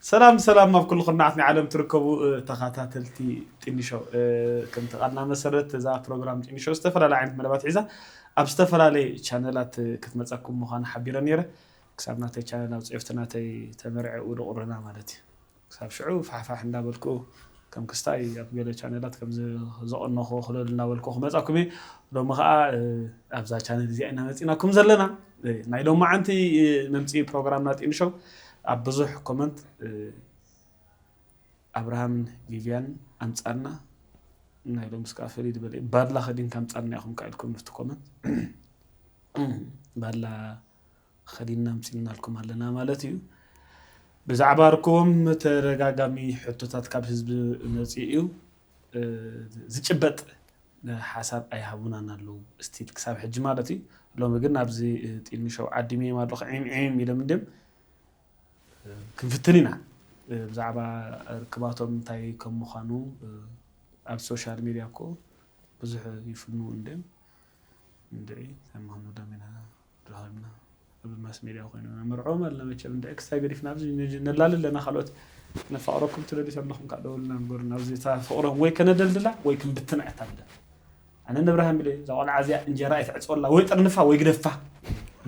ሰላም ሰላም ኣብ ኩሉ ኩርናዓት ናይ ዓለም ትርከቡ ተኸታተልቲ ጢኒሾ። ከምቲ ቃልና መሰረት እዛ ፕሮግራም ጢኒሾ ዝተፈላለየ ዓይነት መደባት ሒዛ ኣብ ዝተፈላለየ ቻነላት ክትመፀኩም ምዃኑ ሓቢረ ነይረ። ክሳብ ናተይ ቻነል ኣብ ፅዮፍቲ ናተይ ተመርዐ ውድቁርና ማለት እዩ። ክሳብ ሽዑ ፋሕፋሕ እንዳበልኩ ከም ክስታይ ኣብ ገለ ቻነላት ከም ዘቐነኹ ክልል እናበልኩ ክመፃኩም እየ። ሎሚ ከዓ ኣብዛ ቻነል እዚኣ ኢና መፂናኩም ዘለና። ናይ ሎማዓንቲ መምፅኢ ፕሮግራምና ጢንሾ ኣብ ብዙሕ ኮመንት ኣብርሃምን ቪቪያን ኣምፃና ናይ ሎም ስካ ፈሊድ በለ ባድላ ከዲንካ ኣምፃና ኢኹም ከ ኢልኩም ምፍቲ ኮመንት ባድላ ከዲንና ኣምፂናልኩም ኣለና ማለት እዩ። ብዛዕባ ርክቦም ተደጋጋሚ ሕቶታት ካብ ህዝቢ መፂኡ እዩ። ዝጭበጥ ሓሳብ ኣይሃቡናን ኣለዉ ስቲል ክሳብ ሕጂ ማለት እዩ። ሎሚ ግን ኣብዚ ጢኒ ሾው ዓዲመዮም ኣለኹ ዒም ዒም ኢሎም እንድም ክንፍትን ኢና። ብዛዕባ ርክባቶም እንታይ ከም ምዃኑ ኣብ ሶሻል ሚድያ እኮ ብዙሕ ይፍኑ እንድም እንድዒ እንታይ ምዃኑ ደሚና ድሃልና ኣብ ማስ ሜድያ ኮይኑ መርዖም ኣለና መቸም እንደ ኤክስታይ ገዲፍና ኣብዚ ነላሊ ኣለና ካልኦት ነፋቅረኩም ትደልዩ ኣለኹም ካብ ደውልና ንገሩና ኣብዚ እታ ፍቅሮም ወይ ከነደልድላ ወይ ክንብትና እያ ታብለ ኣነ ንብርሃን ብለ እዛ ቆልዓ እዚኣ እንጀራ ኣይትዕፅወላ ወይ ጥርንፋ ወይ ግደፋ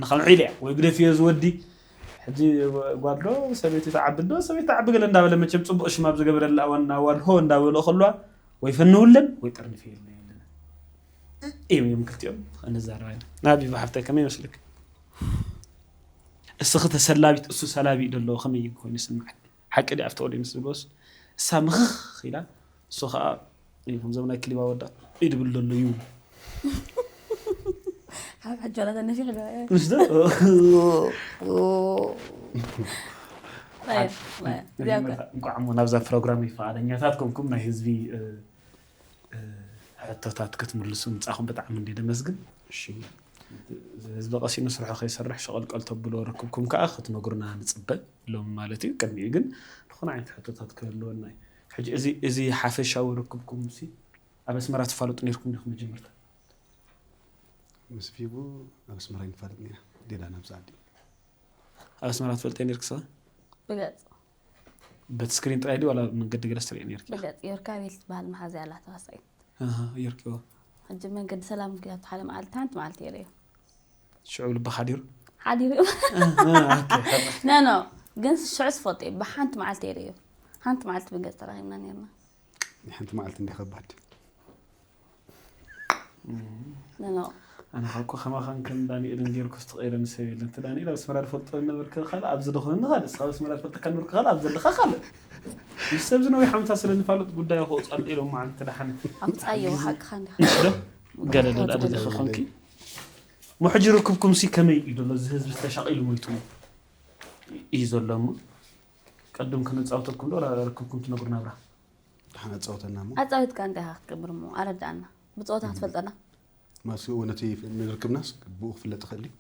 ንኸምዒ ኢለ ወይ ግደፍ እዮ ዝወዲ ሕጂ ጓልዶ ሰበይቲ ተዓብልዶ ሰበይቲ ተዓቢ ገለ እንዳበለ መቸም ፅቡቅ ሽም ኣብ ዝገበረላ ዋና ዋልሆ እንዳበለ ከሏ ወይ ፈንውለን ወይ ጥርንፍ የለን እዮም እዮም ክልቲኦም ንዛረባ ኢና ናቢባ ሓፍታይ ከመይ ይመስልክ እስኺ ተሰላቢት እሱ ሰላቢ እዩ ደለዎ ከመይ ኮይኑ ስምዓት ሓቂ ዲ ኣብቲ ኦዲንስ ዝብሎስ እሳ ምኽኽ ኢላ እሱ ከዓ ከምዞም ናይ ክሊባ ወዳ ኢድብል ደሎ እዩ ካብ ሕጂ ዋላ ተነፊሕ ዶ ምስ ዶ እንቋዕ እሞ ናብዛ ፕሮግራም ፈቃደኛታት ኮንኩም ናይ ህዝቢ ሕቶታት ክትምልሱ ምጻኹም ብጣዕሚ እንዲ ደመስግን። እሺ ህዝቢ ቀሲኑ ስርሑ ከይሰርሕ ሸቐልቀል ተብሎ ርክብኩም ከዓ ክትነግሩና ንፅበ ሎም ማለት እዩ። ቅድሚኡ ግን ዝኾነ ዓይነት ሕቶታት ክህልወና እዩ። ሕጂ እዚ እዚ ሓፈሻዊ ርክብኩም ሲ ኣብ ኣስመራ ትፋለጡ ነርኩም ዲኹም መጀመርታ? ምስ ፊቡ ኣብ ኣስመራ ይንፋለጥ ነና ሌላ ናብዚ ዓዲ ኣብ ኣስመራ ትፈልጠ ነርክሰ ብገጽ በቲ ስክሪን ጥራይ ድዩ ዋላ መንገዲ ገለስ ትርኢ ነርኪ? ብገጽ ዮርካቤል ትበሃል መሓዝያ ኣላታ ዋሳኢት ዮርኪዎ ሕጂ መንገዲ ሰላም ክያት ሓደ መዓልቲ ሓንቲ መዓልቲ የርእዮ ሽዑ ልቢ ሓዲሩ ሓዲሩ ነኖ ግን ሽዑ ስፈልጦ እዩ ብሓንቲ መዓልቲ የርእዮ ሓንቲ መዓልቲ ብገጽ ተራኺብና ነርና ናይ ሓንቲ መዓልቲ እንዲ ከባድ ነኖ ኣነ ካብ እኮ ከማኻን ከም ዳንኤልን ጌርኩ ዝተቐይረኒ ሰብ የለን። እቲ ዳንኤል ኣብ ኣስመራ ዝፈልጦ ነበርክ ካልእ ኣብዚ ዝኾነ ካልእ እስኻ ኣብ ኣስመራ ዝፈልጠካ ነበርክ ካልእ ኣብ ዘለኻ ካልእ ምስ ሰብዚ ነዊሕ ዓመታት ስለ ንፋለጥ ጉዳይ ክወፅኣሉ ኢሎም መዓልቲ ደሓነ ኣምፃዮ ሓቅኻ እንዲኻ ዶ ገለ ደልኣ ደሊኺ ኮንኪ እሞ ሕጂ ርክብኩም ሲ ከመይ እዩ ዘሎ እዚ ህዝቢ ተሻቒሉ ሞይቱ እዩ ዘሎ እሞ ቅድም ክነፃውተኩም ዶ ርክብኩም ትነግሩ ናብራ ደሓን ኣፃውተና እሞ ኣፃዊትካ እንታይ ኢኻ ክትገብር እሞ ኣረዳእና ብፀወታ ክትፈልጠና ማስኡ ነቲ ንርክብናስ ብኡ ክፍለጥ ይኽእል እዩ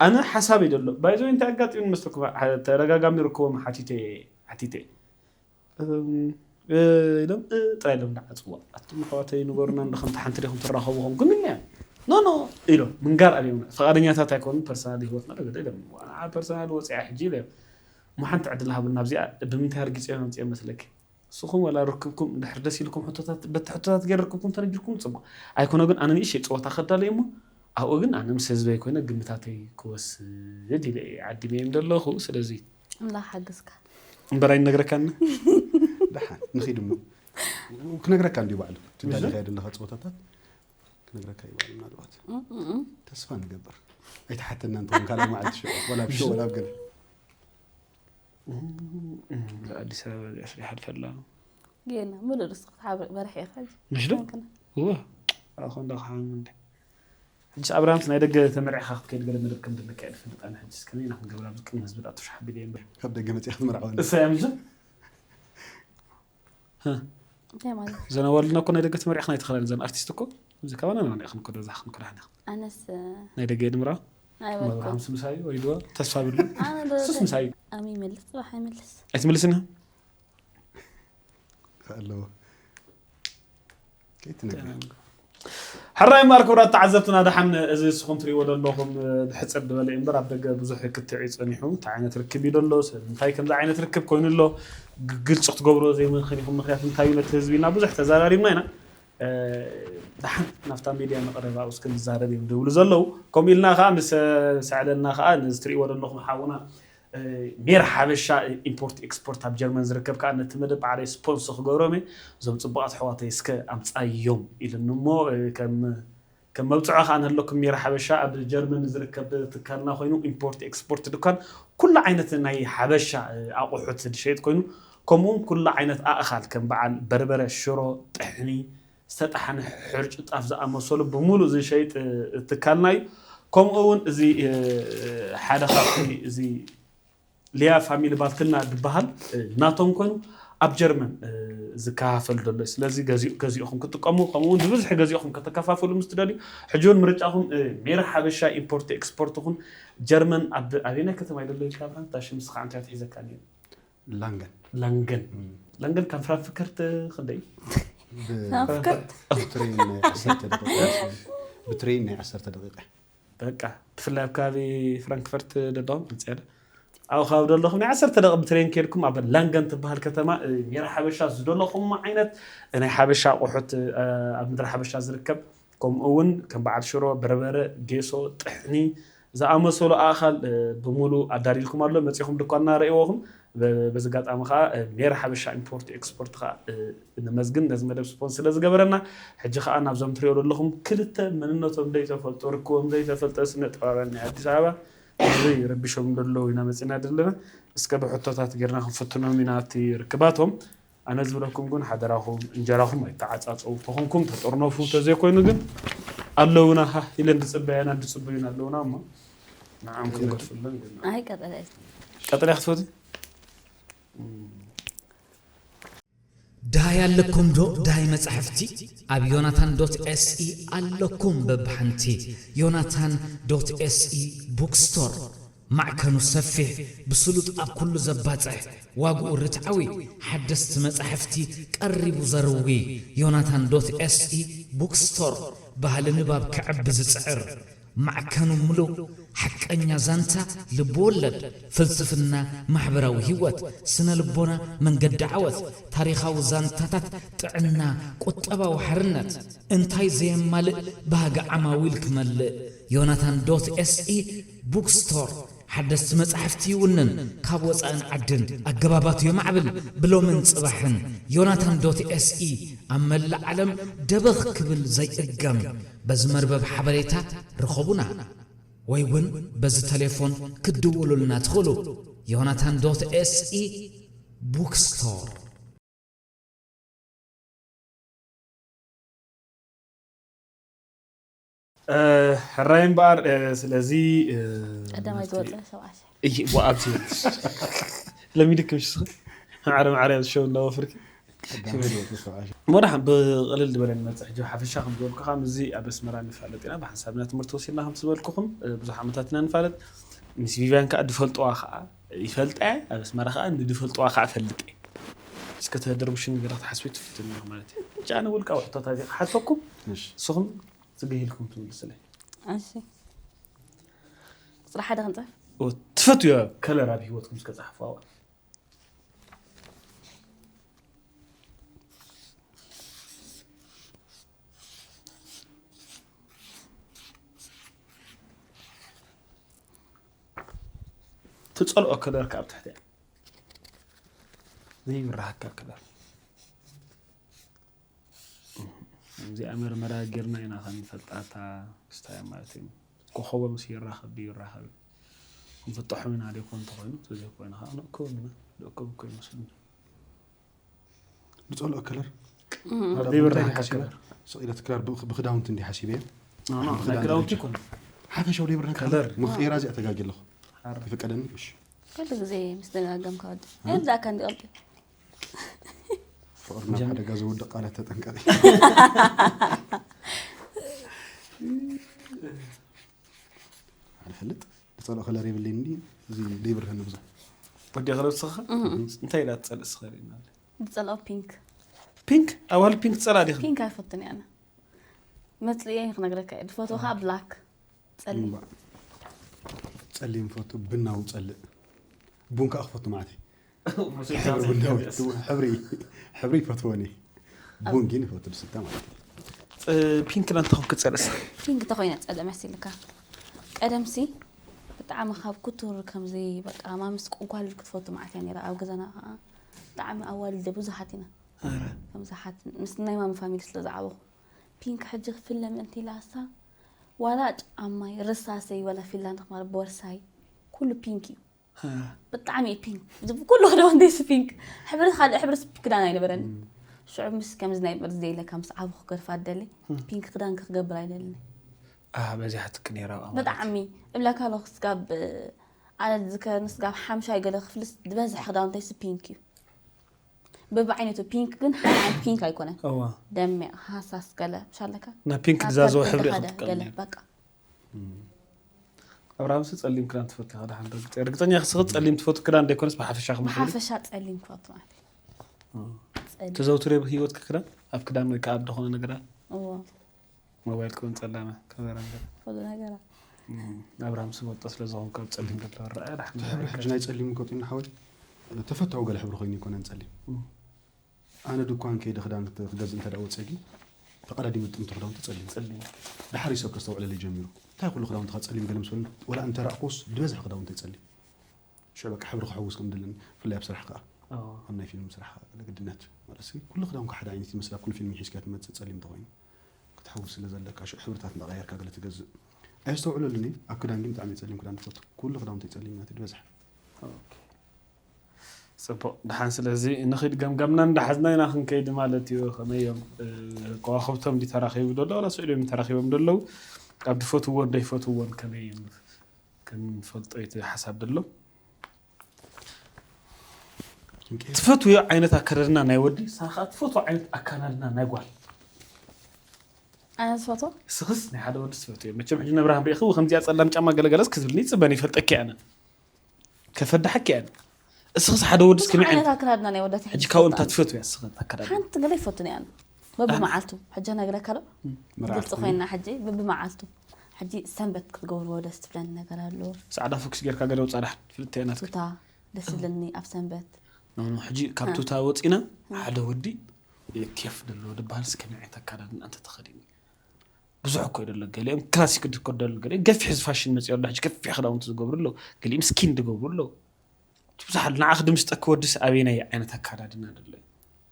ኣነ ሓሳብ እዩ ዘሎ ባይዞ እንታይ ኣጋጢሙ መስለኩም ተደጋጋሚ ርክቦም ሓቲተ ሓቲተ ኢሎም ጥራይ ኢሎም ንዓፅዋ ኣቱም ኣሕዋተይ ንገሩና እንዶ ከምቲ ሓንቲ ዲኹም ትራኸቡ ኹም ግን እኒያ ኖ ኖ ኢሎም ምንጋር ኣብዮምና ፈቃደኛታት ኣይኮኑ ፐርሰናል ህይወትና ገለ ኢሎም ንዓ ፐርሰናል ወፅያ ሕጂ ኢለ እሞ ሓንቲ ዕድል ሃቡና ኣብዚኣ ብምንታይ ኣርጊፀ መምፅኦ መስለኪ ንስኹም ዋላ ርክብኩም እንድሕር ደስ ኢልኩም ሕቶታት በቲ ሕቶታት ገይረ ርክብኩም ተነጊርኩም ፅቡቅ ኣይኮነ ግን ኣነ ንእሽተይ ፀወታ ከዳለ እሞ ኣብኡ ግን ኣነ ምስ ህዝበይ ኮይነ ግምታተይ ክወስድ ኢለ እየ ዓዲመ እየ ዘለኹ ስለዚ ኣምላኽ ሓግዝካ እምበር ኣይነግረካኒ ደሓን ንኺድ እሞ ክነግረካ እንዲዩ ባዕሉ ትዳሊኻዮ ዘለኻ ፀወታታት ክነግረካ እዩ ባዕሉ ምናልባት ተስፋ ንገብር ኣይተሓተና እንተኾን ካልኣይ መዓልቲ ሽዑ ወላ ብሽዑ ወላ ብገለ ኣዲስ ኣበባ እዚኣ ስሪሓ ኣልፈላ ጌና ሙሉእ ርስቲ ክትሓብር በርሒ ኢኻ ምሽ ዶ እወ ኣኹ እንዳ ክሓም እንደ ሕጅስ ኣብርሃምስ ናይ ደገ ተመርዕኻ ክትከይድ ገለ መደብ ከም ዘለካ እየ ዝፈልጥ ኣነ ሕጅስ ከመይ ኢና ክንገብር ኣብዚ ቅድሚ ህዝቢ ዳኣቱ ሻሓ ቢለ እምበር ካብ ደገ መፅያ ክትምርዓወኒ እሳ እያ ምሽ ዘናዋልና እኮ ናይ ደገ ተመርዕኽና ኣይተኸላን ዘን ኣርቲስት እኮ እዚ ካባና ንመንዕኽን እኮ ደዛ ክንክዳሕና ኣነስ ናይ ደገ የድምራ ኣይበልኩም መብርሃም ስምሳዩ ወይ ድዋ ተስፋ ብሉ ኣነ ዶ ሱስ ምሳዩ ኣሚ ይመልስ ፅባሕ ኣይመልስ ኣይትመልስና ኣለዎ ከይትነግር ሕራይ እምበኣር ክቡራት ተዓዘብትና፣ ደሓን እዚ ንስኹም ትሪእዎ ዘለኹም፣ እ፣ ብሕጽር ዝበለ እዩ እምበር ኣብ ደገ ብዙሕ ክትዕ እዩ ጸኒሑ። እንታይ ዓይነት ርክብ እዩ ዘሎ? ሰብ እንታይ ከምዚ ዓይነት ርክብ ኮይኑ ኣሎ? ግ-፣ ግልጺ ክትገብርዎ ዘይምኽእል ኢኹም። ምኽንያቱ እንታይ እዩ ነቲ ህዝቢ ኢልና ብዙሕ ተዘራሪብና ኢና። እ፣ ደሓን ናብታ ሚድያ ንቕረብ፣ ኣብኡ እስከ ንዛረብ እዮም ዝብሉ ዘለዉ። ከምኡ ኢልና ከኣ ምስ፣ እ፣ ሰዕለልና ከኣ ነዚ ትሪእዎ ዘለኹም ሓውና፣ እ፣ ሜር ሓበሻ ኢምፖርት ኤክስፖርት ኣብ ጀርመን ዝርከብ ከኣ ነቲ መደብ ባዕለይ ስፖንስ ክገብሮም እየ። እዞም ጽቡቓት ኣሕዋተይ እስከ ኣምጻዮም ኢሉኒ እሞ፣ እ፣ ከም፣ ከም መብጽዖ ከኣ ንህለኩም። ሜር ሓበሻ ኣብ ጀርመን ዝርከብ ትካልና ኮይኑ ኢምፖርት ኤክስፖርት ድኳን ኩሉ ዓይነት ናይ ሓበሻ፣ እ፣ ኣቑሑት ዝሸይጥ ኮይኑ ከምኡውን ኩሉ ዓይነት ኣእኻል ከም በዓል በርበረ፣ ሽሮ፣ ጥሕኒ፣ ዝተጣሕነ ሕርጭ ጣፍ ዝኣመሰሉ ብምሉእ ዝሸይጥ፣ እ፣ ትካልና እዩ። ከምኡ እውን እዚ፣ እ፣ ሓደ ካብቲ እዚ ሊያ ፋሚሊ ባልትና ዝበሃል፣ እ፣ ናቶም ኮይኑ ኣብ ጀርመን፣ እ፣ ዝከፋፈል ዘሎ እዩ። ስለዚ ገዚኡ-፣ ገዚእኹም ክትጥቀሙ ከምኡ እውን ብብዝሒ ገዚእኹም ከተከፋፍሉ ምስ ትደልዩ ሕጂ እውን ምርጫኹም፣ እ፣ ሜራ ሓበሻ ኢምፖርት ኤክስፖርት ይኹን። ጀርመን ኣብ ኣበየናይ ከተማ እዩ ዘሎ ኢልካ ብርሃን? እታ ሽም ንስኻ እንታይ ትሒዘካ ነይሩ? ላንገን። ላንገን። እም። ላንገን ካብ ፍራንክፈርት ክንደይ? ብ-፣ ፍራንክፈርት? ብትሬን ናይ ዓሰርተ ደቂቃ። ብትሬን ናይ ዓሰርተ ደቂቃ። በቃ፣ ብፍላይ ኣብ ከባቢ ፍራንክፈርት ደለኹም፣ ምጽእ ያለ። ኣብኡ ከባቢ ደለኹም፣ ናይ ዓሰርተ ደቂቃ ብትሬን ከይድኩም ኣብ ላንገን ትበሃል ከተማ፣ እ፣ ሜራ ሓበሻ ዝደለኹም ዓይነት ናይ ሓበሻ ኣቑሑት፣ እ፣ ኣብ ምድሪ ሓበሻ ዝርከብ፣ ከምኡ እውን ከም በዓል ሽሮ፣ በርበረ፣ ጌሶ፣ ጥሕኒ፣ ዝኣመሰሉ ኣእኻል፣ እ፣ ብምሉእ ኣዳልይልኩም ኣሎ። መጺኹም ድኳንና ረእይዎ ኢኹም። በ-፣ በዚ ኣጋጣሚ ኸኣ፣ እ፣ ሜራ ሓበሻ ኢምፖርት ኤክስፖርት ኸኣ፣ እ፣ ነመስግን ነዚ መደብ ስፖንስ ስለ ዝገበረና። ሕጂ ኸኣ ናብዞም ትሪኦ ዘለኹም ክልተ መንነቶም ዘይተፈልጡ፣ ርክቦም ዘይተፈልጠ ስነ ጥበባውያን ናይ ኣዲስ ኣበባ፣ እዚ ረቢሾም ዘለዉ ኢና መጺና ዘለና። እስከ ብሕቶታት ጌርና ክንፍትኖም ኢና እቲ ርክባቶም። ኣነ ዝብለኩም ግን ሓደራኹም እንጀራኹም ኣይተዓጻጸዉ። ተኾንኩም ተጠርነፉ፣ ተዘይኮይኑ ግን ኣለዉና፣ ሃህ ኢለን ዝጽበያና ዝጽበዩና ኣለዉና እሞ ንዓም ኣይኮይኑ። ክንገድፈሎም ግን። ኣይ፣ ቀጠልያ። ቀጠልያ ክትፈትዩ? ዳይ ኣለኩም ዶ? ዳይ መጻሕፍቲ ኣብ ዮናታን ዶት ኤስ ኢ ኣለኩም በብሓንቲ። ዮናታን ዶት ኤስ ኢ ቡክስቶር። ማዕከኑ ሰፊሕ፣ ብስሉጥ ኣብ ኩሉ ዘባጽሕ፣ ዋግኡ ርትዓዊ፣ ሓደስቲ መጻሕፍቲ ቀሪቡ ዘርዊ። ዮናታን ዶት ኤስ ኢ ቡክስቶር፣ ባህሊ ንባብ ከዕቢ ዝጽዕር። ማዕከኑ ምሉእ ሓቀኛ ዛንታ፣ ልብ ወለድ፣ ፍልስፍና፣ ማሕበራዊ ህይወት፣ ስነ ልቦና፣ መንገዲ ዓወት፣ ታሪኻዊ ዛንታታት፣ ጥዕና፣ ቁጠባዊ ሓርነት፣ እንታይ ዘየማልእ ባህጊ ዓማዊል ክመልእ። ዮናታን ዶት ኤስ ኢ ቡክስቶር፣ ሓደስቲ መጻሕፍቲ ይውንን፣ ካብ ወጻእን ዓድን ኣገባባቱ የማዕብል፣ ብሎምን ጽባሕን። ዮናታን ዶት ኤስ ኢ ኣብ መላእ ዓለም ደበኽ ክብል ዘይእገም። በዚ መርበብ ሓበሬታ ርኸቡና፣ ወይ እውን በዚ ተሌፎን ክትድውሉልና ትኽእሉ። ዮናታን ዶት ኤስ ኢ ቡክስቶር። እ፣ ሕራይ እምበኣር፣ እ፣ ስለዚ፣ እ፣ ቀዳማይ ናብቲ ዝወጸ ሰብዓ ሽሕ። እይ፣ ዋ፣ ኣብዚ። ለሚድክም ሽስኺ? ማዕረ ማዕረ ኣብዚ ሸው እናወፍርኪ። ቀዳማይ ዝወጸ ሰብዓ ሽሕ። እሞ ደሓን ብቕልል ዝበለ ንመጽእ። ሕጂ ሓፈሻ ከም ዝበልኩኻ፣ ምስዚ ኣብ ኣስመራ ንፋለጥ ኢና። ብሓንሳብ ናይ ትምህርቲ ወሲድና ከም ዝበልኩኹም፣ እ፣ ብዙሕ ዓመታት ኢና ንፋለጥ። ምስ ቪቪያን ከኣ ዝፈልጥዋ ከኣ ይፈልጣ እየ። ኣብ ኣስመራ ከኣ ንዝፈልጥዋ ከኣ እፈልጥ እየ። እስከ ተደርቡሽን ገለ ክትሓስቢ ትፍትን ኢኹም ማለት እዩ። ሕጂ ኣነ ውልቃዊ ሕቶታት እየ ክሓተኩም። እሺ። ንስኹም ጽግህ ኢልኩም ትምልስለይ። እሺ። ቁጽሪ ሓደ ክንጽሕፍ? ኦ፣ ትፈትዮ ከለር ኣብ ህይወትኩም እስከ ጸሓፉ ኣብኣ። ትጸልኦ ከለር ከኣ ኣብ ትሕቲ እያ። ዘይብራሃካ ከለር። እዚኣ መርመራ ጌርና ኢና ክንፈልጣ እታ ክስታይ ማለት እዩ። ኮኸቦ ምስ ይራኸብ ድዩ ይራኸብ? ክንፍትሖም ኢና ደይኮን እንተኾይኑ፣ ተዘይኮይኑ ኸዓ ንእከቦም ኢና። ንእከቦም እኮ ይመስለኒ። ዝጸልኦ ከለር? እም። ናብራ ዘይብራህ እንታይ ሓሲበ? ከለር። ስቕ ኢለ እቲ ክራር ብ-፣ ብኽዳውንቲ እንዲ ሓሲበ እየ። ኖ፣ ኖ፣ ብኽዳን ናይ ክዳውንቲ ደረጃ። ይኮን። ሓፈሻዊ ዘይብራህ ከለር። ከለር። ምኽኤራ እዚኣ ተጋጊ ኣለኹ። ሓር። ይፍቀደኒ? እሺ። ኩሉ ግዜ ምስ ደጋገምካ ወዲ። እ? ኣይርዳእካ እንዲ ቀልጢ። ፍቕሪ ናብ ጀም- ሓደጋ ዘውድቕ ቃላት ተጠንቀቒ። ኣልፈልጥ፣ ዝጸልኦ ከለር የብለይን እንዲ፣ እዚ ደይብርሀኒ ብዙሕ። ወዲ ከለር ንስኻ? እህ። እንታይ ኢላ ትጸልእ ንስኻ ሪእና? ዝጸልኦ ፒንክ። ፒንክ? ኣዋል ፒንክ ትጸልኣ ዲኻ? ፒንክ ኣይፈቱን እየ ኣነ። መጽልየ ክነግረካ እየ። ዝፈትዎ ከዓ ብላክ፣ ጸሊም። እምባ። ጸሊም ፈቱ፣ ብናው ጸልእ። ቡን ከዓ ክፈቱ ማለት እዩ። ሕብሪ ቡናዊ፣ ሕብሪ፣ ሕብሪ ይፈትዎ እኔ። ቡን ግን ይፈቱ ዝስተ ማለት እዩ። ፒንክ ና እንተኾን ክፀርስ ፒንክ ተኾይነ ጸልእ መሲልካ። ቀደምሲ ብጣዕሚ ካብ ኩቱር ከምዚ በቃ ማምስ ቁጓል ክትፈቱ ማለት እያ ነይራ ኣብ ገዛና ከዓ። ብጣዕሚ ኣዋልደ ብዙሓት ኢና። ከምዚ ሓት ምስ ናይ ማሚ ፋሚሊ ስለ ዝዓበኹ ፒንክ ሕጂ ክፍለ ምእንቲ ኢላ እሳ ዋላ ጫማይ ርሳሰይ ዋላ ፊንላንድ ክማር ቦርሳይ ኩሉ ፒንክ እዩ። ብጣዕሚ እዩ ፒንክ። እዚ ኩሉ ክዳውንተይሲ ፒንክ። ሕብሪ ካልእ ሕብሪ ስ- ክዳን ኣይነበረኒ። ሽዑ ምስ ከምዚ ናይ በርዝደይ ኢለ ከም ሰዓቡ ክገርፋ ደሊ ፒንክ ክዳን ክገብር ኣይደልን። ኣህ በዚሓትክ ነይራ ኣብኣ ማለት ብጣዕሚ እብለካ ኣለኹ። ስጋብ ኣነ ዝከርኒ ስጋብ ሓምሻይ ገለ ክፍልስ ዝበዝሕ ክዳውንተይሲ ፒንክ እዩ። በብዓይነቱ ፒንክ ግን ሓደ ዓይነት ፒንክ ኣይኮነን። እዋ ደሚቕ ሃሳስ ገለ ምሽ ኣለካ ና ፒንክ ዝዛዘወ ሕብሪ ኢኻ ገለ ትጥቀም በቃ ኣብርሃምሲ ጸሊም ክዳን ትፈቱ ኢኻ ድሓን ርግጸ ርግጸኛ ክስኽት ጸሊም ትፈቱ ክዳን ደይኮነስ ብሓፈሻ ክመ ብሓፈሻ ጸሊም ክፈቱ ማለት እዩ። ጸሊም ተዘውትር ብ ህይወት ክክዳን ኣብ ክዳን ወይ ከዓ ኣብ ዝኾነ ነገራት እዎ ሞባይል ክውን ጸላመ ካሜራ ነገር ኩሉ ነገራ ኣብርሃም ስበልጦ ስለ ዝኾንኩ ኣብ ጸሊም ዘሎ ረኣ ዳሕና ሕብሪ ሕጂ ናይ ጸሊም ከውፅና ሓወይ ተፈታዊ ገለ ሕብሪ ኮይኑ ይኮነን ጸሊም ኣነ ድኳን ከይደ ክዳን ክገዝእ እንተ ወፅየ ግን ተቀዳዲመ ጥምቲ ክዳውንቲ ጸሊም ጸሊም ድሓር ሰብ ከስተውዕለለይ ጀሚሩ እንታይ ኩሉ ክዳውንትካ ጸሊም ገለ ምስ በሉኒ ወላ እንተ ረእኩስ ዝበዝሐ ክዳውንተይ ጸሊም ሽዑ በቃ ሕብሪ ክሕውስ ከም ድልን ብፍላይ ኣብ ስራሕ ከዓ ኣዎ ኣብ ናይ ፊልም ስራሕ ግድነት ማለት ኩሉ ክዳውንካ ሓደ ዓይነት ይመስል ኣብ ኩሉ ፊልም ሒዝካ ትመፅእ ጸሊም እንተኮይኑ ክትሕውስ ስለ ዘለካ ሽዑ ሕብርታት እንዳቀየርካ ገለ ትገዝእ ኣየስተውዕለሉን እየ ኣብ ክዳን ግን ብጣዕሚ ጸሊም ክዳን ትፈቱ ኩሉ ክዳውንተይ ጸሊም ናት ዝበዝሐ ጽቡቅ ድሓን ስለዚ ንኽድ ገምጋምና እንዳሓዝና ኢና ክንከይድ ማለት እዩ ከመይ እዮም ከዋክብቶም ዲ ተራኺቡ ደሎ ወላ ስዑድ እዮም ተራኺቦም ደለው ካብ ድፈትዎ እንደይፈትዎን ከመይ እዮም ክንፈልጦ እቲ ሓሳብ ደሎ ትፈትውዮ ዓይነት ኣከዳድና ናይ ወዲ ሳኻ ትፈትዎ ዓይነት ኣከዳድና ናይ ጓል ኣነ ዝፈትዎ ስኽስ ናይ ሓደ ወዲ ትፈትውዮ መቸም ሕጂ ነብርሃም ርኢኽዎ ከምዚኣ ጸላም ጫማ ገለገለስ ክዝብልኒ ይጽበን ይፈልጠኪ ኣነ ከፈዳሓኪ ኣነ እስኽስ ሓደ ወዲ ብዙሕ እስከመይ ዓይነት ዓይነት ኣከዳድና ናይ ወዳት ሕጂ ካብኡ እንታይ ትፈትውያ ስኽን ኣከዳድና ሓንቲ ገለ ይፈቱ እያ በብመዓልቱ ሕጂ ነግረካ ዶ ግልፂ ኮይና ሕጂ በብመዓልቱ ሕጂ ሰንበት ክትገብርዎ ደስ ትብለኒ ነገር ኣሎ ጻዕዳ ፎክስ ጌርካ ገለ ውጻ ዳሕ ፍልጥ ናትክ ቱታ ደስ ዝብለኒ ኣብ ሰንበት ኖ ኖ ሕጂ ካብ ቱታ ወጺና ሓደ ወዲ ኬፍ ደሎ ድበሃል እስከመይ ዓይነት ኣከዳድና እንተ ተኸዲኒ ብዙሕ እኮ ደሎ ገሊኦም ክላሲክ ድኮ ደሎ ገሊኦም ገፊሕ ዝፋሽን መጽዮ ኣሎ ሕጂ ገፊሕ ክዳውንቲ ዝገብሩ ኣለዉ ገሊኦም ስኪን ዝገብሩ ኣለዉ ብዙሕ ኣሎ ንዓኽ ድምስጠኪ ወድስ ኣበይናይ ዓይነት ኣካዳድና ደሎ እዩ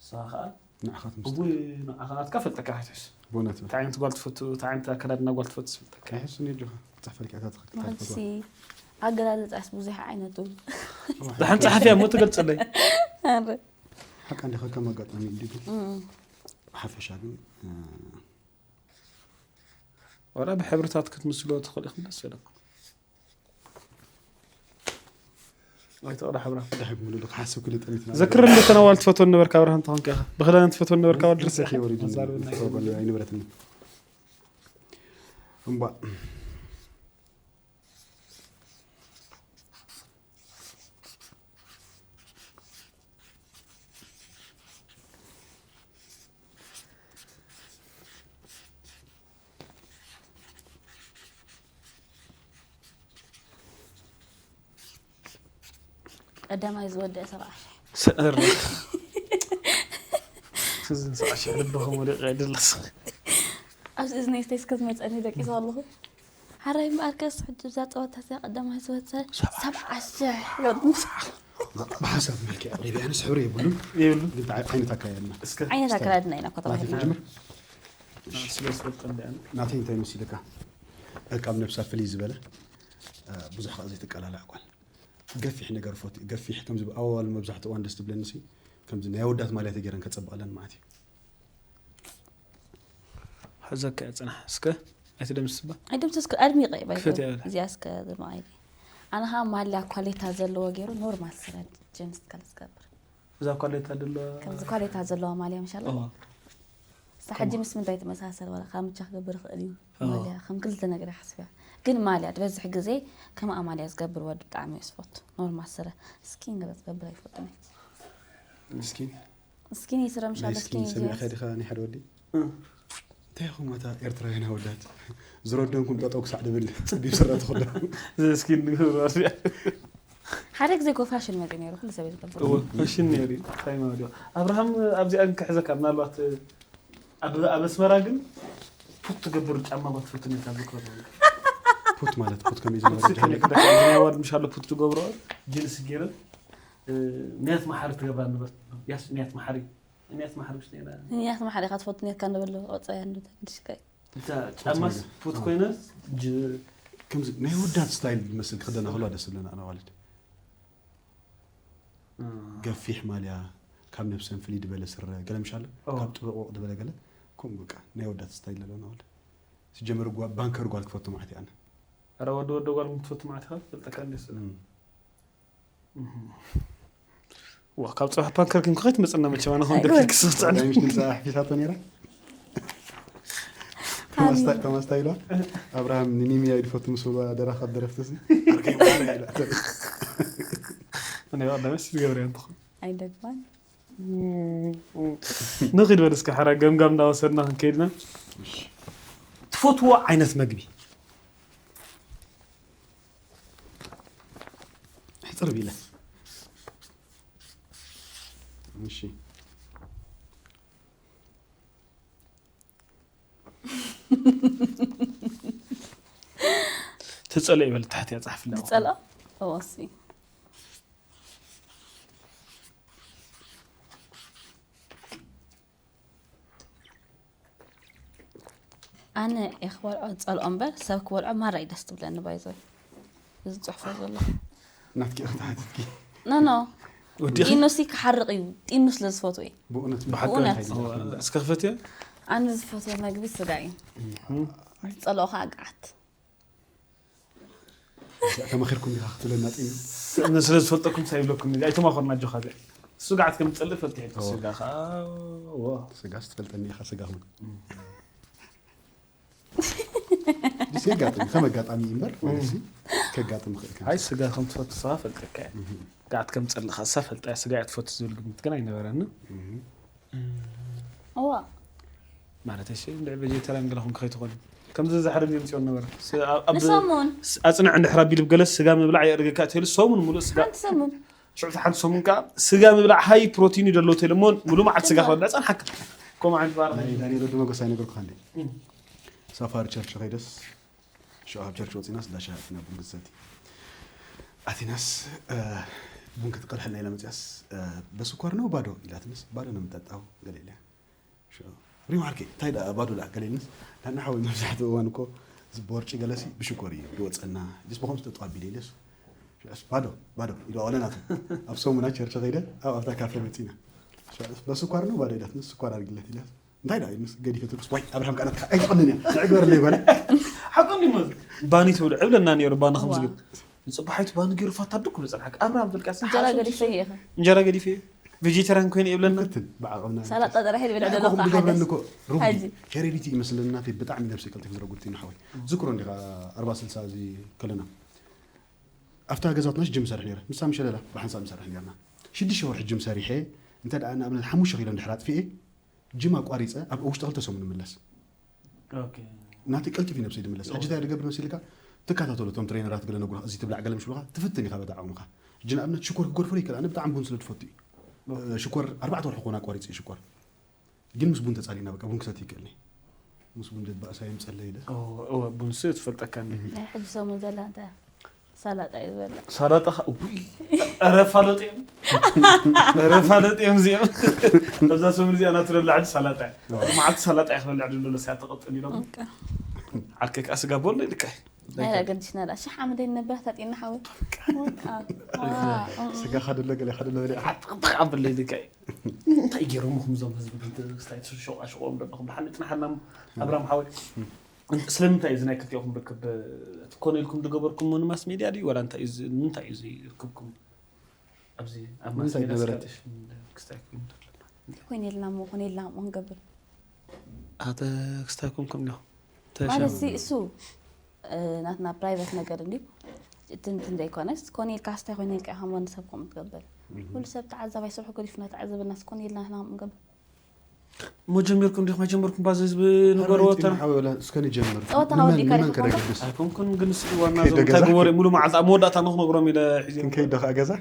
ንስኻ ከዓ ንዓኻ ትምስ እው ንዓኻ ናትካ ፈልጠካ ክትሕስ ብእውነት እንታይ ዓይነት ጓል ትፈቱ እንታይ ዓይነት ኣካዳድና ጓል ትፈቱ ስፈልጠካ ኣይሕሱን የጆኻ ክፅሕፈልካ እታ ትኽክል መክሲ ኣገላልፃስ ብዙሕ ዓይነቱ ደሓን ፀሓፊያ እሞ ትገልፅለይ ኣረ ሓቃ እንዲኻ ከም ኣጋጣሚ እንዲዱ ብሓፈሻ ግን ወላ ብሕብርታት ክትምስልዎ ትኽእል ኢኹም ደስ ይለኩም ኣይተቕዳ ሕብራ ድሕር ምሉ ክሓስብ ክልጠሚትና ዘክር እንደ ተነዋል ትፈትወን ነበርካ ኣብርሃም ተኾንካ ኢኻ ብኽዳን ትፈትወን ነበርካ ዋል ድርሲ ወሪዱ ኣይንብረትኒ እምባ ቀዳማይ ዝወደአ ሰብዓ ሽሕ ሰእር እዝን ሰብዓ ሽሕ ልብኹም ወዲቐ ድልስ ኣብዚ እዝነይ ስቴስከ ዝመፀኒ ደቂሰ ኣለኹ ሓራይ እምበኣርከስ ሕጂ እዛ ፀወታ እዚኣ ቀዳማይ ዝወፀ ሰብዓ ሽሕ ብሓሳብ መልክዕ ኣቕሪበ ኣነስ ሕብሪ የብሉን ይብሉ ግን እንታይ ዓይነት ኣካየድና ዓይነት ኣከዳድና ኢና እኮ ተባሂልና ጅምር ስለ ዝፈልጠ እንዲኣነ ናተይ እንታይ መሲልካ ካብ ነብሳ ፍልይ ዝበለ ብዙሕ ከዓ ዘይትቀላላዕ ጓል ገፊሕ ነገር ፈትዩ ገፊሕ ከምዚ ኣዋል መብዛሕትኡ እዋን ደስ ትብለኒ ሲ ከምዚ ናይ ኣወዳት ማልያ ተገይረን ከፀብቐለን ማለት እዩ ሕዘካ እያ ፅናሕ እስከ ኣይትደምስባ ኣይደምሰስኩ ኣድሚቐ ክፈት እያ በላ። እዚኣ እስከ ዝማይ ኣነ ከዓ ማልያ ኳሌታ ዘለዎ ገይሩ ኖርማል ስረ ጅንስ ከለ ዝገብር እዛ ኳሌታ ደሎ ከምዚ ኳሌታ ዘለዋ ማልያ ምሻለ እዋ ሳ ሕጂ ምስ ምንታይ ትመሳሰል ወላ ካብ ምቻ ክገብር ይኽእል እዩ እዋ ማልያ ከም ክልተ ነገር ሓስብያ ግን ማልያ ዝበዝሕ ግዜ ከም ኣማልያ ዝገብር ወዲ ብጣዕሚ እዩ ዝፈቱ ኖርማል ስረ እስኪ ንገለ ዝገብር ኣይፈጡን ምስኪን እስኪን ይስረ ምሻለ ናይ ስኪን እስኪን ሰሚዕካ ዲኻ ናይ ሓደ ወዲ እንታይ ኢኹም ኣታ ኤርትራውያን ኣወዳት? ዝረደንኩም ጠጠው ክሳዕ ድብል ጸቢብ ስረ ትኽደኑ። እስኪ ንግብሮ ኣስያ ሓደ ግዜ ጎ ፋሽን መፂ ነይሩ ኩሉ ሰብ ዝገብሩ እወ ፈሽን ነይሩ እዩ። እንታይ ማለት እዩ? ኣብርሃም ኣብዚኣ እንክሕዘካ ምናልባት ኣብ ኣብ ኣስመራ ግን ፑት ትገብር ጫማ ባትፈትኒ ካብ ዝክረ ፑት ማለት ፑት ከመይ ፑት ዝነበረ ከመይ ክደካ ዝናይ ኣዋልድ ምሻሎ ፑት ትገብሮ ጅንስ ገይረን ንያት መሓሪ ትገብራ ነበርት ያስ ንያት መሓሪ ንያት መሓሪ ውስጥ ነይራ ንያት መሓሪኻ ትፈቱ ነርካ ንበሎ ቆፀያ እንዱ ተግድሽካይ እታ ጫማስ ፑት ኮይነስ ጅ- ከምዚ ናይ ወዳት ስታይል ዝመስል ክደና ከለዋ ደስ ዝብለና ኣነ ኣዋልድ ገፊሕ ማልያ ካብ ነብሰን ፍልይ ዝበለ ስረ ገለ ምሻለ ኦ። ካብ ጥበቆቅ ዝበለ ገለ ከምኡ በቃ ናይ ወዳት ስታይል ኣለና ኣዋልድ ሲጀመር ጓ ባንከር ጓል ክፈቱ ማለት ኣነ ኧረ ወዲ ወዲ ጓል ምትፈቱ ማለት ኢኻ ትፈልጠካ እንደ ስለ እም። ዋ ካብ ፅባሕ ፓንከር ግን ከኸይት መፅና መቸማ ንኹም ደፊ ክስብፃ ቀዳሚሽ ድምፃ ኣሕፊሳቶ ነይራ ተማስታ ኢሏ ኣብርሃም ንኒምያ ይድፈቱ ምስ በልዋ ደራኻብ ደረፍተሲ ኣርከይ ማራ ኢላ ናይ ቀዳመስ ዝገብረ እንትኹን ኣይደግማን ንኺድ በል እስከ ሓራ ገምጋም እንዳወሰድና ክንከይድና ትፈትዎ ዓይነት መግቢ ሕፅር ቢለ እሺ ትፀልኦ ይበል ታሕቲ እያ ፃሕፍላ ዝፀልኦ እወሲ ኣነ እየ ክበልዖ ዝፀልኦ እምበር ሰብ ክበልዖ ማራ እዩ ደስ ትብለኒ ባይዞ እዚ ፅሕፎ ዘሎ ናትኪ ክትሓትትኪ ኖ ኖ ወዲኺ ጢኑሲ ክሓርቕ እዩ ጢኑ ስለ ዝፈትዎ እዩ ብእውነት ብሓቂ ብእውነት። እስከ ክፈትዮ ኣነ ዝፈትዎ መግቢ ስጋ እዩ ዝፀልኦ ከዓ ገዓት ተመኺርኩም ዲኻ ክትብለና ፂኑ ስእነ ስለ ዝፈልጠኩም ሳይ ይብለኩም ኣይተማኸርና ኣጆኻ እዚኣ ስጋዓት ከም ዝፀልእ ፈልጥ ይሕልኩ ኦ። ስጋ ከዓ ዎ ስጋ ስትፈልጠኒ ኢኻ ስጋ ኹን ድስ የጋጥም ከም ኣጋጣሚ እዩ እምበር ማለት ሲ ከጋጥም ይኽእል ከም ኣይ ስጋ ከም ትፈቱ ሰባ ፈልጠካ እየ ስጋዓት ከም ዝፀልእ ከዓ ሳ ፈልጣ እያ ስጋ እያ ትፈቱ ዝብል ግምት ግን ኣይነበረኒ እዋ ማለት እሺ እንድዒ ቬጀተርያን ገለኹም ከይትኾኑ ከምዚ ዝሓደ ጊዜ ምፅኦ ነበረ ስ- ኣብ- ኣብ- ንሰሙን ስ- ኣፅንዕ እንድሕር ኣቢሉ ብገለ ስጋ ምብላዕ የእርገካ ትብል ሰሙን ሙሉእ ስጋ ሓንቲ ሰሙን ሽዑ ሓንቲ ሰሙን ከዓ ስጋ ምብላዕ ሃይ ፕሮቲን እዩ ደሎ ተለ እሞ ሙሉእ መዓልቲ ስጋ ክበልዕ ፀንሓካ ከምኡ ዓይነት ባር ናይ ዳንኤል ወዲ መጎስ ኣይነገርኩኻ እንዴ እም። ሳፋሪ ቸርች ከይደስ ሽዑ ኣብ ቸርች ወፂና ስዳሻ ኣትና ቡን ክትሰቲ ኣቲናስ እ፣ ቡን ክትቀልሐልና ኢላ መፅያስ እ፣ በስኳር ነው ባዶ ኢላትንስ ባዶ ነው የምጠጣው ገለ ኢለ ሽዑ ሪማርኬ እንታይ ደኣ ባዶ ደኣ ገለ ኢልንስ ዳና ሓወይ መብዛሕትኡ እዋን እኮ እዚ ቦርጪ ገለሲ ብሽኮር እዩ ዝወፀና ኢልስ ብኸም ዝጠጡ ኣቢለ ኢለስ ሽዑስ ባዶ ባዶ ኢሉ ኣወለናት ኣብ ሰሙና ቸርች ከይደ ኣብ ኣብታ ካፌ መፂና ሽዑስ በስኳር ነው ባዶ ኢላትንስ ስኳር ኣድርግለት ኢለስ እንታይ ደኣ ምስ ገዲፈ ትርኩስ ዋይ ኣብርሃም ከኣ ናትካ ኣይትቐንን እያ ንዕግበርለይ ጓለ ሓቆን እዩ ማለት ባኒ ትብሉ ዕብለና ነይሩ ባኒ ከም ዝብል ንፅባሓይቱ ባኒ ገይሩ ፋታ ድኩ ብፅናሓ ኣብርሃም ፈልቃስ እንጀራ ገዲፈ እየ ኢኻ እንጀራ ገዲፈ ቬጀተርያን ኮይነ ይብለና ፈትን ብዓቕምና ሰላጣ ጥራሕ ኢሉ ብልዕደሎ ኣኮም ካ ዝገብረኒ ሓደስ እኮ ሩቢ ሕጂ ሄሬዲቲ ይመስለኒ ናተይ ብጣዕሚ ነብሰይ ቀልጢፍ ዝረጉድቲ ንሓወይ ዝክሮ እንዲኻ ኣርባ ስልሳ እዚ ከለና ኣብታ ገዛትናሽ ጅም ሰርሕ ነረ ምሳ ምሸለላ ብሓንሳብ ንሰርሕ ነርና ሽዱሽተ ወርሒ ጅም ሰሪሐ እንተ ደኣ ንኣብነት ሓሙሽተ ኪሎ እንድሕር ኣጥፊኤ ጅም ኣቋሪፀ ኣብ ውሽጢ ክልተ ሰሙን ንምለስ ኦኬ ናተይ ቀልጢፍ እዩ ነብሰይ ድምለስ ሕጂ እንታይ ድገብር መሲልካ ትከታተሎ እቶም ትሬነራት ገለ ነጉራ እዚ ትብላዕ ገለ ምሽሉካ ትፍትን ኢኻ በታ ዓቕምኻ ሕጂ ንኣብነት ሽኮር ክጎርፍር ይክእል ኣነ ብጣዕሚ ቡን ስለ ትፈቱ እዩ ሽኮር ኣርባዕተ ወርሒ ኮን ኣቋሪፀ ሽኮር ግን ምስ ቡን ተፃሊና በቃ ቡን ክሰቲ ይክእልኒ ምስ ቡን ደባእሳ የምፀለ ኢለ እወ ቡንስ ትፈልጠካ እንዲ ናይ ሕጂ ሰሙን ዘላ እንታይ እያ? ሰላጣ እዩ ዝበላ ሳላጣ ኸ- ውይ፣ ኧረ ፋለጥ እዮም ኧረ ፋለጥ እዮም እዚኦም እዛ ሰሙን እዚኣ ናትበላ ሕጂ ሳላጣ እያ መዓልቲ ሳላጣ እያ ክበልዕ ድሎ ለስያ ተቐጥል ኢሎም ዓርከይ ከዓ ስጋ ቦሎ ይልቃ ናይ ገዲሽና ዳ ሽሕ ዓመት ነበር ታጢና ሓወይ ስጋ ካደሎ ገለ ካደሎ በለ ጥቕጥቕ ኣብለይ ይልቃ እንታይ ገይሮም ኹም ዞም ህዝቢ ስታይ ሸቋሽቆም ደለኹም ብሓን ፅናሓና ኣብራም ሓወይ ስለምንታይ እዚ ናይ ክልቲኦኹም ርክብ ኮነ ኢልኩም ዝገበርኩም ን ማስ ሜድያ ድዩ ዋላ እንታይ እዩ እዚ- ንምንታይ እዩ እዚ ርክብኩም ኣብዚ ኣብ ማስ ምንታይ ሜድያ ነበረ? ስካትሽ ክስታይ ኮይኑ ኣለና ኮይነ ኢልና እሞ ኮነ ኢልና እሞ ክንገብር ኣተ ክስታይ ኮንኩም ዲኹም ማለት ሲ እሱ እ፣ ናትና ፕራይቨት ነገር እንዲ ትንትን ዘይኮነስ ኮነ ኢልካ ስታይ ኮይነ ኢልካ ኢኻ እሞ ንሰብ ከምኡ ትገብር ኩሉ ሰብ ተዓዛባይ ስርሑ ገዲፍና ተዓዘበናስ ኮነ ኢልና ንሕና ከምኡ ንገብር እሞ ጀሚርኩም ዲኹም ኣይጀመርኩም ባዚ ህዝቢ ንገርዎ። ተን ሓወላ እስከ ንጀምር። ጸወታ ሃወዲካ ዲኹም? ከደግድስ ኣይኮንኩን ግን እስኪ ዋና እዞም እንታይ ግበሩ ሙሉ መዓልቲ ኣብ መወዳእታ ንክነግሮም ኢለ ሒዘ ክንከይድ ዶ ከዓ ገዛ?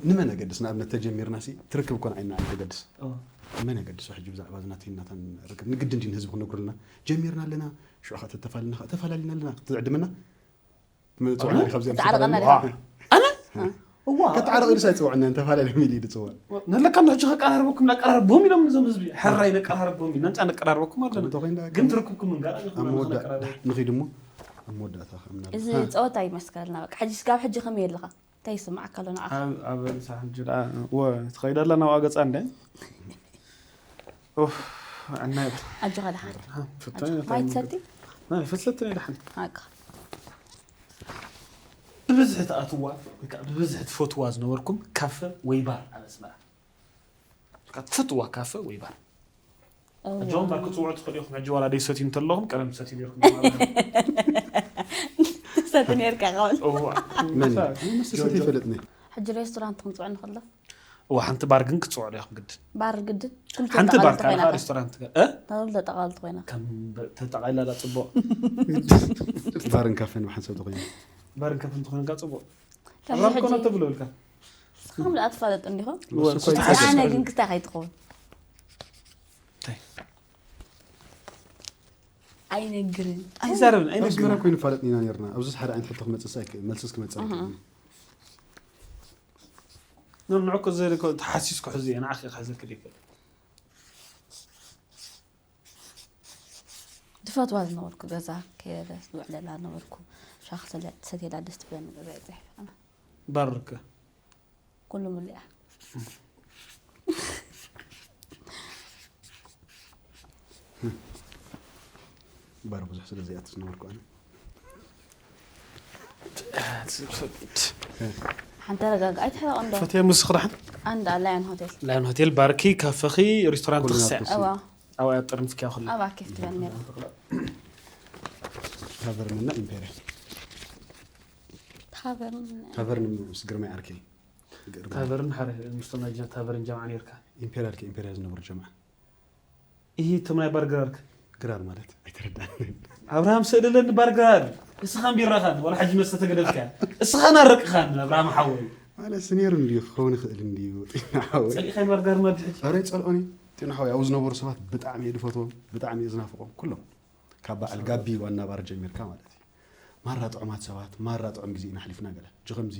ንመን ኣገድስ? ንኣብነት ተጀሚርና ሲ ትርክብ ኮን ዓይና ኣይተገድስ። መን ኣገድሶ ሕጂ ብዛዕባ ዝናተይን ናታን ርክብ ንግድን ድዩ ንህዝቢ ክነግሩልና? ጀሚርና ኣለና። ሽዑ ከዓ ተተፋልና ተፈላለና ኣለና ክትዕድመና ትመፅዑና ካብዚኦም ተዓርቀና ዝተፈላለዩ- ዲኻ? እዋ ከተዓረቑ ኢሉስ ኣይፅውዕና እንተፈላለዩ ሚል እዩ ዝፅዋዕ። ነለካ እንዶ ሕጂ ከቀራርበኩም እናቀራርቦም ኢሎም እዞም ህዝቢ ሕራይ ነቀራርቦም ኢና እንጫ ነቀራርበኩም ኣለና። እንተኾይንዳ ግን ትርክብኩም እንጋር ኣብ መወዳእ ንኺድ እሞ ኣብ መወዳእታ ከምና እዚ ፀወታ ይመስከልና በቃ ሕጂ ስጋብ ሕጂ ከመይ ኣለኻ እንታይ ይስማዓካ ኣሎ ንዓኻ ኣብ ኣብ ሳሕን ጅዳ ወ ትኸይድ ኣላ ናብ ኣገጻ እንደ ኡፍ፣ ዕና ይብል። ኣጆኻ ደሓን ፍትን ማይ ትሰቲ ፍሰትን ይድሓን ሃካ ብብዝሒ ትኣትዋ ወይ ከዓ ብብዝሒ ትፈትዋ ዝነበርኩም ካፈ ወይ ባር ኣብ ኣስመራ? በቃ ትፈትዋ ካፈ ወይ ባር? እጆም ባር ክትፅውዑ ትኽእሉ ኢኹም። ሕጂ ዋላ ደይሰትዩ እንተለኹም ቀደም ትሰትዩ ነርኩም። ትሰቲ ነርካ ኸውን መን መስሰት ይፈልጥኒ? ሕጂ ሬስቶራንት ክንፅውዕ ንኽእሎ እዋ ሓንቲ ባር ግን ክትፅውዑ ዶ ኢኹም ግድን? ባር ግድን ኩሉ ሓንቲ ባር ተጠቓልቲ ካል ኮይና ከዓ ሬስቶራንት ገ- እ? ተብል ተጠቓልቲ ኮይና ከም ተጠቓይላላ ፅቡቕ ባርን ካፌን ብሓንሳብ ተኮይኑ ባርን ካፍን ትኾን ከዓ ፅቡቕ ከምዚ ኣብራም ኮነ ሕጂ ተብሎ ብልካ ንስኻም ደኣ ትፋለጥ እንዲኹም ወ- እሱ እኮ ኣነ ግን ክስታይ ከይትኸውን እንታይ? ኣይነግርን ኣይዛረብን ኣብ ኣስመራ ኣይነግርን ኮይኑ ፋለጥና ኢና ነርና። ኣብዚ ሓደ ዓይነት ሕቶ ክመፅእ ኣይክእል፣ መልስስ ክመፅእ ኣይክእል። ንዕኩ ዘልኮ ተሓሲስኩ ሕዚ እየ ንዓኺ ክሕዘክ ደይክእል ዝፈትዋ ዝነበርኩ ገዛ ከየለ ዝውዕለላ ነበርኩ ሻክ ሰትየላ ደስ ትብለኒ ገዛ ይፅሕፍ ኣነ ባርክ ኩሉ ሙሉእ እያ ባር ብዙሕ ስለ ዘይኣቱ ዝነበርኩ ኣነ ሓንቲ ረጋግ ኣይትሕረቕ እንዶ ፈትያ ምስ ክዳሕን ኣንዳ ላዮን ሆቴል ላዮን ሆቴል ባርኪ ካፈኺ ሬስቶራንት ኩሉ ትኽስያ ናብቲ እዋ ኣብኣ ጥርንፍኪያ ኩሉ ኣብኣ ኬፍ ትበል ነይራ ታቨርንና ኢምፔርያ ታቨርን ታቨርን ምስ ግርማይ ዓርከይ ግርማይ ታቨርን ሓደ ምስቶም ናይ ጀ- ታቨርን ጀማዓ ነርካ ኢምፔርያ ዓርከይ ኢምፔርያ ዝነበሩ ጀምዓ ይህ እቶም ናይ ባርግራርክ ግራር ማለት ኣይተረዳን ኣብርሃም ስእሊ ኣለኒ ባርግራር እስኻን ቢራኻን ዋላ ሕጂ መስተ ተገደፍካ እስኻን ኣረቅኻን ኣብርሃም ሓወይ ማለት ነይሩ እንድዩ ክኸውን ይኽእል እንድዩ ጢና ሓወይ ፀሊእኻይ ባርግራር ማድ ሕጂ ኧረ ይፀልኦኒ ጢና ሓወይ ኣብኡ ዝነበሩ ሰባት ብጣዕሚ እየ ዝፈትዎም ብጣዕሚ እየ ዝናፍቖም ኩሎም ካብ በዓል ጋቢ ዋና ባር ጀሚርካ ማለት እዩ ማራ ጥዑማት ሰባት ማራ ጥዑም ግዜ ኢና ሓሊፍና ገለ እዚ ከምዚ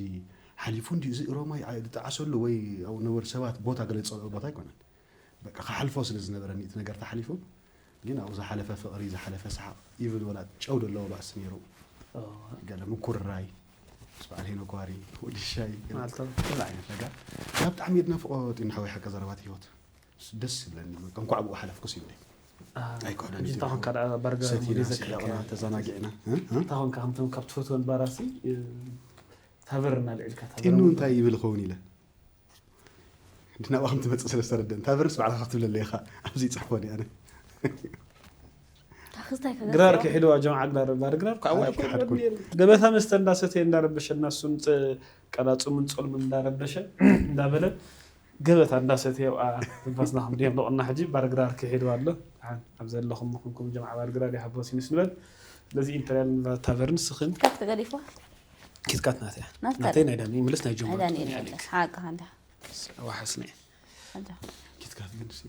ሓሊፉ እንዲ እዚ ሮማይ ዝጠዓሰሉ ወይ ኣብኡ ነበሩ ሰባት ቦታ ገለ ዝፀልኦ ቦታ ኣይኮነን በቃ ክሓልፎ ስለ ዝነበረኒ እቲ ነገር ተሓሊፉ ግን ኣብኡ ዝሓለፈ ፍቕሪ ዝሓለፈ ሰሓቕ ኢቭን ወላ ጨው ደለዎ ባእሲ ነይሩ ገለ ምኩርራይ ምስ በዓል ሄኖክ ዋሪ ወዲ ሻይ ገለ መዓልታዊ ኩሉ ዓይነት ነገር እና ብጣዕሚ እየ ዝናፍቖ ጢና ሓወይ ሓቂ ዘረባት ህይወት ደስ ይብለኒ በቃ እንኳዕ ብኡ ሓለፍኩስ ይብለይ ኣይክሕዶን እዩ እንታ ኾንካ ደኣ ባርጋ ሰቲና ሙዴ ስሒቕና ዘክርካ ተዘናጊዕና እ? እ? እንታ ኾንካ ከምቶም ካብ ትፈትወን ባራሲ ታቨርና ልዕልካ ጢኑ እንታይ ይብል ኸውን ኢለ ናብኣ ከም ትመፅእ ስለ ዝተረደእን ታቨርስ ባዕልካ ክትብለለ ኢኻ ኣብዚ ይፅሕፎ ኒ ኣነ ታክስታይ ግራር ከገዝኦ ክሒድዋ ጀምዓ ግራር ባር ግራር ከዓ ኣይ፣ ዋይ ክሓድኩ ገበታ መስተ እንዳሰተየ እንዳረበሸና እሱን ቀላፅሙን ፀልሙን እንዳረበሸ እንዳበለ ገበታ እንዳሰተየ ኣብኣ ትንፋስና ከም ድየምለቑና ሕጂ ባርግራር ክሒድዋ ኣሎ ደሓን ኣብ ዘለኹም ምኹንኩም ጀምዓ ባርግራር ይሃቦ ሲንስ ንበል ስለዚ ኢምፐርያል ታቨርን ስኽን ካት ተገዲፍዋ ኪትካት ናተያ ናትካ ናተይ ናይ ዳኒ ምልስ ናይ ጀምዓ ኣዳኒ ሓቅኻ እንዲኻ ዋሓስኒ ኣዳ ኪትካት ግን ሲ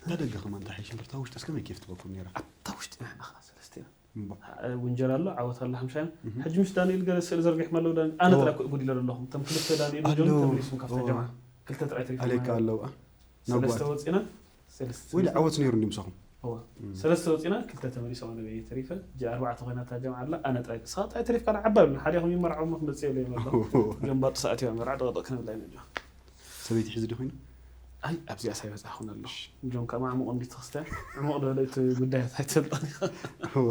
እንዳደገ ከማን እንታይ ሽንብርታ ውሽጢ እስከመይ ኬፍ ትበኩም ነይራ ኣብታ ውሽጢ ንሕና ከዓ ሰለስተ ኢና እምባ ውንጀል ኣሎ ዓወት ኣሎ ሓምሻ ሕጂ ምስ ዳንኤል ገለ ስእሊ ዘርጊሕኩም ኣለዉ ዳንኤል ኣነ ጥራይ ኮ ጉዲለ ኣለኹም እቶም ክልተ ዳንኤል ጆን ኣለዉ። ተመሊስኩም ካብታ እዋ። ጀምዓ ክልተ ጥራይ ተሪፎም ኣሌካ ኣለዉ። ኣለዋ ሰለስተ ናጓት ወፂና ሰለስተ ወይ ዓወት ነይሩ እንዲ ምሳኹም እዋ። ሰለስተ ወፂና ክልተ ተመሊሶም ኣነ በየ ተሪፈ ሕጂ ኣርባዕተ ኮይና እታ ጀምዓ ኣላ ኣነ ጥራይ ንስኻ ጥራይ ተሪፍካ ንዓባይ ብሎ ሓዲኹም ይመርዓዎም ክመፅእ የብለዮም ኣሎ ጆን ባጡ ሰኣት እዮም መርዓ ደቐደቕ ክንብላ ኢና ጆን ሰበይቲ ሕዚ ዲ ኮይኑ ኣይ ኣብዚኣ ሳይ በፃ ኹን ኣሎ ጆን ከዓ ማዕሙቕ እንዲ ተኽስተ ዕሙቕ ዝበለ እቲ ጉዳያት ኣይትፈልጣን ኢኻ እወ።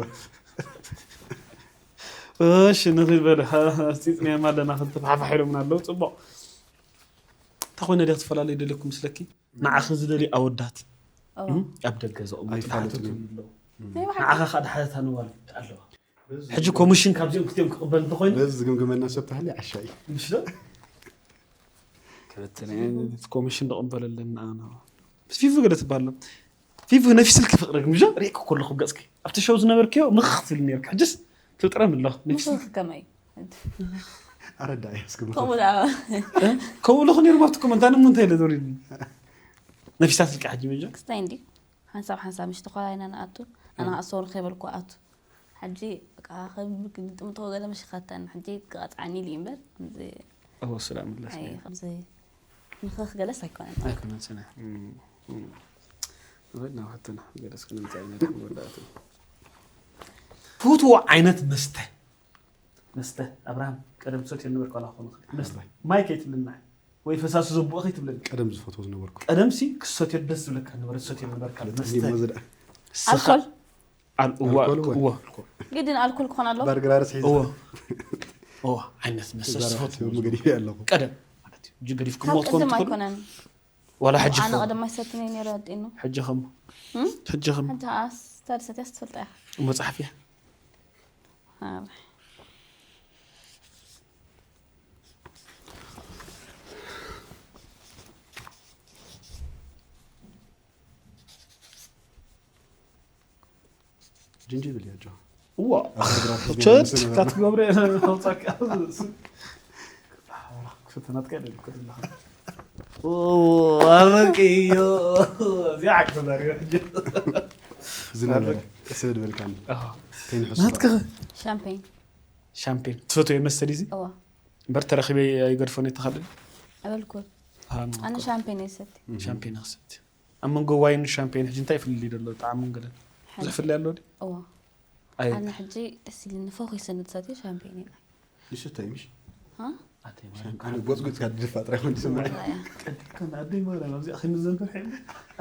እሺ ንኽድ በለ ኣስቲፅናዮም ኣለና ክልተ ፋሕፋሕ ኢሎምና ኣለዉ ፅቡቕ እንተኾይነ ደ ክትፈላለዩ ደለኩም ምስለኪ ንዓኺ ዝደልዩ ኣወዳት ኦ። እም? ኣብ ደገ ዘቕምጡ ኣይፋለጡን ድሓተቱ እዮም። ኣለዉ ናይ ባሓቂ ንዓኻ ከዓ ድሓተታ ንዋል ኣለዋ ሕጂ ኮሚሽን ካብዚኦም ክልቲኦም ክቕበል እንተኾይኑ በዚ ዝግምግመና ሰብ ተሃልዩ ዓሻ እዩ ምሽ ዶ ክበተነ ኮሚሽን ንቕበል ኣለና ኣና ምስ ፊፉ ገለ ትበሃል ኣሎ ፊፉ ነፊ ስልኪ ፍቅርክ ምጆ ሪእኩ ከለኹ ገጽኪ ኣብቲ ሾው ዝነበርክዮ ምኽኽ ትብል ነርክ ሕጅስ ትጥረም ኣለኹ ነፊ ስልኪ ምኽኽ ከመይ ኣረዳእያ እስኪ ምኽኽ። ከምኡ ደኣ ከምኡ ለኹ ነርማ ኣብቲ ኮመንት ኣነ ምንታይ ኢለ ዞሪኒ ነፊሳ ስልኪ ሕጂ ምጆ ክስታይ እንዲ ሓንሳብ ሓንሳብ ምሽ ተኾላይና ንኣቱ ኣነ ኣሰውን ከይበልኩ ኣቱ ሕጂ በቃ ከም ግጥምቶ ገለ መሽኻተን ሕጂ ክቐጥዓኒ ኢሉ እምበር ከምዚ እወ ስላ ምለስ ኣይ ከምዚ ምኽኽ ገለስ ኣይኮነን ኣይኮነን ስነ ወድና ወሓትና ገለስ ክንምጻእ ኢና ድሕሪ ወዳእቱ ትፈትዎ ዓይነት መስተ መስተ ኣብርሃም ቀደም ትሰትዮ ነበርካ ዋላ ክኾን ይኽእል መስተ ማይ ከይትብልና ወይ ፈሳሲ ዘብኡ ከይትብለኒ ቀደም ዝፈትዎ ዝነበርኩ ቀደም ሲ ክሰትዮ ደስ ዝብለካ ነበረ ትሰትዮ ነበርካ መስተ እንዲሞ ዝዳ ስኻ ኣልኮል ኣል- እወ ኣልኮል እወ። እወ ግድን ኣልኮል ክኾን ኣለዎ ባርግራርስ ሒዝ እወ እወ ዓይነት መስተ ዝፈትዎ መገዲ ኣለኹ ቀደም ማለት እዩ እጅ ገዲፍኩም ካብ ትኾኑ ቅድም ትኽእሉ ኣይኮነን ዋላ ሕጂ ኣነ ክኾኑ ቀደም ኣይሰትን እየ ነይረ ኣዴኖ ሕጂ ኸሞ እም? ሕጂ ኸሞ ሓንቲ ኣስ ታደሰት ያስ ትፈልጣ ኢኻ መፅሓፍ እያ ኣረ። ጅንጅብል እያ ጆ እዋ ኣብ ትግራይ ህዝቢ ቸት ዝነበረ ካትገብረ ተውፃካ ክሰተናትካ ደልኩ ኣለኻ ኣረቂ እዮ እዚኣ ዓክሰናሪ ሕጂ ዝነበረ ስለ ዝበልካኒ ከይንሕሱ ናትክኸ ሻምፔን ሻምፔን ትፈትዮ መሰል እዚ እዋ እምበር ተረኺበ ኣይገድፎን የተኻልል ኣበልኩ ኣነ ሻምፔን እየ ዝሰቲ ሻምፔን ክሰቲ ኣብ መንጎ ዋይን ሻምፔን ሕጂ እንታይ ፍልልይ ደሎ ጣዕሙን ገለን ብዙሕ ፍልልይ ኣሎ ድዩ? እዋ ኣይ ኣነ ሕጂ ደስ ኢልኒ ፎኺሰ ንትሰትዮ ሻምፔን ኢና ይስተ ይምሽ ሃ? ኣነ ጎፅጎፅካ ድፋ ጥራይ ኮን ዝስምዐ ቀዲልካ ንኣደይ ማርያም ኣብዚኣ ከይምዘን ፍርሒ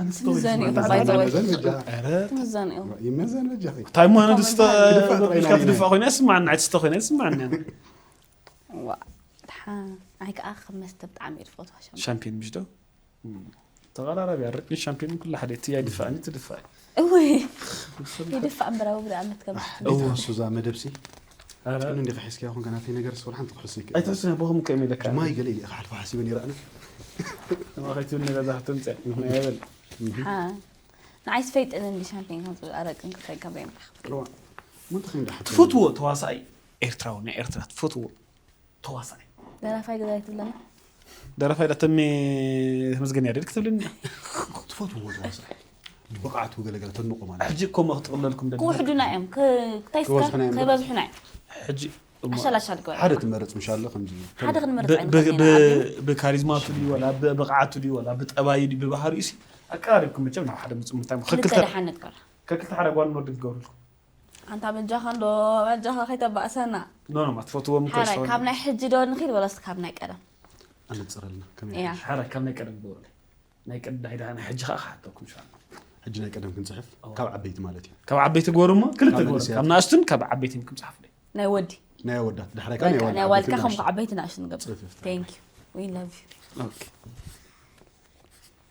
ኣንስቶ ምዘን እዩ ይስማዕ። ባይ ዘ ወይ መዘን በጃ ኧረ ትምዘን እዩ ይመዘን በጃ እንታይ ምዃኑ ድስተ ድፋ ጥራይ በብልካ ናይ ትድፋ ኮይነ ስማዕና ኣይትስተ ኮይነ ስማዕና ዋ ድሓ ኣይ ከዓ ከም መስተ ብጣዕሚ እዩ ዝፈትዋ ሻምፔን ሻምፒዮን ምሽ ዶ ተቐራራቢ ኣረቅን ሻምፒዮን ኩሉ ሓደ እቲ ኣይድፋእን ትድፋእ እወይ ይድፋእ እምበራዊ ብድኣመት ከም እሱ እዛ መደብሲ ኧረ ቅን እንዲኻ ሒዝካዮ ኹን ከናተይ ነገር ስወል ሓንቲ ክሕሱ ይክእል ኣይተወስነ ቦኹም ከመይ ኢለካ ማይ ገለ ኢለ ኢኻ ሓልፋ ሓሲበ ነይረ ኣነ ማኸይትውን ነጋዛ ክትምፅእ ናይ በል ሓ ንዓይ ስፈይጥን እንዲ ሻምፒዮን ከም ዝብል ኣረቅን ክፈይ ከም ዘይምራሕ ረዋ ምንተ ኸይንዳ ሓ ትፈትዎ ተዋሳኣይ ኤርትራዊ ናይ ኤርትራ ትፈትዎ ተዋሳኣይ ደራፋይ ገዛ ይትብለና ደራፋይ ዳተሚ ተመስገን ያደል ክትብልኒ ትፈትዎ ተዋሳኣይ ብቕዓቱ ገለገለ ተንቆ ማለት ሕጂ እኮ ሞ ክጥቕለልኩም ደሊ ክውሕዱና እዮም ክ- ክታይ ስካ ክበዝሑና እዮም። ከይበዝሑና እዮም ሕጂ እሞ ኣሻላሻል ግበር ሓደ ትመረፅ ምሻለ ከምዚ ሓደ ክንመርፅ ብ- ብ- ኣይንኽእልን ኢና ብ- ኣቢና። ብካሪዝማቱ ድዩ ወላ ብብቕዓቱ ድዩ ወላ ብጠባዩ ድዩ ብባህሪኡ ሲ ኣቀራሪብኩም መቸም ናብ ሓደ ምፁ ምንታይ ሞ ክልተ ከክልተ ደሓነት ቃል ከክልተ ሓደ ጓል ወዲ ክገብርልኩም ኣንታ በጃኻ እንዶ በጃኻ ከይተባእሰና ኖ ኖ ትፈትዎም እኮ ሓራይ ይኸውን። ካብ ናይ ሕጂ ዶ ንኽድ ወላስ ካብ ናይ ቀደም ኣነፅረልና ከመይ እያ ሓራይ ካብ ናይ ቀደም ግበሩ ናይ ቀዳይ ደኣ ናይ ሕጂ ከዓ ክሓተኩም ሻ ሕጂ ናይ ቀደም ክንፅሕፍ ካብ ዓበይቲ ማለት እዩ ካብ ዓበይቲ ግበሩ እሞ ክልተ ካብ ግበሩ መንእሰያት። ካብ ንኣሽቱን ካብ ዓበይትን ክምፅሓፍ ናይ ወዲ ናይ ኣወዳት ዳሕራይ በቃ ከዓ ናይ ዋልካ ከም ናሽቱ ዓበይቲ ንኣሽቱ ንገብር ፅፍፍ thank you we love you ኦኬ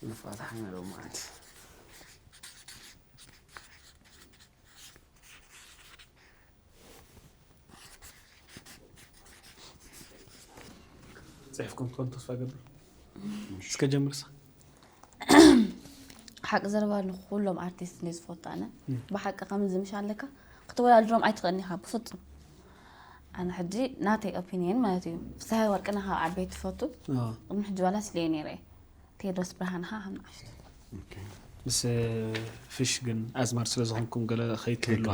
ንፋታሕ ኢና ሎማዓንቲ ፅሒፍኩም ትኾኑ ተስፋ ገብር እስከ ጀምርሳ ሓቂ ዘረባ ንኩሎም ኣርቲስት እንደ ዝፈቱ ኣነ ብሓቂ ከምዚ ምሽ ኣለካ ክትወዳድሮም ኣይትኽእልኒ ኢኻ ብፍፁም ኣነ ሕጂ ናተይ ኦፒኒየን ማለት እዩ ፍስሃይ ወርቅና ካብ ዓበይቲ ትፈቱ ቅድሚ ሕጂ ዋላ ስልየ ነይረ እየ ቴድሮስ ብርሃንኻ ከም ንኣሽቱ ምስ ፍሽ ግን ኣዝማድ ስለ ዝኾንኩም ገለ ከይትብልዋ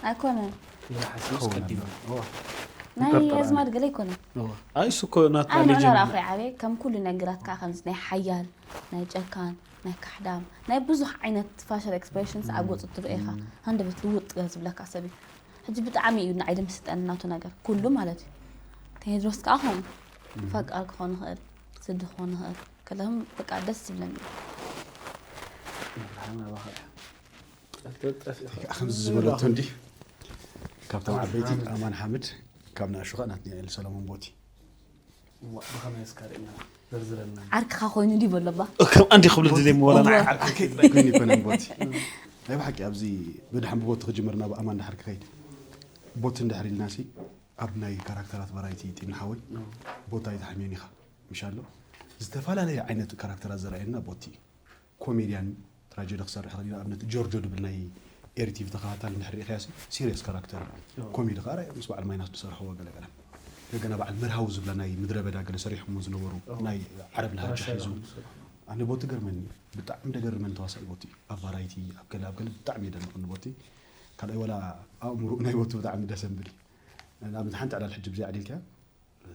ኣይኮነን ኢላ ሓሲብ ኣስቀዲሙ ናይ ኣዝማድ ገለ ኣይኮነን ኣይ እሱ እኮ ናትና ኣነ ሌጀንድ መራኺ ዓበየ ከም ኩሉ ነገራት ከዓ ከምዚ ናይ ሓያል ናይ ጨካን ናይ ካሕዳም ናይ ብዙሕ ዓይነት ፋሻል ኤክስፕሬሽንስ ኣብ ገፁ ትርኢ ኢኻ ሃንደበት ልውጥ ገለ ዝብለካ ሰብ እዩ ሕጂ ብጣዕሚ እዩ ንዓይ ድምስጠኒ ናቱ ነገር ኩሉ ማለት እዩ ቴድሮስ ከዓ ኾኑ ፈቃር ክኾን ይኽእል ስዲ ክኾን ይኽእል ከለህም በቃ ደስ ዝብለኒ ከምዚ ዝበለቶ እንዲ ካብቶም ዓበይቲ ኣማን ሓምድ ካብ ንኣሹ ከዓ ናትናኤል ሰለሞን ቦቲ ብኸመይ እስካ ርእና ዘርዝረልና ዓርክኻ ኮይኑ ድዩ በሎባ ከም ኣንዲ ክብል ድሌ ወላ ናይ ዓርኪ ከይድ ኣይኮይን ይኮነን ቦቲ ናይ ብሓቂ ኣብዚ ብድሓን ብቦቲ ክጅምር ናብ ኣማን ድሓር ክኸይድ ቦቲ እንድሕር ኢልና ሲ ኣብ ናይ ካራክተራት ቫራይቲ ጢም ንሓወይ ቦታ ኣይትሓምዮን ኢኻ ምሽ ኣሎ ዝተፈላለየ ዓይነት ካራክተራት ዘርኣየና ቦቲ እዩ ኮሜድያን ራጀ ዶ ክሰርሕ ኽእል እዩ። ንኣብነት ጆርጆ ድብል ናይ ኤሪቲቪ ተኸታታሊ እንድሕር ርኢኻዮ፣ ሲሪየስ ካራክተር እዩ። ኮሜዲ ከዓ ምስ በዓል ማይናስ ዝሰርሕዎ ገለ ገለ፣ ገና በዓል መርሃዊ ዝብላ ናይ ምድረ በዳ ገለ ሰሪሖምዎ ዝነበሩ፣ ናይ ዓረብ ለሃጃ ሒዙ። ኣነ ቦቲ ገርመኒ፣ ብጣዕሚ ደገርመኒ ተዋሳኢ ቦቲ፣ ኣብ ቫራይቲ ኣብ ገለ ኣብ ገለ ብጣዕሚ የደንቕ ንቦቲ። ካልኣይ ወላ ኣእምሮ ናይ ቦቲ ብጣዕሚ ደሰ ንብል እዩ። ንኣብነት ሓንቲ ዕላል ሕጂ ብዚኣ ዕሊልካ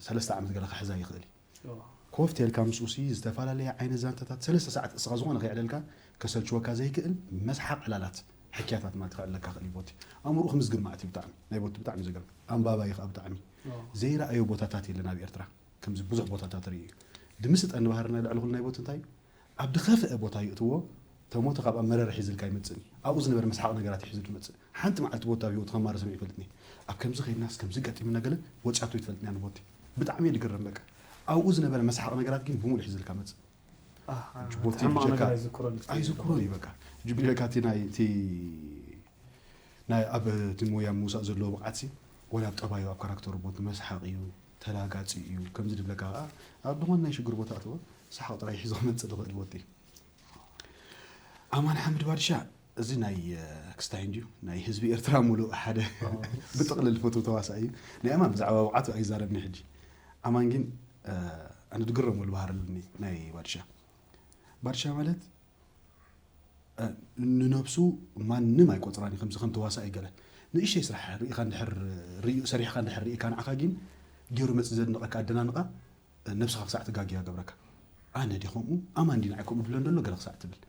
ሰለስተ ዓመት ገለ ክሕዛ ይኽእል እዩ። ኮፍ ተልካ ምስኡ ሲ ዝተፈላለየ ዓይነት ዛንታታት ሰለስተ ሰዓት እስኻ ዝኾነ ከይዕለልካ ከሰልችወካ ዘይክእል መስሓቕ ዕላላት ሕክያታት ማለት ከዕለካ ክእል እዩ። ቦቲ ኣእምሮ ክምዝግማዕ እቲ ብጣዕሚ ናይ ቦቲ ብጣዕሚ ዘገርም ኣንባባይ ከዓ ብጣዕሚ ዘይረኣዮ ቦታታት የለን ኣብ ኤርትራ። ከምዚ ብዙሕ ቦታታት ርኢ እዩ። ድምስጠኒ ባህርና ልዕሊ ኩሉ ናይ ቦቲ እንታይ እዩ? ኣብ ድኸፍአ ቦታ ይእትዎ። ተሞተ ካብ ኣብ መረረ ሒዝልካ ይመጽእኒ ኣብኡ ዝነበረ መስሓቕ ነገራት ይሒዙ ድመጽእ ሓንቲ መዓልቲ ቦታ ኣብ ህይወቱ ከማረ ሰሚዑ ይፈልጥኒ። ኣብ ከምዚ ከይድናስ ከምዚ ገጢምና ገለ ወፂኣቶ ይትፈልጥኒ ንቦቲ ብጣዕሚ እየ ድግረም በቃ። ኣብኡ ዝነበረ መስሓቕ ነገራት ግን ብሙሉ ሒዝልካ መጽእ። ቦቲ ሕማቕ ብጀካ ነገር ኣይዝክሮን እዩ። ኣይዝክሮን እዩ በቃ። ሕጂ ብጀካ እቲ ናይ እቲ ናይ ኣብ እቲ ሞያ ምውሳእ ዘለዎ ብቕዓትሲ ወላ ኣብ ጠባዩ ኣብ ካራክተሩ ቦቲ መስሓቕ እዩ፣ ተላጋፂ እዩ። ከምዚ ድብለካ ከዓ ኣብ ዝኾነ ናይ ሽግር ቦታ ኣትዎ ሰሓቕ ጥራይ ሒዞ ክመፅእ ዝኽእል ቦቲ። ኣማን ሓምድ ባድሻ፣ እዚ ናይ ክስታይ እንድዩ ናይ ህዝቢ ኤርትራ ሙሉእ ሓደ ብጥቕልል ፍቱ ተዋሳእ እዩ። ናይ ኣማን ብዛዕባ ብቕዓቱ ኣይዛረብኒ ሕጂ። ኣማን ግን ኣነ ድግረመሉ ባህር ኣለኒ ናይ ባድሻ። ባድሻ ማለት ንነብሱ ማንም ኣይቆፅራን እዩ። ከምዚ ከም ተዋሳኢ ገለ ንእሽተይ ስራሕ ርኢኻ እንድሕር ርእዩ ሰሪሕካ እንድሕር ርኢካ ንዓኻ ግን ገይሩ መፅ ዘድንቐካ ኣደናንቓ ነብስኻ ክሳዕ ትጋግያ ገብረካ። ኣነ ዲ ከምኡ ኣማን ዲ ንዓይ ከምኡ ድብለ እንደሎ ገለ ክሳዕ ትብል።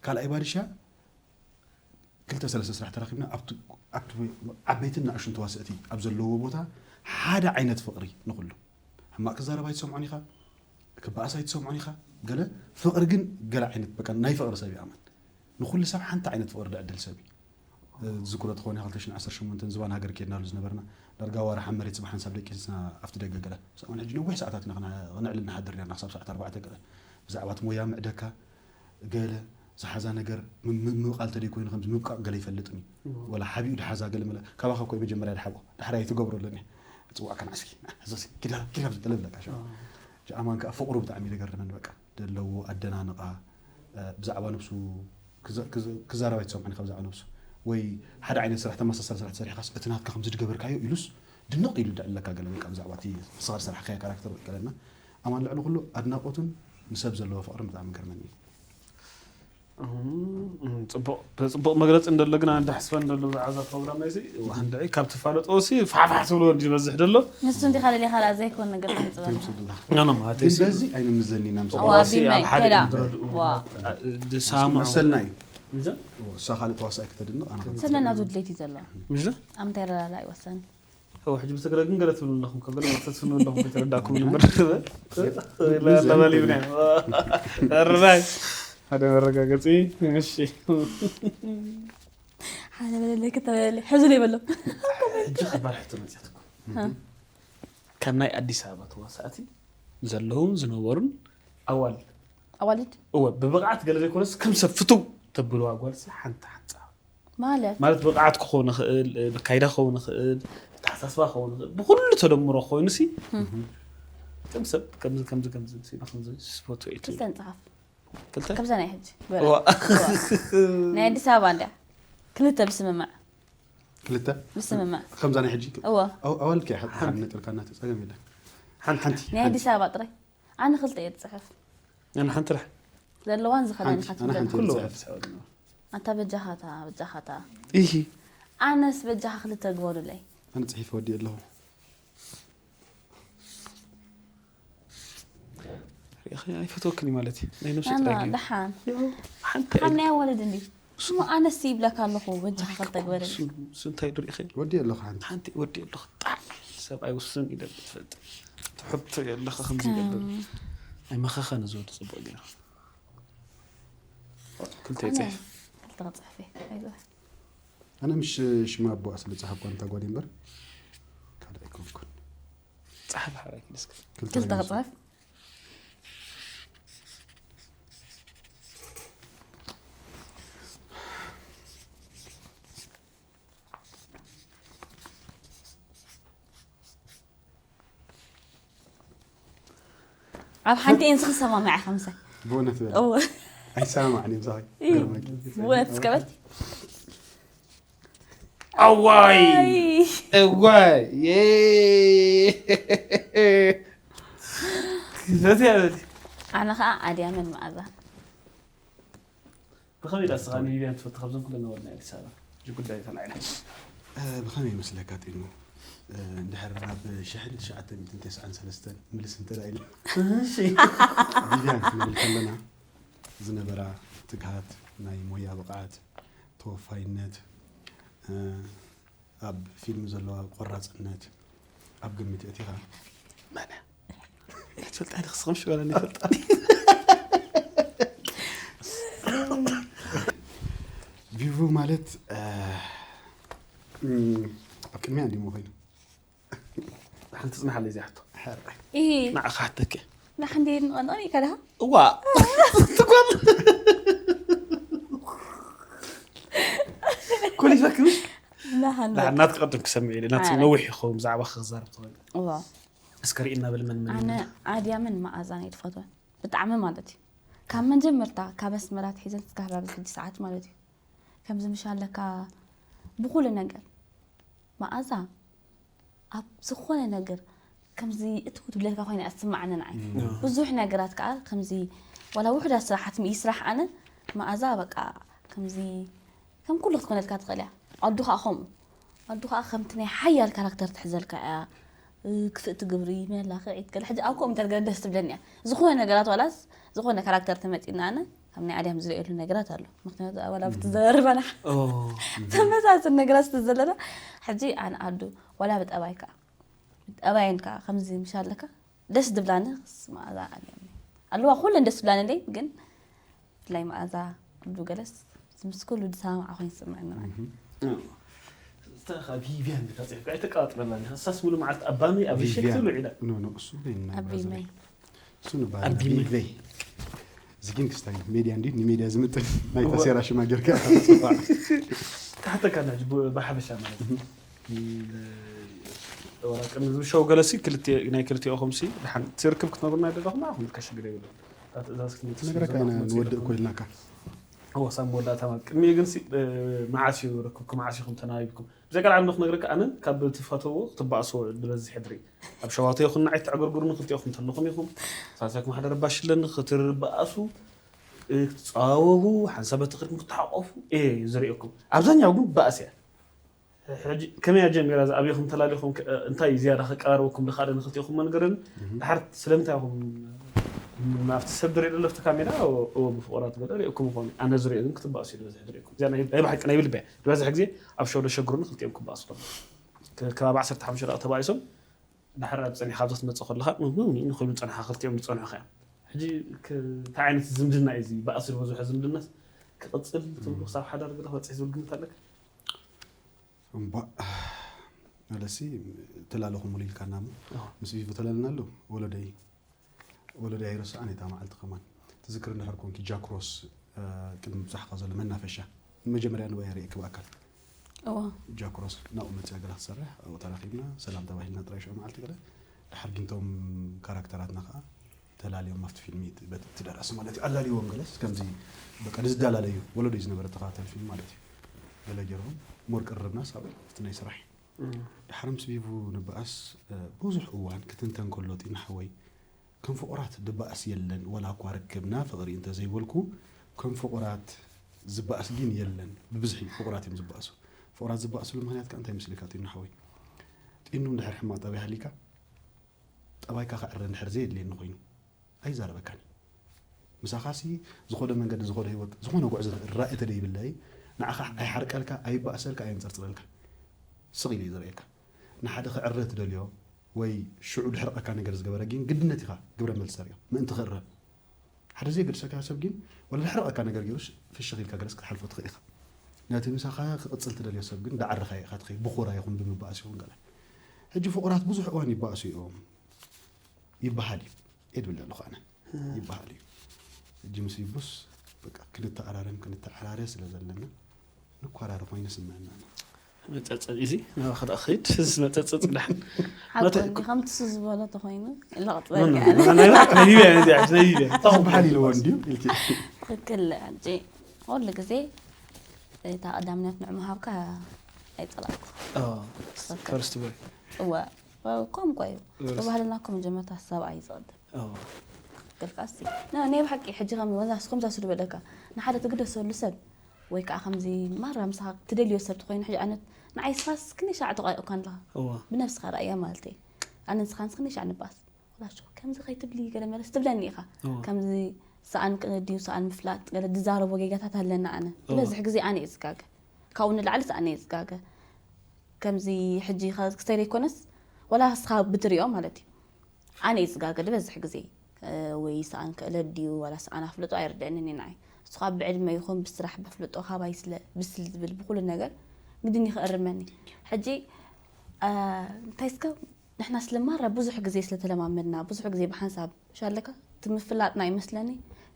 ካልኣይ ባድሻ ክልተ ሰለስተ ስራሕ ተራኺብና ኣብቲ ኣብቲ ዓበይትን ንኣሽቱን ተዋስእቲ ኣብ ዘለዎ ቦታ ሓደ ዓይነት ፍቕሪ ንኹሉ። ሕማቕ ክዛረብ ኣይትሰምዖን ኢኻ፣ ክበኣስ ኣይትሰምዖን ኢኻ። ገለ ፍቕሪ ግን ገለ ዓይነት በቃ ናይ ፍቕሪ ሰብ ይኣምን። ንኹሉ ሰብ ሓንቲ ዓይነት ፍቕሪ ድዕድል ሰብ እዩ። ዝዝክሮ ተኾነ ክልተ ሽሕን ዓሰርተ ሸሞንተን ዝባን ሃገር ኬድናሉ ዝነበርና ዳርጋ ዋርሕ ኣብ መሬት ጽባሕ ሓንሳብ ደቂስና ኣብቲ ደገ ገለ ሰብኣን ሕጂ ነዊሕ ሰዓታት ኢና ክነዕልል ንሓድር ነርና ክሳብ ሰዓት ኣርባዕተ ገለ ብዛዕባ እቲ ሞያ ምዕደካ ገለ ዝሓዛ ነገር ምብቃል ተደይ ኮይኑ ከምዚ ምብቃቕ ገለ ይፈልጥን እዩ። ወላ ሓቢኡ ድሓዛ ገለ መለ ካባኻ እኮ መጀመርያ ድሓቦ ዳሕራይ ትገብሮ ኣለኒ። ጽዋዕካ ንዓስኪ ሕዞሲ ኪዳ ኪዳ ገለ ብለካ ሸ ኣማን ከዓ ፍቕሩ ብጣዕሚ እዩ ደገርመን በቃ ደለዎ ኣደናንቓ ብዛዕባ ነብሱ ክዛረብ ኣይትሰምዖን ኢኻ ብዛዕባ ነብሱ ወይ ሓደ ዓይነት ስራሕ ተመሳሳሊ ስራሕ ተሰሪሕካስ እቲ ናትካ ከምዚ ድገበርካዮ ኢሉስ ድንቕ ኢሉ ድዕለካ ገለ በቃ ብዛዕባ እቲ ንስኻ ዝሰራሕካዮ ካራክተር ወይ ገለና ኣማን ልዕሊ ኩሉ ኣድናቆቱን ንሰብ ዘለዎ ፍቕርን ብጣዕሚ ገርመኒ እዩ። ጽቡቕ ጽቡቕ መግለጺ እንደሎ ግን ኣነ ዳሕስበ እንደሎ ብዛዕባ እዛ ፕሮግራም ናይዚ ዋንድዒ ካብ ትፋለጦ ሲ ፋሕፋሕ ትብሎ እንዲ ዝበዝሕ ደሎ ንሱ እንዲኻ ደሊኻ ላ ዘይኮን ነገር ከምጽበልና ኖ ኖ ማለት ግን ሲ በዚ ኣይንምዘን ኢና ምስ ዋው፣ ኣቢልና ኣብ ሓደ ይከዳ። እንድረድኡ ዋ። ድሳምዑ መሰልና እዩ። ምዘ እሳ ካልእ ተዋሳኢ ክተድንቕ ኣነ ከም ሰለና ዙድሌት እዩ ዘሎ ምዘ ኣምታይ ረላላ ይወሰን ሕጂ ብትግረ ግን ገለ ትብሉ ኣለኹም ካብ ገለ መርተት ስንብሉ ኣለኹም ከይተረዳእኩም ነበር ለበሊብና ርራይ ሓደ መረጋገፂ እሺ ሓደ በለለይ ክተበለለይ ሕዙ ይበሎ ሕጂ ከባድ ሕቶ መፅያትኩም ካብ ናይ ኣዲስ ኣበባ ተዋሳእቲ ዘለውን ዝነበሩን ኣዋልድ ኣዋልድ እወ ብብቕዓት ገለ ዘይኮነስ ከም ሰብ ፍትው ተብልዋ ጓልሲ ሓንቲ ሓንፃ ማለት ማለት ብቕዓት ክኸውን ይኽእል ብካይዳ ክኸውን ይኽእል ብተሓሳስባ ክኸውን ይኽእል ብኩሉ ተደምሮ ኮይኑ ሲ ከም ሰብ ከምዚ ከምዚ ከምዚ ሲ ንክምዚ ስፖርት ወይ ክልተ ንፅሓፍ ክልተ ከምዛ ናይ ሕጂ እዋ ናይ ኣዲስ ኣበባ እንድያ ክልተ ብስምምዕ ክልተ ብስምምዕ ከምዛ ናይ ሕጂ እወ ኣዋልድ ከ ሓንቲ ነጥልካ እናተ ፀገም የለን ሓንቲ ሓንቲ ናይ ኣዲስ ኣበባ ጥራይ ኣነ ክልተ እየ ዝፅሕፍ ኣነ ሓንቲ ራሕ ዘለዋን ዝኸበን ሓንቲ ኣነ ሓንቲ ኩሉ ዝፅሕፍ ሰው ኣንታ በጃኻታ በጃኻታ ኢሂ ኣነስ በጃኻ ክልተ ግበሩለይ ኣነ ፅሒፈ ወዲ ኣለኹ ሪእኺ ኣይፈትወክን እዩ ማለት እዩ ናይ ነብሲ ኣና ጥራይ ድዩ ደሓን ሓንቲ ደሓን ናይ ኣዋልድ እንዲ ስሙ ኣነስ ይብለካ ኣለኹ በጃኻ ክልተ ግበረለይ ስንታይ ድሪእኺ ወዲ ኣለኹ ሓንቲ ሓንቲ ወዲ ኣለኹ ጣዕ ሰብኣይ ውስን ኢለ ትፈልጥ ትሕቶ ኣለኻ ከምዚ ይገብር ኣይመኸኸን እዚ ወዲ ፅቡቅ ገይሩ ክልተ ይፅሕፍ ክልተ ክፅሕፍ እየ ኣይዞህ ኣነ ምሽ ሽማ ኣቦኣ ስለ ፀሓፍኳ ንታ ጓል እምበር ካልእ ኣይኮንኩን ፀሓፍ ሓራይ ክልስክ ክልተ ክፅሕፍ ኣብ ሓንቲ እየን ዝኽሰማምዐ ከምሰ ብእውነት በል እወ ኣይሰማማዕን እዩ ምሳኺ። እዩ። ገርመኪ። ብእውነት እስከ በል። ኣዋይ ኣይ፣ እዋይ የ በዚያ በዚ ኣነ ከዓ ኣድያምን መኣዛ። ብኸመይ ዳ ስኻ ንቪቪያን ትፈቱ ካብዞም ኩለን ነበርና ኣዲስ ኣበባ እዚ ጉዳይ ተላዒና እ፣ ብኸመይ ይመስለካ ጢኑ? እ፣ እንድሕር ናብ ሽሕን ትሽዓተ ሚእትን ተስዓን ሰለስተን ምልስ እንተ ኢሉ እሺ ቪቪያን ክንብል ከለና ዝነበራ ትግሃት፣ ናይ ሞያ ብቕዓት፣ ተወፋይነት፣ እ፣ ኣብ ፊልም ዘለዋ ቆራፅነት ኣብ ግምት ኣእቲኻ መን እያ? ትፈልጣ ዲኺ? ስኽም ሽበለኒ ይፈልጣ ቪቮ ማለት እ፣ እም፣ ኣብ ቅድሚያ እንዲሞ ኮይኑ ሓንቲ ፅናሓለይ እዚኣ ሕቶ ሕራይ ኢ ንዓኻ ሓተኪ ንሓንዴ ንቐንቐን እዩ ከድሃ እዋ ትጓል ኮሊፈኪ ምሽ ንሓንዴ ናት ቀድም ክሰምዕ ኢለ ናት ኣረ። ነዊሕ ይኸውን ብዛዕባ ክዛረብ ትኽእል እዋ እስከ ርኢ እናብል መን መን ኣነ ኢና? ኣድያምን መኣዛን እየ ትፈትወን ብጣዕሚ ማለት እዩ። ካብ መጀመርታ ካብ ኣስመራ ኣትሒዘን እስካብ ኣብዚ ሕጂ ሰዓት ማለት እዩ። ከምዚ ምሽ ኣለካ ብኩሉ ነገር መኣዛ ኣብ ዝኾነ ነገር ከምዚ እትው ትብለካ ኮይና እያ ትስማዓኒ ንዓይ። ብዙሕ ነገራት ከዓ ከምዚ ዋላ ውሕዳት ስራሓት ይስራሕ ኣነ መኣዛ በቃ ከምዚ ከም ኩሉ ክትኮነልካ ትኽእል እያ። ኣዱ ከዓ ከምኡ ኣዱ ከዓ ከምቲ ናይ ሓያል ካራክተር ትሕዘልካ እያ። ክፍእቲ ግብሪ መላኽዒት ገለ ሕጂ ኣብ ከምኡ እንተልገለ ደስ ትብለኒ እያ። ዝኾነ ነገራት ዋላስ ዝኾነ ካራክተር ተመፂና ኣነ ካብ ናይ ኣድያም ዝርእየሉ ነገራት ኣሎ። ምክንያቱ ዋላ ብትዘረርባና ተመሳስል ነገራት ስተዘለና ሕጂ ኣነ ኣዱ ዋላ ብጠባይ ከዓ ብጠባይን ከዓ ከምዚ ምሽ ኣለካ ደስ ድብላኒ ክስ መኣዛ ኣድያም ኣለዋ ኩለን ደስ ድብላኒ ኣለይ ግን ብፍላይ መኣዛ ኣዱ ገለስ ምስ ኩሉ ዝሰማማዓ ኮይኑ ዝስምዐኒ ንዓይ። ቪቪያን ተቃፂፍካ ኣይተቃጥረና እሳስ ሙሉ መዓልቲ ኣብ ባሚ ኣብ ሸክ ቪቪያን ትብሉ ዒላ ኖ ኖ እሱ በይና ኣቢመይ እሱ ንባል ኣቢመይ። ቪቬ እዚ ግን ክስታይ ሜድያ እንዲ ንሜድያ ዝምጥን ናይ እዋ። ታሴራ ሽማገርካ ካሕተካ ና ብሓፈሻ ማለት እዩ ወላ ቅድሚ ዝብሸው ገለሲ ክልተ ናይ ክልቲኦኹም ሲ ድሓን ትርክብ ክትነግሩና ደለኹም ኣኹም ከሽግር የብሉ ትእዛዝ ክትመልስ ነገረካ ኢና ንወድእ ኮይልናካ እዎ ሳብ መወዳእታ ማለት ቅድሚ ግን ሲ መዓስ እዩ ርክብኩም መዓስ ኢኹም ተናቢብኩም ብዘይ ቃል ዓንዶ ክነግረካ ኣነ ካብ ትፈተዎ ክትበኣስዎ ዝበዝሕ ድሪ ኣብ ሸዋቶ ይኹን ንዓይ ትዕግርግሩኒ ክልቲኦኹም ተለኹም ኢኹም ሳሳኩም ሓደ ረባሽ ኣለኒ ክትርበኣሱ ክትፀዋወቡ ሓንሳብ በቲ ቅድሚ ክትሓቆፉ እየ ዝርእየኩም ኣብዛኛው ግን በኣስ እያ ሕጂ ከመይ እያ ጀሚራ እዛ ኣብኹም ተላሊኹም እንታይ እዩ ዝያዳ ከቀራርበኩም ዝኽኣለ ንክልቲኦኹም መንገርን ድሓር ስለምንታይ ኢኹም ናብቲ ሰብ ዝርኢ ዘሎ ኣብቲ ካሜራ እዎ ብፍቑራት ገለ ርእየኩም ይኾኑ ኣነ ዝርእዮ ግን ክትበኣሱ እዩ ዝበዝሕ ዝርእየኩም እዚኣ ናይ ናይ ብሓቂ ናይ ብልበያ ዝበዝሕ ግዜ ኣብ ሸው ዘሸግሩኒ ክልቲኦም ክበኣሱ ከለዉ ከባቢ ዓሰርተ ሓሙሽተ ደቂቕ ተባኢሶም ድሓር ኣብ ፀኒሕካ ኣብዚ ክትመፅእ ከለካ ንኮይኑ ፀንሓ ክልቲኦም ዝፀንሑካ እዮም ሕጂ እንታይ ዓይነት ዝምድና እዩ እዚ በኣሲ ዝበዝሖ ዝምድናስ ክቕፅል ትብሉ ክሳብ ሓዳር ገለ ክበፅሕ ዝብል ግምት ኣለካ እምባእ ኣለሲ ተላለኹምሉ ኢልካና እሞ ኣዎ። ምስ ቪቭ ተላለና ኣሎ ወለደይ ወለደይ ኣይረስዓን እታ መዓልቲ ከማን ትዝክር እንድሕር ኮንኪ ጃክሮስ እ፣ ቅድሚ ምብጻሕካ ዘሎ መናፈሻ ንመጀመርያ ንበያ ርእየኪ ብኣካል እዋ ጃክሮስ ናብኡ መፅያ ገላ ክትሰርሕ ኣብኡ ተራኺብና ሰላም ተባሂልና ጥራይ ሽዑ መዓልቲ ገለ ድሓር ግንቶም ካራክተራትና ከዓ ተላልዮም ኣብቲ ፊልም በቲ ደራሲ ማለት እዩ ኣላልይዎም ገለስ ከምዚ በቃ ንዝዳላለዩ ወለዶ እዩ ዝነበረ ተኸታተል ፊልም ማለት እዩ ገለ ገይርዎም ሞር ቅርርብናስ ኣብኡ እቲ ናይ ስራሕ እዩ ድሓር ምስ ቪቭ ንበኣስ ብዙሕ እዋን ክትንተን ከሎ ጢና ሓወይ ከም ፍቑራት ድበኣስ የለን ዋላ እኳ ርክብና ፍቕሪ እንተዘይበልኩ ከም ፍቑራት ዝበኣስ ግን የለን ብብዝሒ ፍቑራት እዮም ዝበኣሱ ፍቑራት ዝበኣስሉ ምክንያት ከዓ እንታይ ምስልካ ጢኑ ሓወይ ጢኑ እንድሕር ሕማቕ ጠባይ ሃሊካ ጠባይካ ክዕረ እንድሕር ዘየድልየኒ ኮይኑ ኣይዛረበካን እዩ ምሳኻሲ ዝኾነ መንገዲ ዝኾነ ህይወት ዝኾነ ጉዕዞ ራእይ ተደይብለይ ንዓኻ ኣይሓርቀልካ ኣይበኣሰልካ ኣየንፀርፅረልካ ስቕ ኢሉ እዩ ዝርእየካ ንሓደ ክዕረ ትደልዮ ወይ ሽዑ ድሕርቐካ ነገር ዝገበረ ግን ግድነት ኢኻ ግብረ መልሲ ተርእዮ ምእንቲ ክእረም ሓደ ዘየገድሰካ ሰብ ግን ወላ ድሕርቐካ ነገር ገይሩስ ፍሽኽ ኢልካ ገለስ ክትሓልፎ ትኽእል ኢኻ ነቲ ምሳኻ ክቕፅል ትደልዮ ሰብ ግን ዳዓርኻ ኢኻ ትኸይ ብኹራ ይኹን ብምባእስ ይኹን ገለ ሕጂ ፍቑራት ብዙሕ እዋን ይባእሱ እዮም ይበሃል እዩ እየ ድብል ዘለኹ ኣነ ይበሃል እዩ ሕጂ ምስ ይቡስ በቃ ክንተኣራረም ክንተዓራረ ስለ ዘለና ንኳራረ ኮይኑ ስምዕና መፀፀፂ እዚ ናባኻ ደኣ ክኸይድ እዚ መፀፀፂ ድሓን ሓቂ እንዲ ከምቲ ሱ ዝበሎ ተኮይኑ ለቕጥበል ናይ ቢብያ ነዚኣ ናይ ቢብያ ዝበሃል ኢልዎ እንድዩ ኢልኪ ትክክል። ሕጂ ኩሉ ግዜ እታ ቀዳምነት ንዕኡ ምሃብካ ኣይጸላእኩ። ፈርስት ቦይ እወ፣ ከምኡ እኮ እዩ። ብባህልና እኮ መጀመርታ ሰብኣይ እዩ ዝቐድም። ትክክል። ካሲ ናይ ብሓቂ ሕጂ ከም ወላ ስኹም ዛስዱ በለካ ንሓደ ትግደሰሉ ሰብ ወይ ከዓ ከምዚ ማራ ምሳኻ ትደልዮ ሰብ ትኮይኑ፣ ሕጂ ኣነት ንዓይ ስኻስ ክንደይ ሻዕ ተቋይቑካ ኣለኻ? እዋ ብነብስኻ ርኣያ ማለት እዩ። ኣነ ንስኻ ንስ ክንደይ ሻዕ ንባስ ወላሽ ከምዚ ከይትብሊ ገለ መለስ ትብለኒ ኢኻ። እዋ ከምዚ ሰኣን ቅነ ድዩ ሰኣን ምፍላጥ ገለ ዝዛረቦ ጌጋታት ኣለና። ኣነ ዝበዝሕ ግዜ ኣነ እየ ዝጋገ፣ ካብኡ ንላዕሊ ኣነ እየ ዝጋገ። ከምዚ ሕጂ ክስተይ ዘይኮነስ ወላ ንስኻ ብትሪኦ ማለት እዩ። ኣነ እየ ዝጋገ ዝበዝሕ ግዜ። ወይ ሰኣን ክእለት ድዩ ዋላ ሰኣን ኣፍልጦ ኣይርድአንን እዩ ንዓይ። ንሱ ካብ ብዕድመ ይኹን ብስራሕ በፍልጦ ካባይ ስለ ብስል ዝብል ብኩሉ ነገር ግድን እዩ ክእርመኒ። ሕጂ እንታይ እስከ ንሕና ስለማራ ብዙሕ ግዜ ስለተለማመድና ብዙሕ ግዜ ብሓንሳብ ሻለካ እቲ ምፍላጥና ይመስለኒ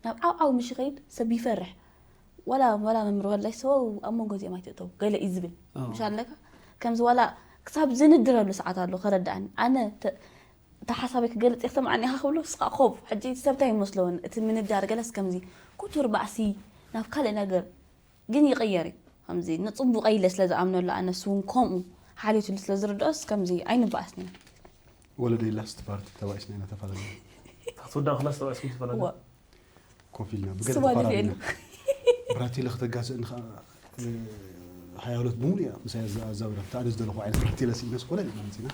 ናብ ዓውዓው ምሽ ይኸይድ ሰብ ይፈርሕ። ዋላ ዋላ መምህር ወላይ ሰው ኣብ መንጎ እዚኦም ኣይትእተው ገለ እዩ ዝብል ምሽ ኣለካ። ከምዚ ዋላ ክሳብ ዝንድረሉ ሰዓት ኣሎ ከረዳእኒ ኣነ እታ ሓሳበይ ክገልጽ እየ ክሰምዓኒ ኢኻ ክብሎ ስኻ ኮፍ ሕጂ ሰብታይ ይመስለውን እቲ ምንዳር ገለስ ከምዚ ኩቱር ባእሲ ናብ ካልእ ነገር ግን ይቕየር እዩ። ከምዚ ንጽቡቐ ኢለ ስለ ዝኣምነሉ ኣነስ እውን ከምኡ ሓልየትሉ ስለ ዝርድኦስ ከምዚ ኣይንበኣስን ኢና። ወለደይ ላስት ፓርቲ ተባኢስና ኢና ተፈላለና። ክትወዳእ ክላስ ተባኢስኩም ተፈላለና። እዋ ኮፍ ኢልና ብገለ ስዋ ተቋራሪና ድልየሉ። ብራቴለ ክተጋዝእ ንኻ ሓያሎት ብምሉ እያ ምሳይ ኣዛውራ ብታ ኣነ ዝደለኹ ዓይነት ብራቴለ ስኢነስ ኮለ ኢና መፂና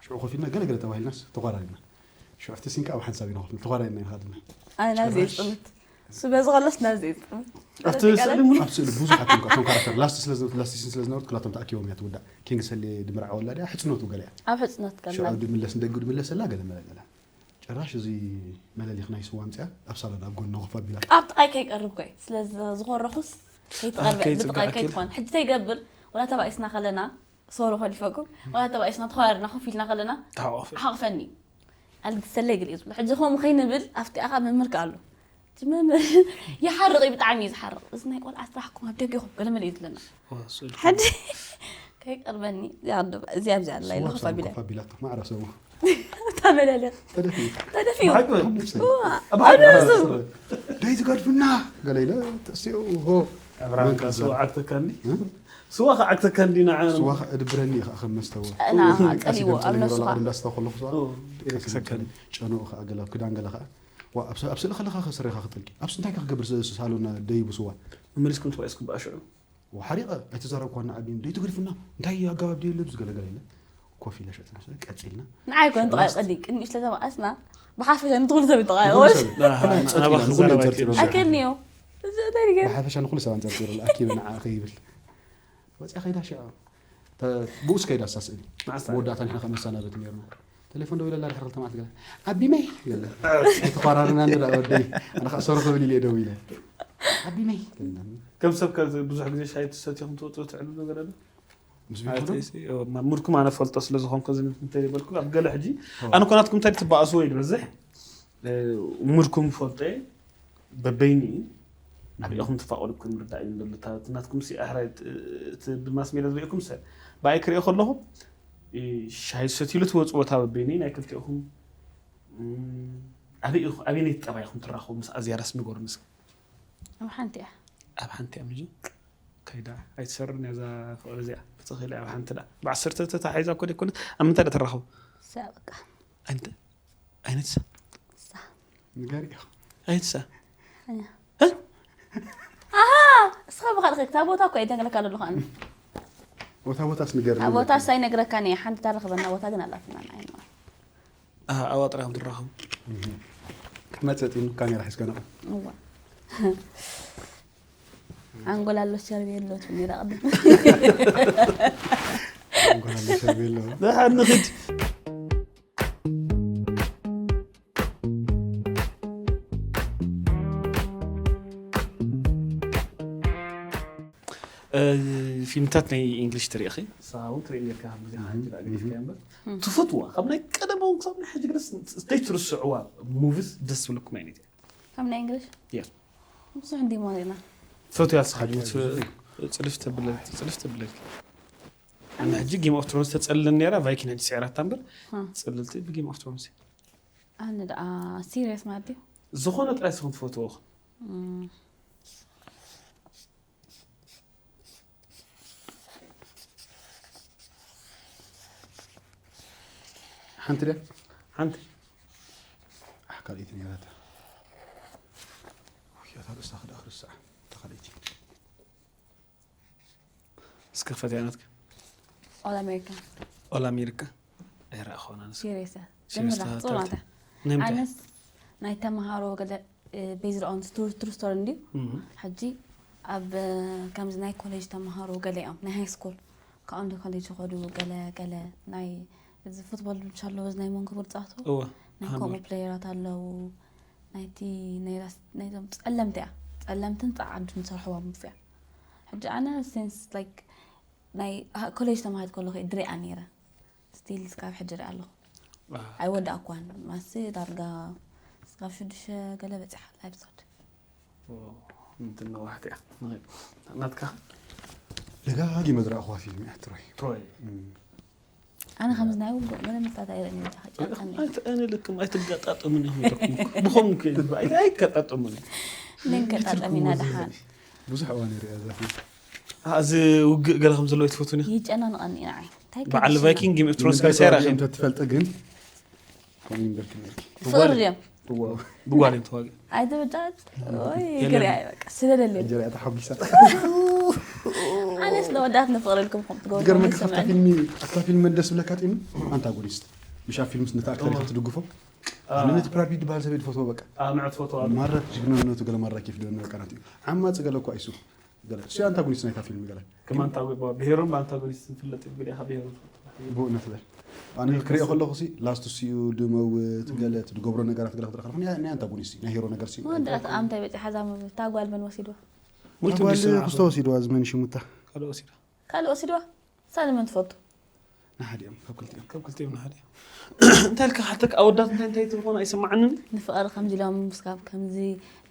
ሽዑ ኮፍ ኢልና ገለ ገለ ተባሂልናስ ተቋራሪና ሽዑ ኣብቲ ሲንካ ኣብ ሓንሳብ ኢና ኮፍ ተቋራሪና ኢና ካድና ኣነ ናብዚ እየ ዝጥምት። እሱ በዚ ከሎስ ናብዚ እየ ዝጥምት። ኣብቲ ስለዚ ስእሊ ቀለም ሙሉ ኣብ ስእሊ ብዙሓት እዮም እቶም ካራክተር ላስት ስለዝነበሩ ላስት ሲን ስለዝነበሩ ክላቶም ተኣኪቦም እያ ትውዳእ ኪንግ ሰሌ ድምርዓ ወላ ድያ ሕፅኖቱ ገለ እያ ኣብ ሕፅኖት ሽዑ ከላ ድምለስ እንደግ ድምለሰላ ገለ መለ ገለ ጭራሽ እዚ መለሊኽ ናይ ስዋ ኣምፅያ ኣብ ሳሎን ኣብ ጎና ኮፍ ኣቢላ ኣብ ጥቓይ ከይቀርብ ኮይ ስለ ዝኾረኹስ ከይትቐርበ ከይጽጋዕ ብጥቓይ ከይድ- ከይትኾን ሕጂ ተይገብር ወላ ተባኢስና ከለና ሶሮ ኮሊፈኩም ወላ ተባኢስና ተኸባርና ኮፍ ኢልና ከለና ተሓቋፈ ሓቕፈኒ ኣልግሰለይ ግል እዩ ዝብሎ ሕጂ ከምኡ ከይንብል ኣብቲ ኣኻ መምህር ከኣሉ እቲ መምህር ይሓርቕ እዩ ብጣዕሚ እዩ ዝሓርቕ እዚ ናይ ቆልዓ ስራሕኩም ኣብ ደገኹም ገለ መለ እዩ ዝብለና ሕጂ ከይቀርበኒ እዚኣ ኣብዚ ኣላ ኢለ ኮፍ ኣቢለ ኮፍ ኣቢላቶ ማዕረ ሰቡ ተመለለ ተደፊ ተደፊኡ ብሓቂ እዋ፣ ብሓቂ ኣነሱ ደይ ትገድፍና ገለ ኢለ ተሲኡ ሆ ኣብርሃም መን ስዋ ክዛረብ? ዓግተካ እንዲ እ? ስዋ ከዓግተካ እንዲ ንዓ ስዋ ከ- ድብረኒ ኢኻ ከም መስተ እዎ እና ቃሲ ጸሊዎ ገምጽለኒ ኣብ ነብስኻ ወላ እንዳስታ ከለኹ ስዋ ኦ፣ ቃሲ ገምጽለኒ ጨንኡ ከዓ ገለ ኣብ ክዳን ገለ ከዓ ዋ፣ ኣብ ስ- ኣብ ስእሊ ከለኻ ከስሬኻ ክጥልቂ ኣብ ስንታይ ክገብር ስ- ሳሎን ደይቡ ስዋ መመሊስኩም ተባኢስኩም ብኣሽዑ ወሓሪቐ ኣይተዛረብኳ ንዓቢን ደይ ትግድፍና እንታይ ኣጋባብ ደይ ለብዝ ገለገለ ኢለ ኮፍ ኢለ ሸጥ ቀፂልና ንዓይ ኮን ጥቓይ ቀዲ ቅድሚኡ ስለ ተባኣስና ብሓፈሻ ንትኹሉ ሰብ ይጠቓይወስ ናባኺ ዘረባ ኣይትብል። ኣከልኒዮ እዚ እንታይ ነገር ብሓፈሻ ንኩሉ ሰብ ኣንፀርፂሩ ኣኪበ ንዓ ከይብል ወፅያ ከይዳ ሽዓ ብኡስ ከይዳ ሳስእሊ ማዕሳ። መወዳእታ ንሕና ከመሳናበት ነርና ቴሌፎን ደው ኢለላ ድሕሪ ክልተ መዓልቲ ገለ ኣቢመይ ገለ ኣይተኳራርና እንዳ ወደይ ኣነ ከዓ ሰሩ ክብል ኢለ ደው ኢለ ኣቢመይ ገለ ከም ሰብ ከ ብዙሕ ግዜ ሻይ ትሰትኹም ትወፅኡ ትዕልሉ ገለ ዶ? ምስ ማለት ቢሆኑ እሲ፣ ማ- ሙድኩም ኣነ ፈልጦ ስለ ዝኾንኩ እዚ እንተ ይበልኩ ኣብ ገለ ሕጂ ኣነ ኮ ናትኩም እንታይ ትበኣስዎ እዩ ዝበዝሕ እ፣ ሙድኩም ፈልጦ እየ በበይኒ እዩ ኣበይ ኢኹም ትፋቐዱ ክን ምርዳእ እዩ ዘሎ እታ ናትኩም ሲ ኣሕራይ እቲ ብማስ ሜዳ ዝበይኩም ሰብ ብኣይ ክሪኦ ከለኹ እ፣ ሻሂ ሰትሉ ትወፅዎ እታ በበይኒ ናይ ክልቲኦኹም እ፣ ኣበይ ኢኹ- ኣበይነይ ጠባይ ኢኹም ትራኸቡ ምስ ኣዝያራስ ንገሩ ምስ ኣብ ሓንቲ እያ ኣብ ሓንቲ እያ ምጂ ከይዳ ኣይትሰርርን እያ እዛ ፍቕሪ እዚኣ ብትኽእል ኣብ ሓንቲ ዳ ብዓሰርተ ተታሒዛ እኮ ደይኮነት ኣብ ምንታይ ዳ ትራኸቡ ሰ በቃ ኣይንተ ኣይነትሳ ሳ ንገሪ ኢኹ ኣይትሳ ኣሃ እስኻ ብኻልኸ ክታ ቦታ እኮ እየ ደንግለካ ዘለኹ ኣነ ቦታ ቦታስ ንገሪ ኣብ ቦታ ሳይ ነግረካ ነ ሓንቲ ታረኽበና ቦታ ግን ኣላትና ንዓይ ኣዋ ጥራይ ከም ትራኸቡ ክትመፀጥ እዩ ካሜራ ሒዝካ ነቑ እዋ ሓንጎል ኣሎ ሸርቢ ኣሎ ትብል ነራ ቅድም እንኳን ኣለሸርቢ ኣለዎ ደሓን ንኽድ እ፣ ፊልምታት ናይ ኢንግሊሽ ትሪኢኺ ንስኻ እውን ትርኢ ነርካ ብዙሕ ሓንቲ ዳ ገዲፍካ እምበር ትፈትዋ ካብ ናይ ቀደም እውን ክሳብ ናይ ሕጂ ግደስ ዘይትርስዕዋ ሙቪስ ደስ ዝብለኩም ዓይነት እያ ከም ናይ እንግሊሽ እያ ብዙሕ እንዲሞ ዜና ትፈትዋ ንስኻ ሕጂ ጽልፍ ተብለኪ ጽልፍ ተብለኪ ኣነ ሕጂ ጌም ኦፍ ትሮንስ ተጸልለን ነራ ቫይኪን ሕጂ ስዕራታ እምበር እ። ጽልልቲ ብጌም ኦፍ ትሮንስ ኣነ ደኣ ሲሪየስ ማለት ድዩ ዝኾነ ጥራይ ስኹም ትፈትዎ ኹም እም፣ ሓንቲ ድያ? ሓንቲ ኣሕ ካልኣይቲ ነይራታ። ውይ፣ እታ ርእሳ ክዳ ክርስዓ። እታ ካልኣይቲ። እስከ ፈትያ ናትክ ኦል ኣሜሪካ ኦል ኣሜሪካ ኣይረኣኸውና ንስ ሲሪየስ እያ ሲሪየስ ጀምራ ተኸታተልቲ። ፅሩማታ ናይ ምንታይ? ኣነስ ናይ ተምሃሮ ገለ based on true story እንድዩ እህ። ሕጂ ኣብ ከምዚ ናይ ኮሌጅ ተምሃሮ ገለ እዮም ናይ ሃይ ስኩል ካብኦም ኮሌጅ ዝኸዱ ገለ ገለ ናይ እዚ ፉትቦል ብቻ ኣለዎ እዚ ናይ መንኮቦል ፃወቱ እወ ናይ ሃንድ ከምኡ ቦል። ፕሌየራት ኣለዉ ናይቲ ናይ ራስ- ናይዞም ፀለምቲ እያ ፀለምትን ፀዓዱን ዝሰርሕዋ ሙፍ እያ ሕጂ ኣነ ሲንስ ላይክ ናይ ኮሌጅ ተማሃሪት ከለኹ ድሪኣ ነይረ ስቲል ስካብ ሕጂ ሪኣ ኣለኹ ዋ። ኣይወዳእኳን ማሲ ዳርጋ ስካብ ሽዱሽተ ገለ በፂሓ ኤፒሶድ ኦ፣ እንትን ነዋሕቲ እያ ናትካ ደጋጊመ ዝረኣኹዋ ፊልም እያ ትሮይ። ትሮይ እም። ኣነ ከምዚ ናይ ውግእ ገለ መጣታ ይረኒ ጫቀኒ ኣይተ- ኣነ ልክም ኣይትጋጣጠሙን ኢኹም ኢለኩም ብኸም ከይድባ ኣይጋጣጠሙን ነንቀጣጠሚና ደሓን ብዙሕ እዋን ይሪኣ እዛ ፊልም። እዚ ውግእ ገለ ከም ዘለዎ ትፈትኒ ይጨናንቐኒ ኢና ዓይ እንታይ በዓል ከብስና? ቫይኪንግ ጌም ኦፍ ትሮንስ ንምንታይ ከይሰራ ተዋጊኦም ተትፈልጢ ግን ከመይ ምበር ክነልኪ ፍቕሪ ድዮም እዋ ኣይተ በጫት ወይ የለን። ግሪ ኣይ በቃ ስለደለ እንጀራ እያ ተሓጒሳ። ኣነስ ለወዳት ንፍቕሪ ኢልኩም ከም ትገብሩ ዝገርመካ ካብታ ይስምዐኒ። ፊልሚ ኣብታ ፊልም መደስ ብለካ ጢም ኣንታጎኒስት ምሽ ኣብ ፊልምስ ነቲ ኣክተር ኢኻ ትድግፎ ኣነ ነቲ ብራድ ፒት ዝበሃል ሰብ እየ ዝፈትዎ በቃ ንዕት ፎቶ ማራ ጅግንነቱ ገለ ማራ ኬፍ ደነ በቃ ናት እዩ ዓማፂ ገለ እኳ ይሱ ገለ እሱ ኣንታጎኒስት ናይታ ፊልም ገለ ከማንታ ብሄሮም ብኣንታጎኒስት ንፍለጥ ይብል ኢኻ ብሄሮም ብኡ ነትበል ኣነ ክሪኦ ከለኹ ሲ ላስት ሲኡ ድመውት ገለ እቲ ዝገብሮ ነገራት ገለ ክትረኽ ናይ ኣንታጎኒስት ናይ ሂሮ ነገር ሲ መወዳእታ ኣምታይ በፂሓ እዛ ሙቪ እታ ጓል መን ወሲድዋ ሙልቲ ጓል ቢስና ክስተ ወሲድዋ ዝመን ሽሙታ ካልኦ ወሲዳ ካልእ ወሲድዋ እሳ ንመን ትፈቱ ንሓዲኦም ካብ ክልቲኦም ካብ ክልቲኦም ንሓደ እንታይ ኢልካ ሓተክ ኣወዳት እንታይ እንታይ ትኾኑ ኣይሰማዓንን ንፍቐሪ ከምዚ ኢሎም ስካብ ከምዚ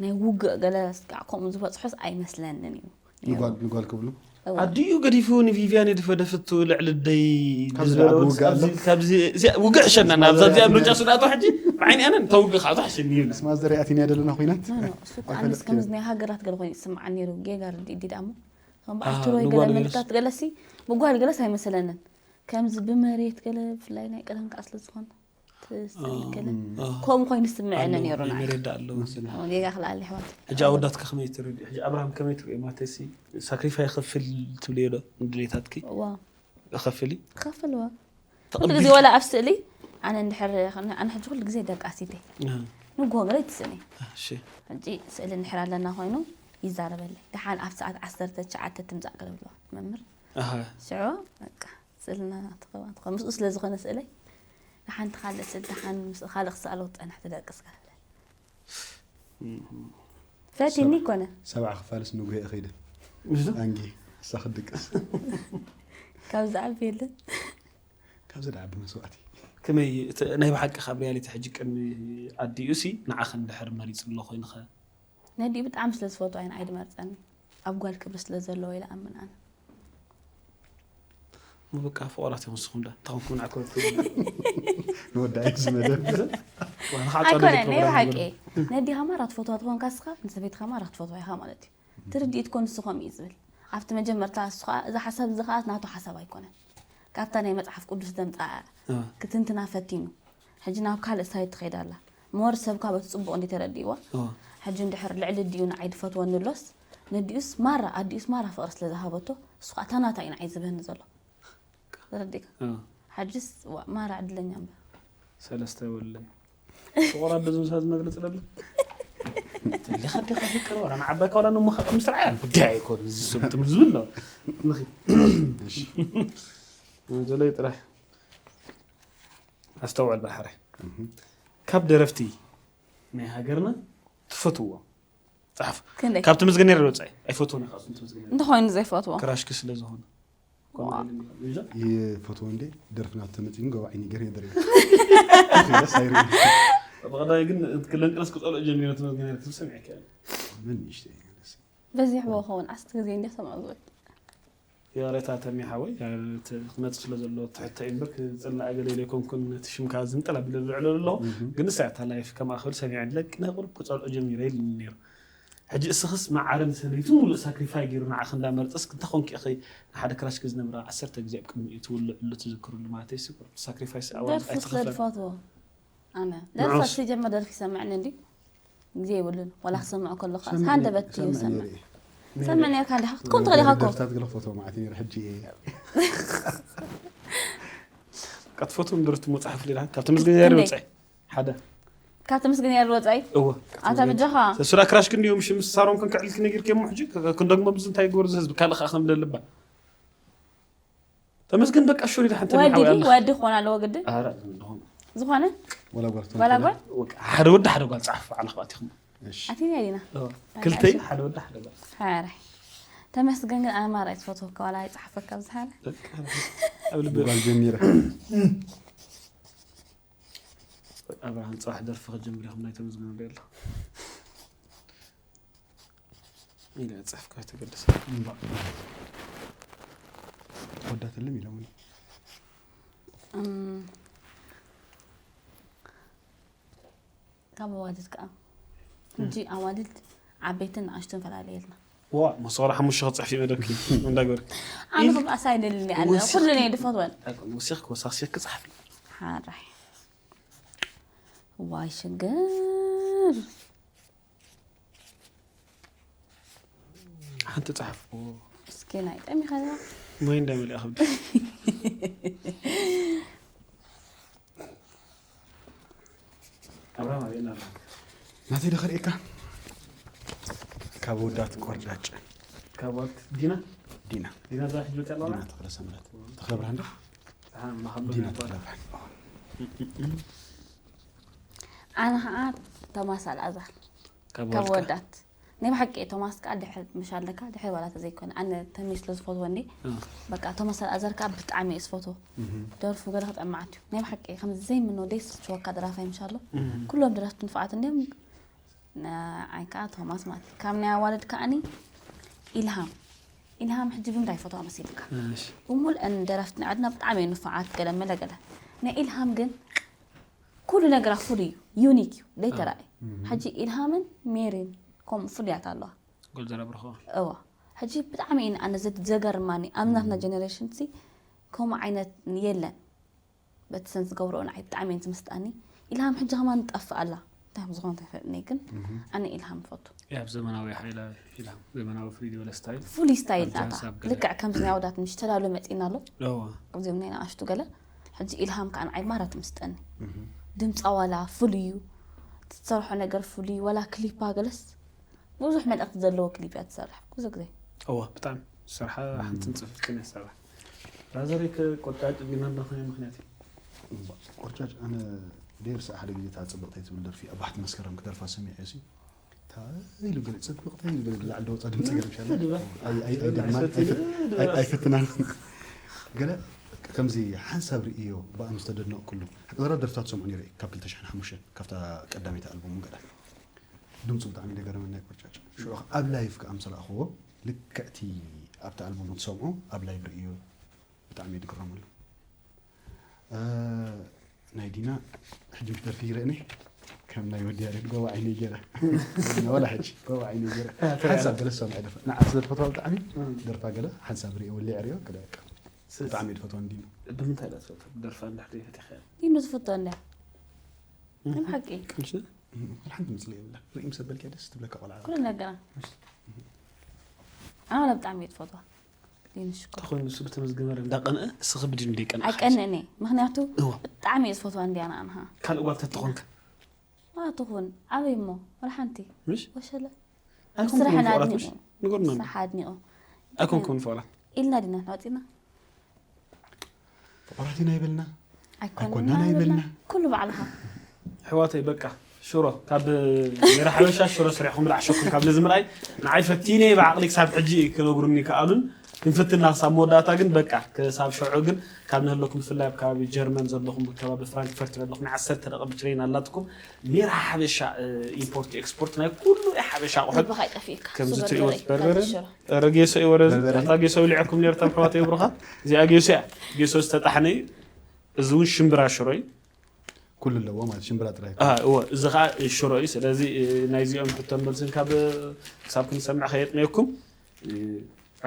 ናይ ውግእ ገለ ስካዕ ከምኡ ዝበፅሖስ ኣይመስለንን እዩ ንጓል ንጓል ክብሉ ኣዲኡ ገዲፉ ንቪቪያን የድፈደፍቱ ልዕሊ ደይ ካብ ዝደዓበ ውግእ ኣሎ። ካብዚ ውግእ ሕሸና ናብዛ እዚኣ ምርጫ ስዳቶ ሕጂ ብዓይኒ ኣነ ተውግእ ካብዛ ሕሸኒ ይብል ስማ ዘሪኣት ኢና ዘለና ኮይናት ኖ ኖ እሱ እኮ ኣነስ ከምዚ ናይ ሃገራት ገለ ኮይኑ ይስምዓኒ ነይሩ ጌጋ ርዲ ዲ ዳሞ ከም በዓል ኣሃ፣ ትሮይ ገለ ንጓል ገለስ? መልክታት ገለሲ ብጓል ገለስ ኣይመሰለንን ከምዚ ብመሬት ገለ ብፍላይ ናይ ቀደም ከዓ ስለ ዝኾነ ትስሊ ገለ ኣዎ። ከምኡ ኮይኑ ይስምዐኒ ነይሩ ናይ መሬዳ ኣለዉ ዝና ጌጋ ክልኣሊ ኣሕዋት ሕጂ ኣወዳትካ ከመይ ትርኢ ሕጂ ኣብርሃም ከመይ ትርኢ ማለተሲ ሳክሪፋይ ከፍል ትብልዮ ዶ ንድሌታትኪ እዋ ከፍሊ ክኸፍልዋ ኩሉ ተቐቢል- ግዜ ወላ ኣብ ስእሊ ኣነ እንድሕር ኣነ ሕጂ ኩሉ ግዜ ደቂ ኣሲተ ንጎ ገለ ትስእኒ እሺ ሕጂ ስእሊ እንድሕር ኣለና ኮይኑ ይዛረበለይ ደሓን ኣብ ሰዓት ዓሰርተ ትሽዓተ ትምፃእ ገለ ብለዋ መምህር ኣሃ ሽዑ በቃ ስእልና ትኸዋ ትኸዋ ምስኡ ስለ ዝኾነ ስእለይ ንሓንቲ ካልእ ስእሊ ደሓን ምስ ካልእ ክሰኣሎ ክፀንሕ ትደቅስ ገለ ብለኒ ፈቲኒ ይኮነ ሰብዓ ክፋልስ ንጉሄ ከይደ ምሽ ዶ ኣንጊ እሳ ክድቅስ ካብ ዝዓቢ የለን ካብዚ ደዓቢ መስዋእቲ ከመይ እቲ ናይ ብሓቂ ካብ ሪያሊቲ ሕጂ ቅድሚ ኣዲኡ ሲ ንዓኸ እንድሕር መሪፁ ኣሎ ኮይንኸ ነዲኡ ብጣዕሚ ስለ ዝፈትዋ ኢና ኣይድመርፀኒ ኣብ ጓል ክብሪ ስለ ዘለዎ ኢለ ኣምን ኣነ ምብቃ ፍቑራት እዮም ንስኹም ዳ እንተኾንኩም ንዓኮ ንወዳኢ ዝመደብ ኣይኮነ ናይ ብሓቂ ነዲኻ ማራ ትፈትዋ ትኾንካ ስኻ ንሰበይትኻ ማራ ክትፈትዋ ኢኻ ማለት እዩ ትርድኢት ኮን ንሱ ከምኡ እዩ ዝብል ኣብቲ መጀመርታ እሱ ከዓ እዚ ሓሳብ እዚ ከዓ ናቱ ሓሳብ ኣይኮነን ካብታ ናይ መፅሓፍ ቅዱስ ደምፃ ክትንትና ፈቲኑ ሕጂ ናብ ካልእ ሳይድ ትኸይድ ኣላ ሞር ሰብካ በቲ ፅቡቕ እንዲ ተረዲእዋ ሕጂ እንድሕር ልዕሊ ዲኡ ንዓይ ድፈትወኒ ኣሎስ ነዲኡስ ማራ ኣዲኡስ ማራ ፍቕሪ ስለ ዝሃበቶ እሱ ከዓ ታናታ እዩ ንዓይ ዝብህኒ ዘሎ ተረዲእካ ሓጅስ ዋ፣ ማራ ዕድለኛ እምበር ሰለስተ ወለይ ፍቕራ ብዙ ምሳት መግለጽ ለለ ዲኻ ዲኻ ፍቅር ወላ ንዓባይካ ወላ ንሞኻ ምስ ረዓያ ጉዳይ ኣይኮን እዚ ሰብ ትብል ዝብል ነው ንኺ ዘለይ ጥራይ ኣስተውዕል ባሕራይ ካብ ደረፍቲ ናይ ሃገርና ትፈትዎ ጸሓፍ ክንደይ ካብ ትምዝግን ነረ ወጻኢ ኣይፈትዎን ኢኻ እሱን ትምዝግን ነረ እንተኾይኑ ዘይፈትዎ ክራሽክ ስለ ዝኾነ ይፈትዎ እንዴ ደርፍና ተመጺኒ ገባዒ ነገር የደረ ብቐዳይ ግን ክለንቅለስ ክጸልኦ ጀሚረ ትመዝግን ነረ ትብል ሰሚዐ ይከኣል ምን ንሽተ በዚሕዎ ኸውን ዓስቲ ግዜ እንዲ ሰምዖ ዝብል ያሬታ ተሚ ሓወይ ክመጽእ ስለ ዘሎ ትሕተ እዩ እምበር ክጽላእ ገለ ኢለ ኣይኮንኩን ነቲ ሽምካ ዝምጠላ ብለ ዝዕለሉ ኣለኹ ግን ንሳ እታ ላይፍ ከማእኸል ሰሚዐ ለቂ ናይ ቁሩብ ክጸልኦ ጀሚረ ኢልኒ ነይሩ ሕጂ እስኽስ ማዓርን ሰበይቱ ሙሉእ ሳክሪፋይ ገይሩ ንዓኺ እንዳመርጸስ እንታይ ኮንኪ ኢኺ ንሓደ ክራሽኪ ዝነብራ ዓሰርተ ግዜ ኣብ ቅድሚኡ ትውልዕሉ ትዝክርሉ ማለተይ ሲ ሳክሪፋይስ ኣዋርድ ደርፊ ስለ ኣይትኸፍለን ዝፈትዎ ኣነ ደርፊ ንዑስ። ሲጀመር ደርፊ ይሰምዐኒ እንዲ ግዜ የብሉን ዋላ ክሰምዖ ከለኹ ሰምዐኒ- ሃንደበት እዩ ሰምዐኒ ዝሰምዕ ነይረ። ሰምዕኒ ኢልካ እንዲ ክትኮን ትኽእል ኢኻ እኮ ደርፍታት ገለ ፎቶ ማለት ነይረ ሕጂ እየ ካብ ትፈትዎም ደረፍቲ መፅሓፍ ሌላ ካብ ተመስገን ያሬድ ክንደይ? ወፃኢ ሓደ ካብ ተመስገን ያሬድ ወፃኢ እወ ኣታ ብጃኻ ሰሱራ ክራሽ ክንዲዮም ሽም ሳሮን ክንክዕልክ ነጊርክሞ ሕጂ ክንደግሞ ብዚ እንታይ ግበር ዝህዝቢ ካልእ ከዓ ከም ለልባ ተመስገን በቃ ሹሪ ድሓን ወዲ ተናሓዊ ግን ኣላ ወዲ ክኾን ኣለዎ ግድን ኣረ ዝኾነ ዝኾነ ወላ ጓል ክትኮን ዋላ ትኽእል። ጓል ወቃ ሓደ ወዲ ሓደ ጓል ፃሓፍ ባዕልኽ ኣቲኹም እሺ። ኣቲና ዲና እወ ክልተይ ሓደ ወዲ ሓደ ጓል ሓራይ ተመስገን ግን ኣነ ማራ ይትፈትወካ ዋላ ይፅሓፈካ ብዝሓለ በቃ ኣብ ልቢ ብጓል ጀሚረ ኣብርሃም ፅባሕ ደርፊ ክጀምር ኢኹም ናይ ተመስገን ዶ ኣሎ ኢለ ፅሕፍካ ተገደሰ እምባ። ወዳትልም ኢሎምኒ እም፣ ካብ ኣዋልድ ከዓ ሕጂ ኣዋልድ ዓበይትን ንኣሽቱን ፈላለየልና ዋ መሰረ ሓሙሽተ ክፅሕፍ ይመደብኪ እንዳገበርኪ ኣነ ከም ኣሳይ ደልኒ ኣለ ኩሉ ናይ ድፈትወን ወሲኽ ወሳሲክ ክፅሓፍ ሓራይ ዋይ ሽግር ሓንቲ ፀሓፍ እስኪ ናይ ጠሚኸ ማይ እንዳመሊኣ ከብዲ ኣብርሃም ኣርእየና ኣሎ ናተይ ዶ ክርእየካ ካብ ወዳት ቆርጫጭ ካብ ዋት ዲና ዲና ዲና እዛ ሕጂ ወፅያ ኣለና ዲና ተኽለ ሰምረት ተኽለ ብርሃን ዶ ሰሓን ማኸሎ ዲና ነበር ተኽለ ብርሃን ኣነ ከዓ ቶማስ ኣልኣዛር ካብ ካብ ዋት ወዳት ናይ ብሓቂ እየ ቶማስ ከዓ ድሕር ምሽ ኣለካ ድሕር ዋላ ተዘይኮነ ኣነ ተምሽ ስለ ዝፈትዎ እንዲ እ። በቃ ቶማስ ኣልኣዛር ከዓ ብጣዕሚ እየ ዝፈትዎ እህ። ደርፉ ገለ ክጠማዓት እዩ ናይ ብሓቂ ከም ዘይምኖ ደስ ዝችወካ ደራፋይ ምሽ ኣሎ እህ። ኩሎም ደረፍቲ ንፍዓት እንዲዮም ንዓይ ከዓ ቶማስ ማለት እዩ ካብ ናይ ኣዋልድ ከዓኒ ኢልሃም ኢልሃም ሕጂ ብምንታይ ፈትዋ መሲልካ እሺ ብምሉአን ደረፍቲ ናይ ዓድና ብጣዕሚ እዩ ንፉዓት ገለ መለ ገለ ናይ ኢልሃም ግን ኩሉ ነገራ ፍሉይ እዩ ዩኒክ እዩ ዘይተራእዩ ሕጂ ኢልሃምን ሜሪን ከምኡ ፍሉያት ኣለዋ ጎልዘራ ብርኸዋ እዋ ሕጂ ብጣዕሚ እዩ ኣነ ዘድ- ዘገርማኒ ኣብ ናትና ጀነሬሽን ሲ ከምኡ ዓይነት የለን በቲ ሰንስ ዝገብረኦ ንዓይ ብጣዕሚ እየን ዝምስጣኒ ኢልሃም ሕጂ ከማን ትጠፍእ ኣላ እንታይ ከም ዝኾነ ተፈጥኒ ግን ኣነ ኢልሃም ፈቱ ኣብ ዘመናዊ ሓይላ ኢልሃም ዘመናዊ ፍሉይ ዝበለ ስታይል ፍሉይ ስታይል ኣብቲ ናታ ሓሳብ ገለ። ልክዕ ከምዚ ናይ ወዳት ምሽ ተዳሎ መፂና ኣሎ እዋ እዚኦም ናይ ንኣሽቱ ገለ ሕጂ ኢልሃም ከዓ ንዓይ ማራ ትምስጠኒ ድምፃ ዋላ ፍሉይ እዩ ትሰርሖ ነገር ፍሉይ ዋላ ክሊፓ ገለስ ብዙሕ መልእክቲ ዘለዎ ክሊፕ እያ ትሰርሕ ብዙ ግዜ እዋ ብጣዕሚ ስርሓ ሓንትን ፅፍፍትን እያ ትሰርሕ ራዘሪ ቆጣጭ ዲና እንዳኾነ ምክንያት እዩ ቆርጫጭ ኣነ ደርሲ ሓደ ግዜ እታ ፅብቕተይ ትብል ደርፊ ኣብ ባሕቲ መስከረም ክደርፋ ሰሚዐ ሲ እንታይ ኢሉ ገለ ፅብቕተይ ኢሉ ገለ ላዕሊ ደወፃ ድምፂ ገርምሻለ ኣይፈትናን ገለ ከምዚ ሓንሳብ ርእዮ ብኣም ዝተደነቕኩሉ ዘራ ደርፍታት ሰምዑ ነይረ ካብ ክልተ ሽሕን ሓሙሽተን ካብታ ቀዳመይቲ ኣልበሙ ገለ ድምፁ ብጣዕሚ ደገረመና ቆርጫጭ ሽዑ ኣብ ላይፍ ከኣ ምስ ረኣኽዎ ልክዕቲ ኣብቲ ኣልበሙ ትሰምዖ ኣብ ላይፍ ርእዮ ብጣዕሚ እየ ዝግረመሉ ናይ ዲና ሕጂ ምስ ደርፊ ይረእኒ ከም ናይ ወዲ ያሬድ ጎባ ዓይነይ ገይረ ወላ ሕጂ ጎባ ዓይነይ ገይረ ሓንሳብ ገለ ዝሰምዐ ደርፋ ንዓ ስለ ዝፈትዋ ብጣዕሚ ደርፋ ገለ ሓንሳብ ርእዮ ወሊዐ ርእዮ ክደቀ ብጣዕሚ እየ ዝፈትዋ ንዲና ብምንታይ ዳ ትፈትዋ ደርፋ እንድሕር ዘይፈቲኻ ዲኑ ዝፈቶ እንዳ ናይ ብሓቂ ሓንቲ ምፅሊ የብላ ርኢ ምስ በልኪ ደስ ትብለካ ቆልዓ ኩሉ ነገራ ኣነ ብጣዕሚ እየ ዝፈትዋ ዲኑ ሽኮር ተኾይኑ ንሱ ብተመዝገበረ እንዳቀንአ እስኺ ብድን ደይቀንአ ኣይቀንእን እየ ምክንያቱ እዋ ብጣዕሚ እየ ዝፈትዋ እንዲያ ንኣንሃ ካልእ ጓል ተትኾንካ ዋ ትኹን ኣበይ እሞ ወላ ሓንቲ ምሽ ወሸለ ኣይኮንኩም ስራሕና ፍቕራት ኣድኒቑ ምሽ ንገሩና ስራሕ ኣድኒቑ ኣይኮንኩም ፍቕራት ኢልና ዲና ተዋፂና ፍቕራት ኢና ይበልና ኣይኮንና ኣይኮንናን ይበልና ኣይበልና። ኩሉ ባዕልኻ ኣሕዋተይ በቃ ሽሮ ካብ ሜራ ሓበሻ ሽሮ ስሪሕኩም ብላዕ ሸኩም ካብ ነዚ ምርኣይ ንዓይ ፈቲነ ብዓቕሊ ክሳብ ሕጂ ክነግሩኒ ይከኣሉን ክንፍትና ክሳብ መወዳእታ ግን በቃ ክሳብ ሸዑ ግን ካብ ንህለኩም ብፍላይ ኣብ ከባቢ ጀርመን ዘለኹም ኣብ ከባቢ ፍራንክፈርት ዘለኹም ናይ ዓሰርተ ደቂቕ ብትሬን ኣላትኩም ሜራ ሓበሻ ኢምፖርት ኤክስፖርት ናይ ኩሉ ናይ ሓበሻ ኣቑሑት ልብኻ ይጠፊእካ ከምዚ ሱገር ትሪእዎ ገረይ በርበረ ካልእ ሽሮ ረ ጌሶ እዩ ወረ በርበረ። ኣታ ጌሶ ይልዕኩም ነርታ ኣሕዋተይ ብሩኻት እዚኣ ጌሶ እያ ጌሶ ዝተጣሕነ እዩ እዚ እውን ሽምብራ ሽሮ እዩ ኩሉ ኣለዎ ማለት ሽምብራ ጥራይ እወ፣ እዚ ከዓ ሽሮ እዩ። ስለዚ ናይዚኦም ሕቶን መልስን ካብ ክሳብ ክንሰምዕ ከየጥመየኩም፣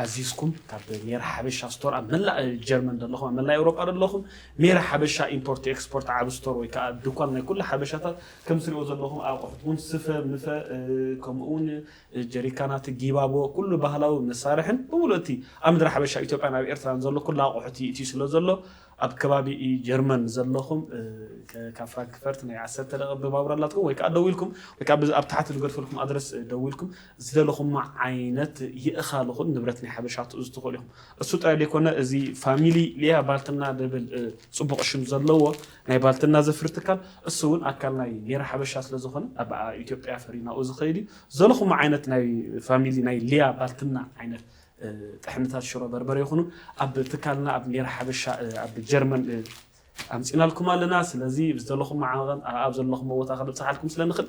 ኣዚዝኩም ካብ ሜራ ሓበሻ ስቶር ኣብ መላእ ጀርመን ዘለኹም፣ ኣብ መላእ ኤውሮጳ ዘለኹም፣ ሜራ ሓበሻ ኢምፖርት ኤክስፖርት ዓቢ ስቶር ወይ ከዓ ድኳን ናይ ኩሉ ሓበሻታት፣ ከም ትሪኦ ዘለኹም ኣቑሑት እውን ስፈ ምፈ፣ ከምኡ እውን ጀሪካናት፣ ጊባቦ፣ ኩሉ ባህላዊ መሳርሕን ብምሉእ እቲ ኣብ ምድሪ ሓበሻ ኢትዮጵያን ኣብ ኤርትራን ዘሎ ኩሉ ኣቑሑት ይእትዩ ስለ ዘሎ፣ ኣብ ከባቢ ጀርመን ዘለኹም ካብ ፍራንክፈርት ናይ ዓሰርተ ደቂቕ ብባቡር ኣላትኩም፣ ወይ ከዓ ደዊልኩም ወይ ከዓ ኣብ ታሕቲ ዝገድፈልኩም ኣድረስ ደዊልኩም ዝደለኹም ዓይነት ይእኻል ኹን ንብረት ናይ ሓበሻ ትእዙ ትኽእሉ ኢኹም። እሱ ጥራይ ዘይኮነ፣ እዚ ፋሚሊ ሊያ ባልትና ደብል ጽቡቕ ሽም ዘለዎ ናይ ባልትና ዘፍሪ ትካል፣ እሱ እውን ኣካል ናይ ሜራ ሓበሻ ስለ ዝኾነ ኣብ ኢትዮጵያ ፈሪናኡ ዝኸይድ እዩ። ዘለኹም ዓይነት ናይ ፋሚሊ ናይ ሊያ ባልትና ዓይነት ጥሕንታት ሽሮ በርበረ ይኹኑ ኣብ ትካልና ኣብ ሜራ ሓበሻ ኣብ ጀርመን ኣምፂናልኩም ኣለና። ስለዚ ብዝደለኹም መዓቐን ኣብ ዘለኹም ቦታ ከነብፅሓልኩም ስለ ንኽእል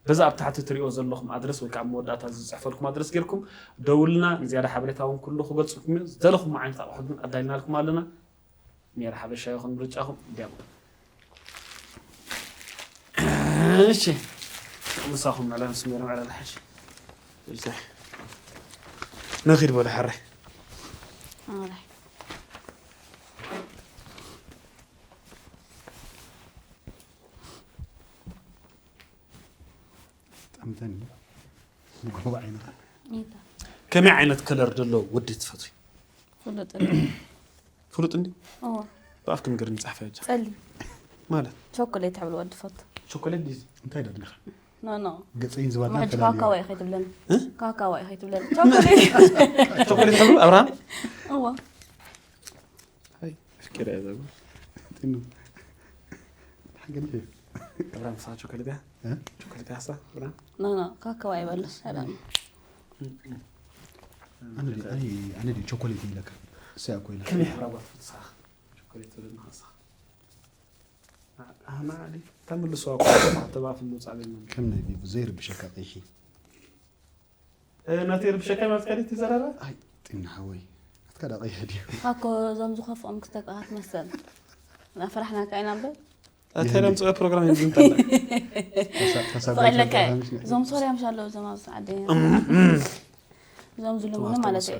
በዛ ኣብ ታሕቲ ትሪኦ ዘለኹም ኣድረስ ወይ ከዓ መወዳእታ ዝፅሕፈልኩም ኣድረስ ጌርኩም ደውልና። ንዝያዳ ሓበሬታ እውን ኩሉ ክገልፅልኩም እዩ። ዝደለኹም ዓይነት ኣቑሑት እውን ኣዳሊናልኩም ኣለና። ሜራ ሓበሻ ይኹን ምርጫኹም ዲያቆን። እሺ ምሳኹም ምዕላል ምስ ሜራ ምዕላል ሓሽ ንኺድ በሉ ሕራይ። ጠምተኒ ንጎቦ ዓይንኻ ከመይ ዓይነት ከለር ደሎ ወዲ ትፈትዊ? ፍሉጥ ፍሉጥ እንዲ እዎ ብኣፍኪ ንገርኒ ጻሕፈ ጃ ጸሊም ማለት ቾኮሌት ሕብሉ ወዲ ፈቱ ቾኮሌት ዲዚ እንታይ ደድልኻ ኖ ኖ ገፀይን ዝባድና ምሕጂ ፈላልዮ ካካዋ ይኸይትብለኒ እ? ካካዋ ይኸይትብለኒ ቾኮሌት ቾኮሌት ሕብሉ ኣብርሃም እዎ ኣይ ኣፍቂረ እያ ዘጉ ጥኑ ሓገል እዩ ኣብርሃም ሳ ቾኮሌት እያ እ? ቾኮሌት እያ ሳ ኣብርሃም ኖ ኖ ካካዋ ይበልሽ ሰላም ኣነ ድየ- ኣነ- ኣነ ድየ ቸኮሌት ይብለካ እሰያ እኮ ኢለ ከመይ ሕብራ ጓል ትፈትሳ ቸኮሌት ትብለኒ ኸሳ ኣና ዓሊ ተምልሶ ተባፍ ምውፃእ ለና ከም ናይ ቢቡ ዘይርብሸካ ቀይሒ ናተይ ርብሸካ ማለት ካሊት ይዘራራ ኣይ ጢና ሓወይ ኣትካ ዳ ቀይሕ ድዩ ኣኮ እዞም ዝኸፍኦም ክስተቃሃት መሰል ናፈራሕናካ ኢና እምበር ኣታይ ለምፅኦ ፕሮግራም የምዝንጠላ ፈቂለካ እዞም ሶርያ ምሽ ኣለዉ እዞም ኣብዚ ዓዲ እዞም ዝልምኑ ማለት እዩ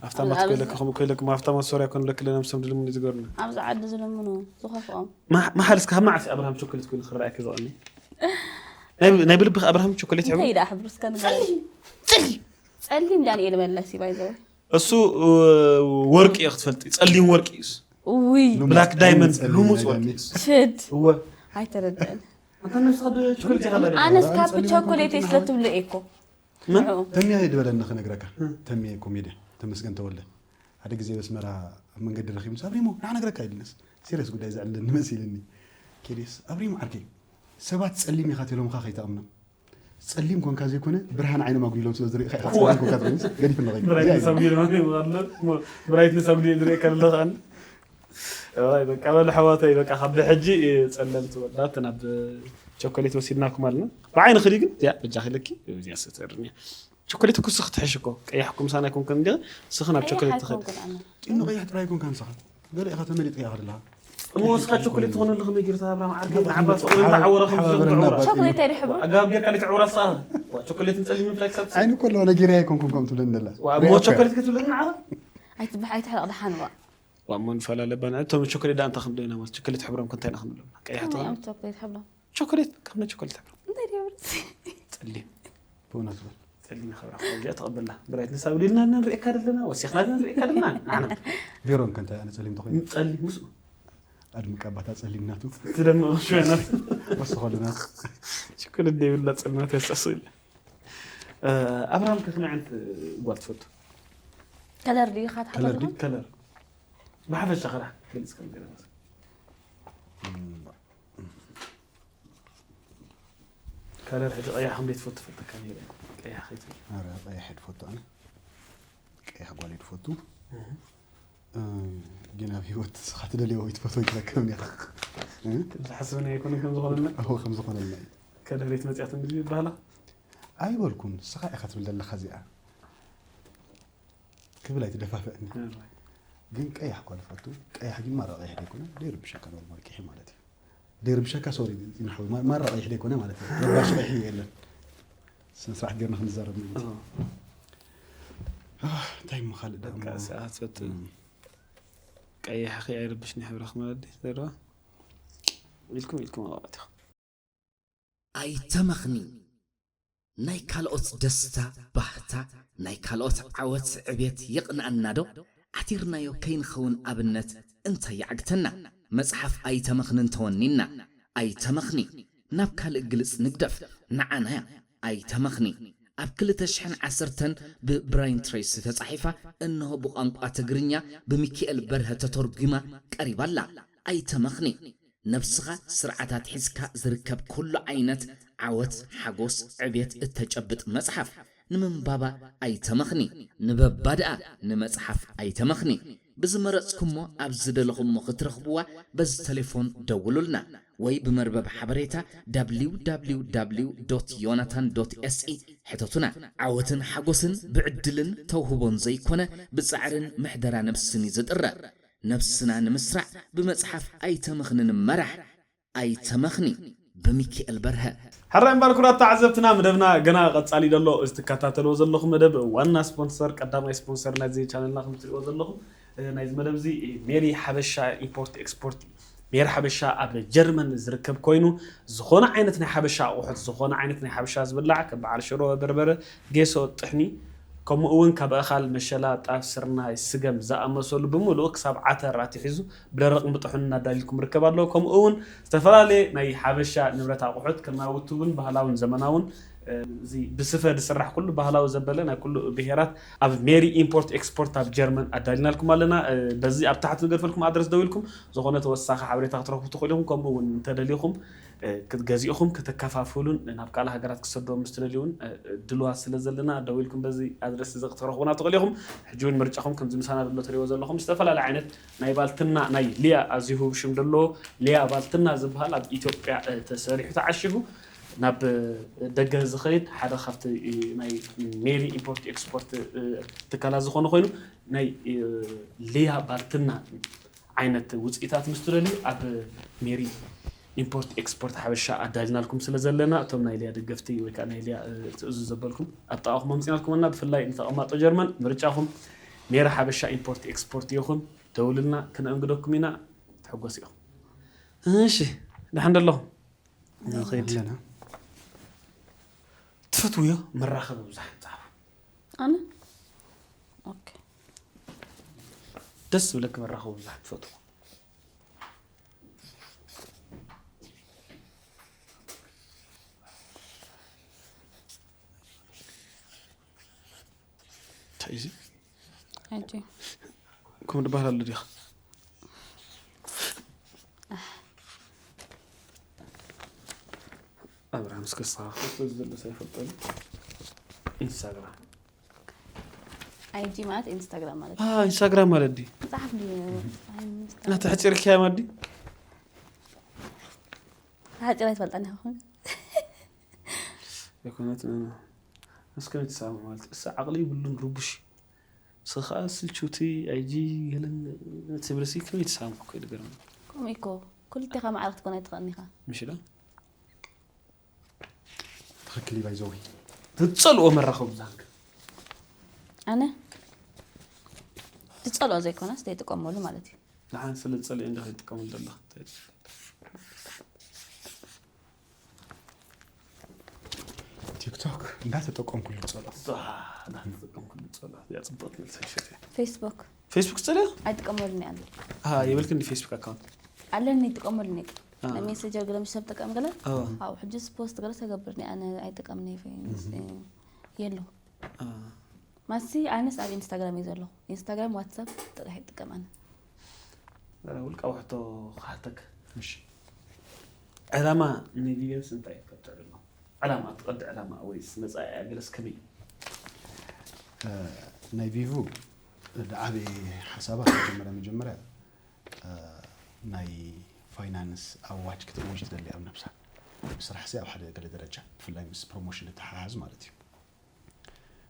ኣብታ ማትኮ ኢለካ ከምኡ ኮይለኩም ኣብታ ማሶርያ ኮን ለክለ ነብሶም ድልምኑ ዝገርና ኣብዚ ዓዲ ዝልምኑ ዝኸፍኦም መሓል እስከ ካብ መዓስ ኣብርሃም ቸኮሌት ኮይኑ ክረኣየኪ ዝቐኒ ናይ ብልብኺ ኣብርሃም ቸኮሌት ሕብሩ እንታይ ደኣ ሕብሩ እስከ ንገረኒ ጸሊም ዳንኤል መለስ እዩ ባይዘወ እሱ ወርቂ እዩ ክትፈልጢ ጸሊም ወርቂ እዩ እሱ ውይ ብላክ ዳይመንድ ጸሊም ልሙፅ ናይ ወርቂ ዳኒ። እዩ እሱ ሽድ እወ ኣይተረድአን ኣንተ ነብስኻ ብቸኮሌት ኢኻ ለለ ኣነስ ካብ ቸኮሌት ስለ ትብሉ እየ እኮ ምን? ንዕኡ ተሚያ ይድበለኒ ክነግረካ ተሚያ ኮሜድያ ተመስገን ተወልደ ሓደ ግዜ በስመራ ኣብ መንገዲ ረኪብንስ ኣብሪሞ ንዓ ነግረካ ኢልንስ ሲሪየስ ጉዳይ ዘዕልለኒ መሲልኒ ኬዴስ ኣብሪሞ ዓርከይ ሰባት ጸሊም ኢኻ ተሎምኻ ከይተኣምኖም ጸሊም ኮንካ ዘይኮነ ብርሃን ዓይኖም ኣጉዲሎም ስለ ዝርኢ ኢኻ ጸሊም ኮንካ ትብልንስ ገዲፍኒ ኸይድ ብራይት ንሳጉዲ ማለት እሞ ብራይት ንሳጉዲ ዝርኢ ከለኻ ኣይ በቃ በሉ ኣሕዋተይ በቃ ካብ ብሕጂ ጸለምቲ ወዳት ናብ ቸኮሌት ወሲድናኩም ኣለና ብዓይኒ ክዲ ግን እዚኣ በጃ ክለኪ እዚኣ ስተርኒ ቸኮሌት እኮ ስኽ ትሕሽ እኮ ቀያሕ ኩምሳና ይኮንክን እንዲ ስኽ ናብ ቸኮሌት ትኸድ ጢኖ ቀያሕ ጥራይ ኮንካ ንስኻ ገለ ኢኻ ተመሊጥካ ኢኻ ደለኻ እሞ ስኻ ቸኮሌት ትኾነሉ ከመይ ጌርታ ኣብርሃም ዓርከይ ዓባ ጸጉሪ እንዳዓወረ ከም ዝዘምትዑ ቸኮሌት ኣይድሕብሩ ኣጋብ ጌርካ ልትዕውራ ስኻ ቸኮሌትን ጸሊምን ፍላይ ክሳብ ዓይኒ እኮ ኣለዋ ነጊርያ ኣይኮንኩን ከምኡ ትብለኒ ደላ እሞ ቸኮሌት ክትብለኒ ዓኻ ኣይትብሕ ኣይትሕለቕ ደሓን ዋ ዋ እሞ ንፈላለ ባና እቶም ቸኮሌት ዳ እንታይ ከም ደና ማለት ቸኮሌት ሕብሮም ክንታይ ኢና ክንብሎም ቀያሕ ትኾኑ እዮም ቸኮሌት ሕብሎም ቸኮሌት ከም ናይ ቸኮሌት ሕብሮም እንታይ ድዮ ጸሊም ብእውነት በል ጸሊም ይኸብራ እዚኣ ተቐበልና ብራይት ንሳብ ሊልና ንርእየካ ደለና ወሲኽና ንርእየካ ደለና ንዓና ቬሮን ከ እንታይ ኣነ ጸሊም ተኾይኑ ጸሊም ምስኡ ኣድምቀ ኣባታ ጸሊም ናቱ ትደምቕ ሽወናት ወስኸሉ ናቱ ችኩል እንደ ይብላ ጸልማት ያሳስል ኣብርሃም ከ ከመይ ዓይነት ጓል ትፈቱ ከለር ድዩ ካብ ከለር ሓፈትኩም ድዩ? ከለር ብሓፈሻ ከራ ገልጽ ከም ገለ ከለር ሕጂ ቀያሕ ከም ዘይትፈቱ ፈልጠካ ነይረ ቀያሕ ከይትብል ኧረ ቀያሕ እየ ትፈቱ ኣነ ቀያሕ ጓል እየ ትፈቱ እ፣ ግን ኣብ ህይወት ንስኻ ትደልዮ ወይ ትፈትዎ ይትረከብን ኢኻ እ? ዝሓስብና ኣይኮነ ከም ዝኾነና እዎ ከም ዝኾነልና እዩ ከለር የት መፅያት እንግዲህ ይበሃላ ኣይበልኩን ንስኻ ኢኻ ትብል ዘለኻ እዚኣ ክብል ኣይትደፋፍእኒ ግን ቀያሕ እኳ ዝፈቱ ቀያሕ ግን ማራ ቀያሕ ዘይኮነ ዘይርብሸካ ኖርማል ቀይሕ ማለት እዩ ደይርብሸካ ሶሪ ይንሓው ማራ ቀይሕ ደይኮነ ማለት እዩ። ረባሽ ቀይሕ የለን። ስነ ስርዓት ጌርና ክንዛረብ ነው። እንታይ ምኻል ደሞ ሰዓት ቀይሕ ኸ ኣይርብሽኒ ሕብረኽ ማለት ዘረባ ኢልኩም ኢልኩም ኣዋዕትኹ። ኣይተመኽኒ። ናይ ካልኦት ደስታ፣ ባህታ፣ ናይ ካልኦት ዓወት፣ ዕቤት የቕንኣና ዶ? ዓቲርናዮ ከይንኸውን ኣብነት እንታይ ይዓግተና? መጽሓፍ ኣይተመኽኒ እንተወኒና፣ ኣይተመኽኒ። ናብ ካልእ ግልጽ ንግደፍ፣ ንዓናያ። ኣይተመኽኒ። ኣብ ክልተ ሽሕን ዓሰርተን ብብራይን ትሬሲ ተጻሒፋ፣ እንሆ ብቋንቋ ትግርኛ ብሚኪኤል በርሀ ተተርጒማ ቀሪባ ኣላ። ኣይተመኽኒ። ነብስኻ ስርዓት ኣትሒዝካ ዝርከብ ኩሉ ዓይነት ዓወት፣ ሓጎስ፣ ዕቤት እተጨብጥ መጽሓፍ ንምንባባ ኣይተመኽኒ። ንበባ ደኣ ንመጽሓፍ ኣይተመኽኒ። ብዝመረጽኩሞ ኣብ ዝደለኹሞ ክትረኽብዋ በዚ ተሌፎን ደውሉልና ወይ ብመርበብ ሓበሬታ www ዮናታን ኤስኢ ሕተቱና። ዓወትን ሓጎስን ብዕድልን ተውህቦን ዘይኮነ ብጻዕርን ምሕደራ ነብስን እዩ ዝጥረ። ነብስና ንምስራዕ ብመጽሓፍ ኣይተመኽኒ ንመራሕ። ኣይተመኽኒ ብሚኪኤል በርሀ። ሕራይ እምበኣር ክቡራት ተዓዘብትና፣ መደብና ገና ቀጻሊ ደሎ። እዚ ትከታተልዎ ዘለኹም መደብ ዋና ስፖንሰር፣ ቀዳማይ ስፖንሰር ናይዚ ቻነልና ከም ትሪእዎ ዘለኹም፣ እ፣ ናይዚ መደብ እዚ ሜሪ ሓበሻ ኢምፖርት ኤክስፖርት እዩ። ሜሪ ሓበሻ ኣብ ጀርመን ዝርከብ ኮይኑ፣ ዝኾነ ዓይነት ናይ ሓበሻ ኣቑሑት፣ ዝኾነ ዓይነት ናይ ሓበሻ ዝብላዕ፣ ከም በዓል ሽሮ፣ በርበረ፣ ጌሶ፣ ጥሕኒ፣ ከምኡ እውን ካብ ኣእኻል፣ መሸላ፣ ጣፍ፣ ስርናይ፣ ስገም ዝኣመሰሉ ብምሉኡ ክሳብ ዓተር ኣትሒዙ ብደረቕን ብጥሑን እናዳልልኩም ርከብ ኣሎ። ከምኡ እውን ዝተፈላለየ ናይ ሓበሻ ንብረት ኣቑሑት ከናውቲ እውን ባህላውን ዘመናውን፣ እ፣ እዚ ብስፈ ዝስራሕ ኩሉ ባህላዊ ዘበለ ናይ ኩሉ ብሄራት ኣብ ሜሪ ኢምፖርት ኤክስፖርት ኣብ ጀርመን ኣዳሊናልኩም ኣለና። እ፣ በዚ ኣብ ታሕቲ ንገድፈልኩም ኣድረስ ደው ኢልኩም ዝኾነ ተወሳኺ ሓበሬታ ክትረኽቡ ትኽእሉ ኢኹም። ከምኡ እውን እንተደሊኹም እ፣ ክትገዚእኹም ከተከፋፍሉን ናብ ካልእ ሃገራት ክሰደዎም ምስ ትደልዩ እውን፣ እ፣ ድልዋት ስለ ዘለና ደው ኢልኩም በዚ ኣድረስ እዚ ክትረኽቡና ትኽእሉ ኢኹም። ሕጂ እውን ምርጫኹም ከምዚ ምሳና ዘሎ ትሪእዎ ዘለኹም ዝተፈላለየ ዓይነት ናይ ባልትና ናይ ሊያ ኣዝዩ ህቡብ ሽም ዘለዎ ሊያ ባልትና ዝበሃል ኣብ ኢትዮጵያ፣ እ፣ ተሰሪሑ ተዓሺጉ ናብ፣ እ፣ ደገ ዝኸይድ ሓደ ካብቲ፣ እ፣ ናይ ሜሪ ኢምፖርት ኤክስፖርት፣ እ፣ ትካላት ዝኾነ ኮይኑ ናይ፣ እ፣ ሊያ ባልትና ዓይነት ውፅኢታት ምስ ትደልዩ ኣብ ሜሪ ኢምፖርት ኤክስፖርት ሓበሻ ኣዳሊናልኩም ስለ ዘለና እቶም ናይ ሊያ ደገፍቲ ወይ ከዓ ናይ ሊያ፣ እ፣ ትእዙ ዘበልኩም ኣብ ጥቓኹም ኣምፂናልኩምና። ብፍላይ ንተቐማጦ ጀርመን ምርጫኹም ሜሪ ሓበሻ ኢምፖርት ኤክስፖርት ይኹን። ደውሉልና፣ ክነእንግደኩም ኢና። ትሕጎሱ ኢኹም። እሺ፣ ደሓን ዶ ኣለኹም? ንኸይድ። ኣለና። ትፈትውዮ መራኸቢ ብዙሓት ፃዕፉ። ኣነ ኦኬ። ደስ ዝብለኪ መራኸቢ ብዙሓት ትፈትዎ። እንታይ እዩ እዚ? ኣይጂ ከምኡ ዝበሃል ኣሎ ዲኻ? ኣብርሃም እስከ ንስኻ ክትፈልጦ ዘሎ ሰብ ኣይፈልጦን። ኢንስታግራም። ኣይጂ ማለት ኢንስታግራም ማለት አ ኢንስታግራም ማለት ድዩ? መጽሓፍ ድዩ? ናተ ሕፂርክያ ማለት ድዩ? ሓፂር ኣይትፈልጠን ኢኻ። ኣይኮነትን። እስከ ምትሳሙ ማለት እሳ ዓቕሊ ይብሉን ርቡሽ። ንስኻ ስልችውቲ ኣይጂ ገለ ትብል ሲ ከመይ ትሳሙ እኮ ይድገርም። ከምኡ እኮ ክልቴኻ ማዕረ ክትኮን ኣይትኽእልን ኢኻ። ምሽ ዶ? ትኽክል እዩ ባይዘወይ። ትጸልኦ መራኸቢ ዛንክ። ኣነ ዝጸልኦ ዘይኮነስ ዘይጥቀመሉ ማለት እዩ። ንሓን ስለ ዝጸልኦ እንደ ከይጥቀመሉ ዘለኻ። ቲክቶክ እንዳተጠቀምኩሉ ጸሎ። እንዳተጠቀምኩሉ ጸሎ። ያ ጽብቕቲ መልሲ ይሸጥ። ፌስቡክ ፌስቡክ ጸሎ? ኣይጥቀመሉን እየ ኣነ። ኣሃ፣ የብልክን ዲ ፌስቡክ ኣካውንት? ኣለኒ ይጥቀመሉን እየ። ናይ ሜሴንጀር ገለ ምሽ ሰብ ጥቀም ገለ? ኣዎ። ኣዎ፣ ሕጂ ፖስት ገለ ተገብርኒ ኣነ ኣይጥቀምን እየ። የሎ። ማሲ ኣነስ ኣብ ኢንስታግራም እዩ ዘለኹ። ኢንስታግራም፣ ዋትሳፕ ጥራሕ ይጥቀም ኣነ። ውልቃዊ ሕቶ ክሓተክ። እሺ። ዕላማ ናይ ቪድዮስ እንታይ እዩ? ካብ ትዕልሎ ዕላማ፣ እቲ ቀንዲ ዕላማ ወይስ መጻኢ ገለስ ከመይ እዩ? እ፣ ናይ ቪቭ ዝዓበየ ሓሳባት መጀመርያ መጀመርያ፣ እ፣ ናይ ፋይናንስ ኣዋጅ ክትእውጅ ትደሊ ኣብ ነብሳ። ስራሕ ሲ ኣብ ሓደ ገለ ደረጃ፣ ብፍላይ ምስ ፕሮሞሽን ዝተሓሓዝ ማለት እዩ።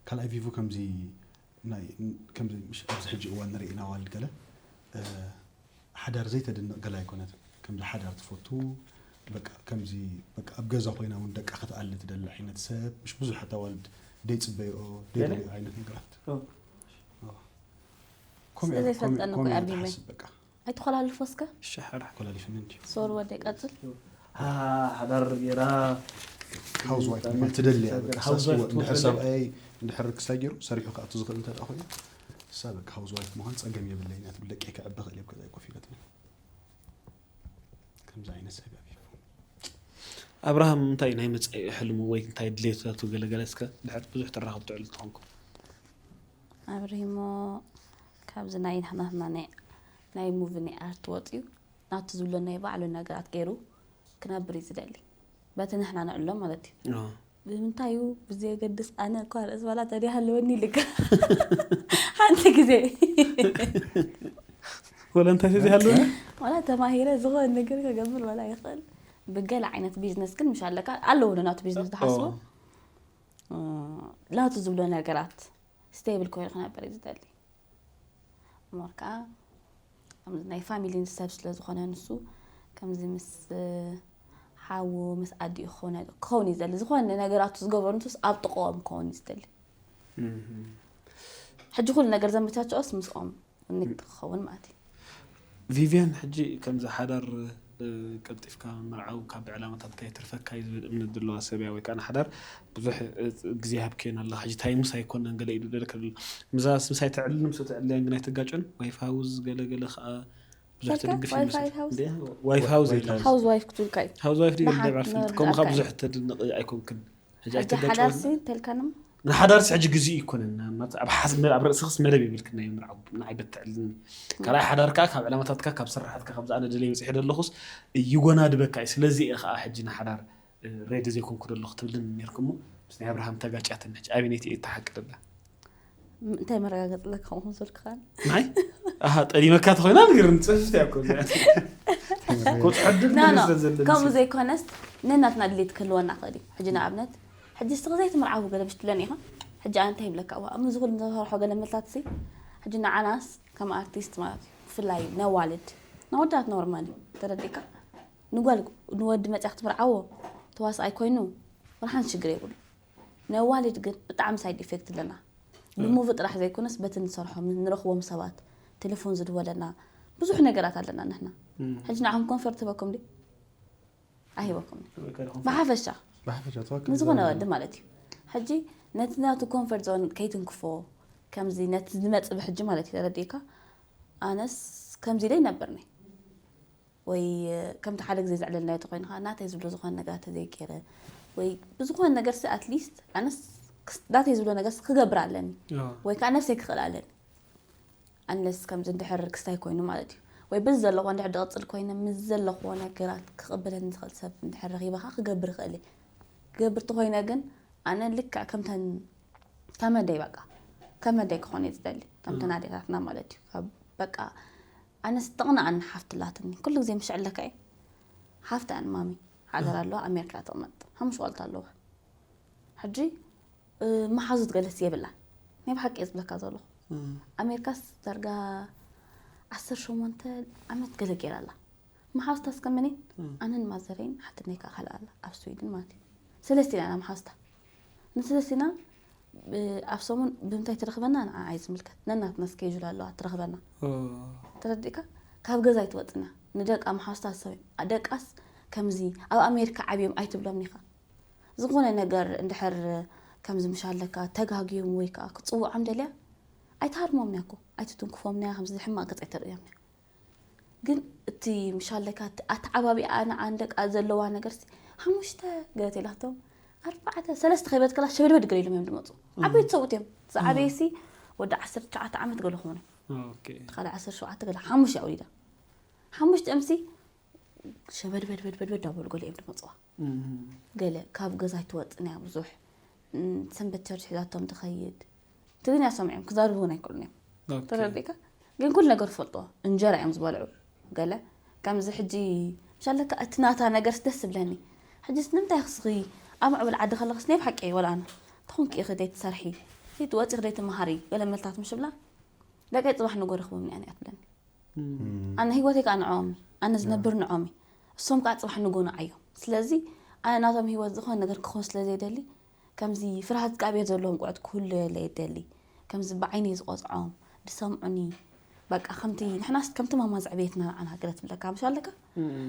ካልኣይ ቪቭ ከምዚ ናይ፣ ከምዚ ምሽ-፣ ኣብዚ ሕጂ እዋን ንርኢ ኢና ዋልድ ገለ፣ እ፣ ሓዳር ዘይተድንቕ ገለ ኣይኮነትን። ከምዚ ሓዳር ትፈቱ፣ በቃ ከምዚ በቃ ኣብ ገዛ ኮይና እውን ደቃ ክትኣሊ ትደሊ ዓይነት ሰብ፣ ምሽ ብዙሓት ኣዋልድ ደይጽበይኦ ደይደልዮ ዓይነት ነገራት። ከምኡ ስለዘይፈልጠኒ እኮ ከምኡ ኣቢመይ። ትሓስብ በቃ። ኣይተኮላልፎ እስከ። ሸሓራ ኮላሊፍኒ እንጂ ሶር ወደ ቀጽል። ሓዳር ጌራ ሃውስ ዋይፍ ማለት ትደሊ እያ በቃ። ሳስቦ እንድሕር ሰብኣይ እንድሕር ክሳይ ገይሩ ሰሪሑ ክኣቱ ዝኽእል እንተ ደኣ ኮይኑ፣ እሳ በቃ ሃውስ ዋይፍ ምዃን ጸገም የብለይን እያ ትብል። ደቀይ ከዕቢ ክእል እየ ኣብ ገዛይ ኮፍ ኢለ ትብል። ከምዚ ዓይነት ሰብ እያ። ኣብርሃም እንታይ ናይ መጻኢ ሕልሙ ወይ እንታይ ድሌታቱ ገለገለ እስከ ድሕር ብዙሕ ተራኸብ ትዕሉ ተኾንኩም? ኣብርሂሞ ካብዚ ናይ ንሕና ናይ ሙቪ ናይ ኣርት ወፅዩ ናቱ ዝብሎ ናይ ባዕሉ ነገራት ገይሩ ክነብር እዩ ዝደሊ። በቲ ንሕና ንዕሎ ማለት እዩ። ብምንታይ እዩ ብዘየገድስ ኣነ እኳ ርእስ ባላ ተዲሃለወኒ ልካ ሓንቲ ግዜ ወላ እንታይ ተዚሃለወ ዋላ ተማሂረ ዝኾነ ነገር ከገብር ዋላ ይኽእል። ብገለ ዓይነት ቢዝነስ ግን ምሽ ኣለካ ኣለዎ ናቱ ቢዝነስ ዝሓስቦ ናቱ ዝብሎ ነገራት ስቴብል ኮይኑ ክነበር እዩ ዝደሊ። እሞር ከዓ ከምዚ ናይ ፋሚሊ ሰብ ስለ ዝኾነ ንሱ ከምዚ ምስ ሓዉ ምስ ኣዲኡ ክኾነ ክኸውን እዩ ዘለ ዝኾነ ነገራቱ ዝገብሮ ንሱስ ኣብ ጥቕኦም ክኸውን እዩ ዝደሊ። ሕጂ ኩሉ ነገር ዘመቻቸኦስ ምስኦም ንክ ክኸውን ማለት እዩ። ቪቪያን ሕጂ ከምዚ ሓዳር ቀልጢፍካ ምርዓው ካብ ዕላማታትካ ይትርፈካ እዩ ዝብል እምነት ዘለዋ ሰብ እያ። ወይ ከዓ ንሓዳር ብዙሕ ግዜ ሃብክየን ኣለኻ ሕጂ ታይምስ ኣይኮነን ገለ ኢሉ ደልክ ኣሎ ምዛ ስምሳይ ትዕልን ምስ ትዕልያን ግን ኣይትጋጭን። ዋይፍ ሃውዝ ገለገለ ከዓ ብዙሕ ትድግፍ ይመስል። ዋይፍ ሃውዝ ይላ ሃውዝ ዋይፍ ክትብልካ እዩ። ሃውዝ ዋይፍ ድዩ ደሓን ደባል ፍልጥ ንወድኣካ ከምኡ ካብ እዩ። ብዙሕ ተድንቕ ኣይኮንክን። ሕጂ ሕጂ ሓዳር ኣይትጋጭወን። ሲ እንተልካንም ንሓዳርሲ ሕጂ ግዜ ይኮነን ማለት ኣብ ሓስ ኣብ ርእስኽስ መደብ የብልክን ናይ ምርዓው ንዓይ በትዕልኒ ካልኣይ ሓዳርካ ካብ ዕላማታትካ ካብ ስራሓትካ ካብ ዝኣነ ደለይ በፂሐ ዘለኹስ ይጎናድበካ እዩ። ስለዚ እየ ከዓ ሕጂ ንሓዳር ሬዲ ዘይኮንኩ ዘለኹ ትብልን ነርኩሞ ምስ ናይ ኣብርሃም ተጋጫትን ሕጂ ኣበይነይቲ እየ ተሓቂ ደላ እንታይ መረጋገፅለካ ከምኡ ዝልክኻን ናይ ኣሃ ጠሊመካ ተኾይና ንግር ንፅፍፍት እያ እኮ እዚኣ። ኮፅ ዕድል ኖ ኖ መለስ ዘለ ከምኡ ዘይኮነስ ነናትና ድሌት ክህልወና ክእል እዩ። ሕጂ ንኣብነት ሕጂ ንስኺ ዘይትምርዓዊ ገለ ብሽ ትብለኒ ኢኻ። ሕጂ ኣነ እንታይ ይብለካ እዋ ኣብ ምዚ ኩሉ ንሰርሖ ገለ መልታት ሲ ሕጂ ንዓናስ ከም ኣርቲስት ማለት እዩ ብፍላይ ነዋልድ ንወዳት ኖርማል እዩ ተረዲእካ ንጓል ንወዲ መፅያ ክትምርዓዎ ተዋስኣይ ኮይኑ ብርሃን ሽግር የብሉ። ነዋልድ ግን ብጣዕሚ ሳይድ ኢፌክት ኣለና። ብሙቪ ጥራሕ ዘይኮነስ በቲ ንሰርሖ ንረኽቦም ሰባት ቴሌፎን ዝድወለና ብዙሕ ነገራት ኣለና ንሕና። ሕጂ ንዓኹም ኮንፈርት ሂበኩም ድዩ? ኣይሂበኩም። ብሓፈሻ ብሓፈሻ ተዋክል ንዝኾነ ወዲ ማለት እዩ። ሕጂ ነቲ ናቱ ኮንፈርት ዞን ከይትንክፎ ከምዚ ነቲ ዝመፅእ ብሕጂ ማለት እዩ ተረዲእካ። ኣነስ ከምዚ ኢለ ይነብርኒ ወይ ከምቲ ሓደ ግዜ ዘዕለልናዮ ተኮይኑ ከዓ ናተይ ዝብሎ ዝኾነ ነገር ተዘይገይረ ወይ ብዝኾነ ነገር ሲ ኣትሊስት ኣነስ ክስ- ናተይ ዝብሎ ነገር ሲ ክገብር ኣለኒ ወይ ከዓ ነፍሰይ ክኽእል ኣለኒ። ኣነስ ከምዚ እንድሕር ክስታይ ኮይኑ ማለት እዩ ወይ በዚ ዘለኹዎ እንድሕር ድቕፅል ኮይነ ምስ ዘለኹዎ ነገራት ክቕበለኒ ዝኽእል ሰብ እንድሕር ረኺበ ከዓ ክገብር ይኽእል እየ። ክገብር ተኮይነ ግን ኣነ ልክዕ ከምተን ከመደይ በቃ ከመደይ ክኾን እየ ዝደሊ ከምተን ኣዴታትና ማለት እዩ። ካብ በቃ ኣነስ ጥቕንኣን ሓፍቲ ላትኒ ኩሉ ግዜ ምሽ ዕለካ እየ ሓፍቲ ኣን ማሚ ሓደር ኣለዋ ኣሜሪካ ትቕመጥ ሓሙሽ ቆልታ ኣለዋ። ሕጂ መሓዙት ገለስ የብላን ናይ ብሓቂ እየ ዝብለካ ዘለኹ። ኣሜሪካስ ዳርጋ ዓሰርተ ሸሞንተ ዓመት ገለ ገይራ ኣላ። መሓዙታ እስከ መን እየን? ኣነን ማዘረይን ሓትነይ ከዓ ካልእ ኣላ ኣብ ስዊድን ማለት እዩ። ሰለስቲና ኢና መሓዙታ። ንሰለስቲና ኣብ ሰሙን ብምንታይ ትረኽበና ንዓ ኣይዝምልከት ነናትና ስኬጁል ኣለዋ ትረኽበና። ተረዲእካ? ካብ ገዛ ኣይትወፅና ንደቃ መሓዙታ ሰብ ደቃስ ከምዚ ኣብ ኣሜሪካ ዓብዮም ኣይትብሎም ኢኻ። ዝኾነ ነገር እንድሕር ከምዚ ምሽ ኣለካ ተጋግዮም ወይ ከዓ ክትፅውዖም ደልያ ኣይትሃርሞም እያ እኮ ኣይትትንክፎም እያ ከምዚ ሕማቅ ገፅ ኣይተርእዮም እያ። ግን እቲ ምሽ ኣለካ ኣተዓባቢኣ ንዓን ደቃ ዘለዋ ነገር ሲ ሓሙሽተ ገለት ኢላቶም ኣርባዕተ ሰለስተ ከይበትከላ ሸበድበድ ገለ ኢሎም እዮም ድመፁ። ዓበይቲ ሰብኡት እዮም ዝዓበየ ሲ ወዲ ዓሰርተ ትሽዓተ ዓመት ገለ ክኾኑ ኦኬ ካልእ ዓሰርተ ሸውዓተ ገለ ሓሙሽተ ኣውሊዳ ሓሙሽተ እምሲ ሸበድበድበድበድ ኣበሉ ገለ እዮም ድመፅዋ። ገለ ካብ ገዛ ኣይትወፅን እያ ብዙሕ ሰንበት ቸርች ሒዛቶም ትኸይድ። ትግርኛ ሰሚዖም ክዛርቡ እውን ኣይክእሉን እዮም። ተረዲእካ? ግን ኩሉ ነገር ትፈልጥዎ እንጀራ እዮም ዝበልዑ። ገለ ከምዚ ሕጂ ምሻለካ እቲ ናታ ነገርስ ደስ ዝብለኒ። ሕጂስ ንምንታይ ክስኺ ኣብ ምዕብል ዓዲ ከለኽስ ናይ ብሓቂ ወላ ኣነ ተኾንኪ ኢኺ ደይ ትሰርሒ ደይ ትወፂ ደይ ትመሃሪ ገለ መልታት ምሽ ብላ ደቀይ ፅባሕ ንጎ ረኽቦም እያ ትብለኒ። ኣነ ህይወተይ ከዓ ንዕኦም ኣነ ዝነብር ንዕኦም እዩ። እሶም ከዓ ፅባሕ ንጎ ንዓዮም። ስለዚ ኣነ ናቶም ህይወት ዝኾነ ነገር ክኾን ስለ ዘይደሊ፣ ከምዚ ፍርሃት እግዚኣብሔር ዘለዎም ቆልዑት ክህሉ የለ የደሊ። ከምዚ ብዓይነይ ዝቆፅዖም፣ ዝሰምዑኒ፣ በቃ ከምቲ ንሕናስ ከምቲ ማማ ዘዕበየትና ንዓና ገለ ትብለካ ምሽ ኣለካ።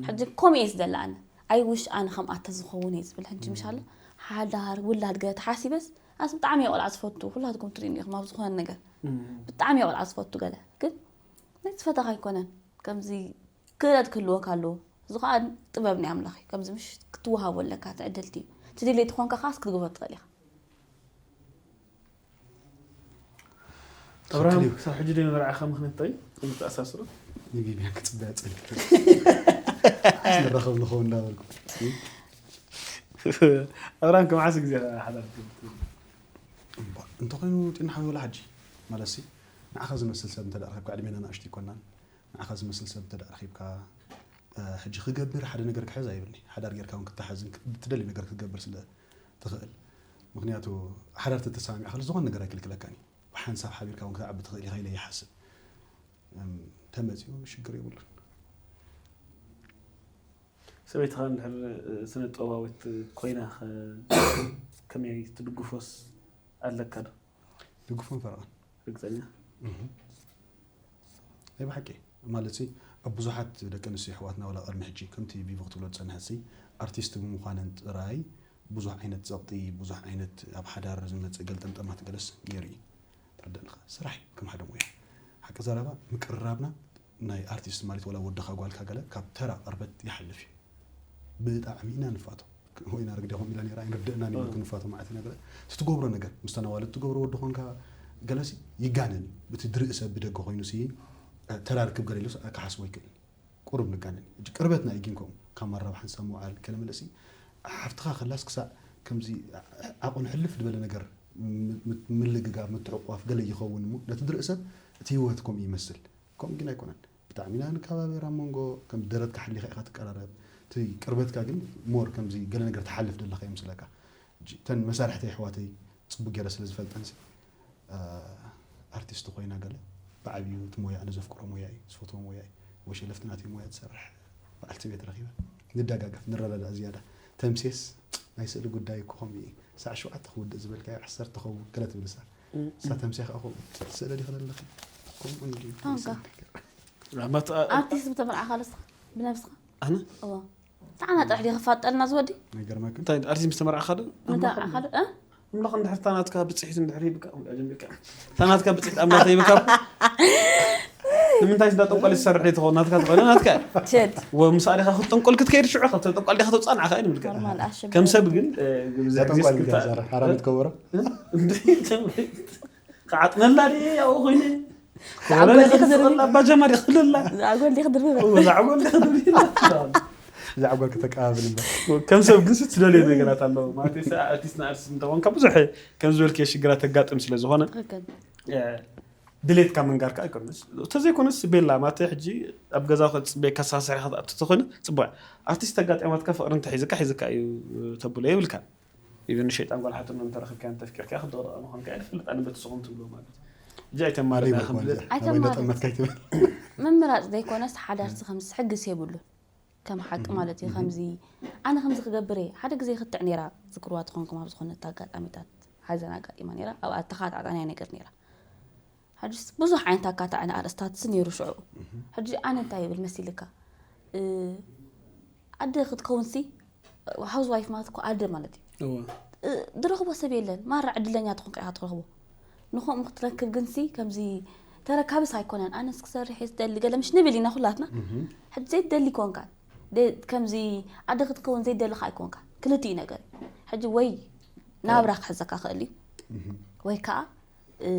ሕጂ ከምኡ እየ ዝደሊ ኣነ። ኣይ ውሽ ኣነ ከምኣተ ዝኸውን እየ ዝብል ሕጂ ምሽ ኣሎ። ሓዳር ውላድ ገለ ተሓሲበስ ኣስ ብጣዕሚ እየ ቆልዓ ዝፈቱ። ኩላትኩም ትርእኒ ኢኹም ኣብ ዝኾነ ነገር ብጣዕሚ እየ ቆልዓ ዝፈቱ። ገለ ግን ናይ ዝፈተኻ ኣይኮነን። ከምዚ ክእለት ክህልወካ ኣለዎ። እዚ ከዓ ጥበብ ናይ ኣምላኽ እዩ። ከምዚ ምሽ ክትወሃቦ ኣለካ፣ ትዕድልቲ እዩ። ትድልይቲ ኮንካ ከዓስ ክትግብሮ ትኽእል ኢኻ። ኣብርሃም፣ ክሳብ ሕጂ ዶ መርዓኻ ምኽንያት እንታይ እዩ? ከም ተኣሳስሩ? ንቢብያን ክጽበያ ጸኒሑ። ንራኸብ ንኸውን እንዳበልኩ። ኣብርሃም፣ ከም ዓስ ግዜ ሓዳር ትብል? እምባ፣ እንተኾይኑ ጢና ሓዊ ወላ ሓጂ። ማለት ሲ፣ ንዓኻ ዝመስል ሰብ እንተ ደኣ ረኺብካ፣ ዕድሜና ንኣሽቱ ኣይኮናን። ንዓኻ ዝመስል ሰብ እንተ ደኣ ረኺብካ፣ እ፣ ሕጂ ክገብር ሓደ ነገር ክሕዝ ኣይብልኒ። ሓዳር ጌርካ እውን ክተሓዝን ክ-፣ እትደልዮ ነገር ክትገብር ስለ ትኽእል። ምኽንያቱ፣ ሓዳር ተተሰማሚዕካ ዝኾነ ነገር ኣይክልክለካን እዩ። ብሓንሳብ ሓቢርካ እውን ክትዓቢ ትኽእል ኢኻ ኢለ ይሓስብ። እም፣ ተመጺኡ ሽግር የብሉን። ሰበይትኻ እንድሕር፣ እ፣ ስነ ጥበባዊት ኮይና ኸ ከመይ ትድግፎስ ኣለካ ዶ? ድግፎን ፈረቓን። ርግጸኛ? እህ። ናይ ብሓቂ። ማለት ሲ፣ ኣብ ብዙሓት ደቂ ኣንስትዮ ኣሕዋትና ዋላ ቅድሚ ሕጂ፣ ከምቲ ቢቡ ክትብሎ ዝጸንሐት ሲ፣ ኣርቲስት ብምዃነን ጥራይ ብዙሕ ዓይነት ጸቕጢ፣ ብዙሕ ዓይነት ኣብ ሓዳር ዝመጽእ ገልጠምጠማት ገለስ ነይሩ እዩ። ትርዳእ ኣለኻ? ስራሕ እዩ ከም ሓደ ሞያ። ሓቂ ዘረባ፣ ምቅርራብና ናይ ኣርቲስት ማለት ዋላ ወድኻ ጓልካ ገለ ካብ ተራ ቅርበት ይሓልፍ እዩ። ብጣዕሚ ኢና ንፋቶ። ወይና ርግደኹም ኢላ ነይራ፣ ኣይንርድእናን እዩ ክንፋቶ ማለት ኢና ገለ። እቲ ትገብሮ ነገር፣ ምስታ ነዋልድ ትገብሮ ወዲ ኾንካ ገለሲ ይጋነን እዩ። እቲ ድርኢ ሰብ ብደገ ኮይኑ ሲ፣ እ፣ ተራ ርክብ ገለ ኢሉስ ክሓስቦ ይክእል። ቁሩብ ንጋነን እዩ። ሕጂ ቅርበትና እዩ ግን ከምኡ። ካብ ማራ ብሓንሳብ ምውዓል ገለ መለሲ፣ ሓፍትኻ ከላስ ክሳዕ ከምዚ ዓቐኑ ሕልፍ ዝበለ ነገር ም-፣ ም-፣ ምልግጋብ፣ ምትዕቑቋፍ ገለ ይኸውን እሞ፣ ነቲ ድርኢ ሰብ እቲ ህይወት ከምኡ ይመስል። ከምኡ ግን ኣይኮነን። ብጣዕሚ ኢና ንከባበር ኣብ መንጎ፣ ከም ደረትካ ሓሊኻ ኢኻ ትቀራረብ። እቲ ቅርበትካ ግን ሞር ከምዚ ገለ ነገር ትሓልፍ ዘለኻ ይመስለካ። እጂ እተን መሳርሕተይ ኣሕዋተይ ጽቡቅ ገይረ ስለ ዝፈልጠንሲ፣ እ፣ ኣርቲስት ኮይና ገለ ብዓብዩ እቲ ሞያ ኣነ ዘፍቅሮ ሞያ እዩ፣ ዝፈትዎ ሞያ እዩ። ወሸለፍቲ ናተይ ሞያ ትሰርሕ በዓልቲ ቤት ረኺበ። ንደጋገፍ፣ ንረዳዳእ ዝያዳ። ተምሴስ ናይ ስእሊ ጉዳይ እኮ ከምኡ እዩ። ሳዕ ሸውዓተ ክውድእ ዝበልካዮ ዓሰርተ ክኸውን ገለ ትብል እሳ። እሳ ተምሴ ከኣ ከምኡ ስእሊ ዲኺ ዘለኺ? ከምኡ እንድዩ። ታንካ። ስእሊ ነገር። ኣማት-፣ ኣ-፣ ኣርቲስት ምተመርዓኻ ዶ ንስኻ ብነብስኻ? ኣነ? እዎ። ንዓና ጥራሕ ድዩ ክፋጠልና ዝወዲ? ኣይገርመክን? እንታይ ኣርቲስት ምስ ተመርዓኻ ዶ? ምተመርዓኻ ዶ? እ? ኣምላኽ እንድሕር እታ ናትካ ብጽሒት እንድሕር ሂብካ፣ ከምኡ ጀሚርካ። እታ ናትካ ብጽሒት ኣምላኽ ሂብካ። ንምንታይ ስዳ ጠንቋል ዝሰርሕ ዘይትኸውን ናትካ ተኾይነ ናትካ። ሸድ። ወምሳሌኻ ክትጠንቆል ክትከይድ ሽዑ፣ ካብ ጠንቋል ዲኻ ተውጻእ ንዓኻ እዩ ንምልካ። ኖርማል ኣሸበ። ከም ሰብ ግን፣ እ፣ ግብዚ ግዜ ተጠንቋል ክትከ-፣ ገንዘር፣ ሓራም ትከብሮ? እንዴ፣ ክዓጥነላ ድየ ያው ኮይነ። ዝዓጎል ዲኺ ዝርቢ? ኣባ ጀማሪ ክልላ። ዝዓጎል ዲኺ ድርቢ? ዝዓጎል ዲኺ ድርቢ? ብዛዕባ ጓል ከተቀባብል እምበር። ከም ሰብ ግን ስትደልዮ ነገራት ኣለዎ ማለት እዩ። ኣርቲስት ንኣርቲስት እንተኾንካ ብዙሕ ከም ዝበልክዮ ሽግራት ተጋጥም ስለ ዝኾነ ትኽክል። እ፣ ድሌትካ ምንጋርካ ኣይኮነስ። እንተዘይኮነስ ቤላ ማተ ሕጂ ኣብ ገዛ ክፅበየካ ሳሳሒ ክትኣቱ ተኾይኑ ፅቡቅ። ኣርቲስት ተጋጢማትካ ፍቅሪ እንተሒዝካ ሒዝካ እዩ ተብሎ የብልካ። ኢቨን ሸይጣን ጓል ሓትኖ እንተረኺብካ እንተፍቂርካ ክትደቕደቐ ምዃንካ እየ ዝፈልጥ ኣነ በቲ ስኹም ትብሎ ማለት እዩ። ሕጂ ኣይተማርና ኣበይ ከም መርኳ ድሌት እዚኣ? ኣበይ መጠመትካ ይትብል? ምምራፅ ዘይኮነስ ሓዳርቲ ከምዚ ሕግስ የብሉን። ከም ሓቂ ማለት እዩ። ከምዚ ኣነ ከምዚ ክገብር እየ ሓደ ግዜ ክትዕ ነይራ ዝክርዋ ትኾንኩም ኣብ ዝኾነ ኣጋጣሚታት ሓዘን ኣጋጢማ ነይራ። ኣብኣ ተኻታዕጣናያ ነገር ነይራ። ሕጂስ ብዙሕ ዓይነት ኣካታዕን ኣርእስታትስ ነይሩ ሽዑ። ሕጂ ኣነ እንታይ ይብል መሲልካ? እ፣ ኣደ ክትከውንሲ፣ ሃውስ ዋይፍ ማለት እኮ ኣደ ማለት እዩ። እወ። እ፣ ዝረኽቦ ሰብ የለን። ማራ ዕድለኛ ትኾንካ ኢኻ ትረኽቦ። ንኸምኡ ክትረክብ ግንሲ ከምዚ ተረካብስ ኣይኮነን። ኣነስ ክሰርሕ እየ ዝደሊ ገለ ምሽ ንብል ኢና ኩላትና። ሕጂ ዘይትደሊ ይኮንካ። ደ-፣ ከምዚ ኣደ ክትከውን ዘይደሊ ከዓ ኣይኮንካ። ክልቲኡ ነገር እዩ። ሕጂ ወይ ናብራ ክሕዘካ ክእል እዩ። ወይ ከዓ፣ እ፣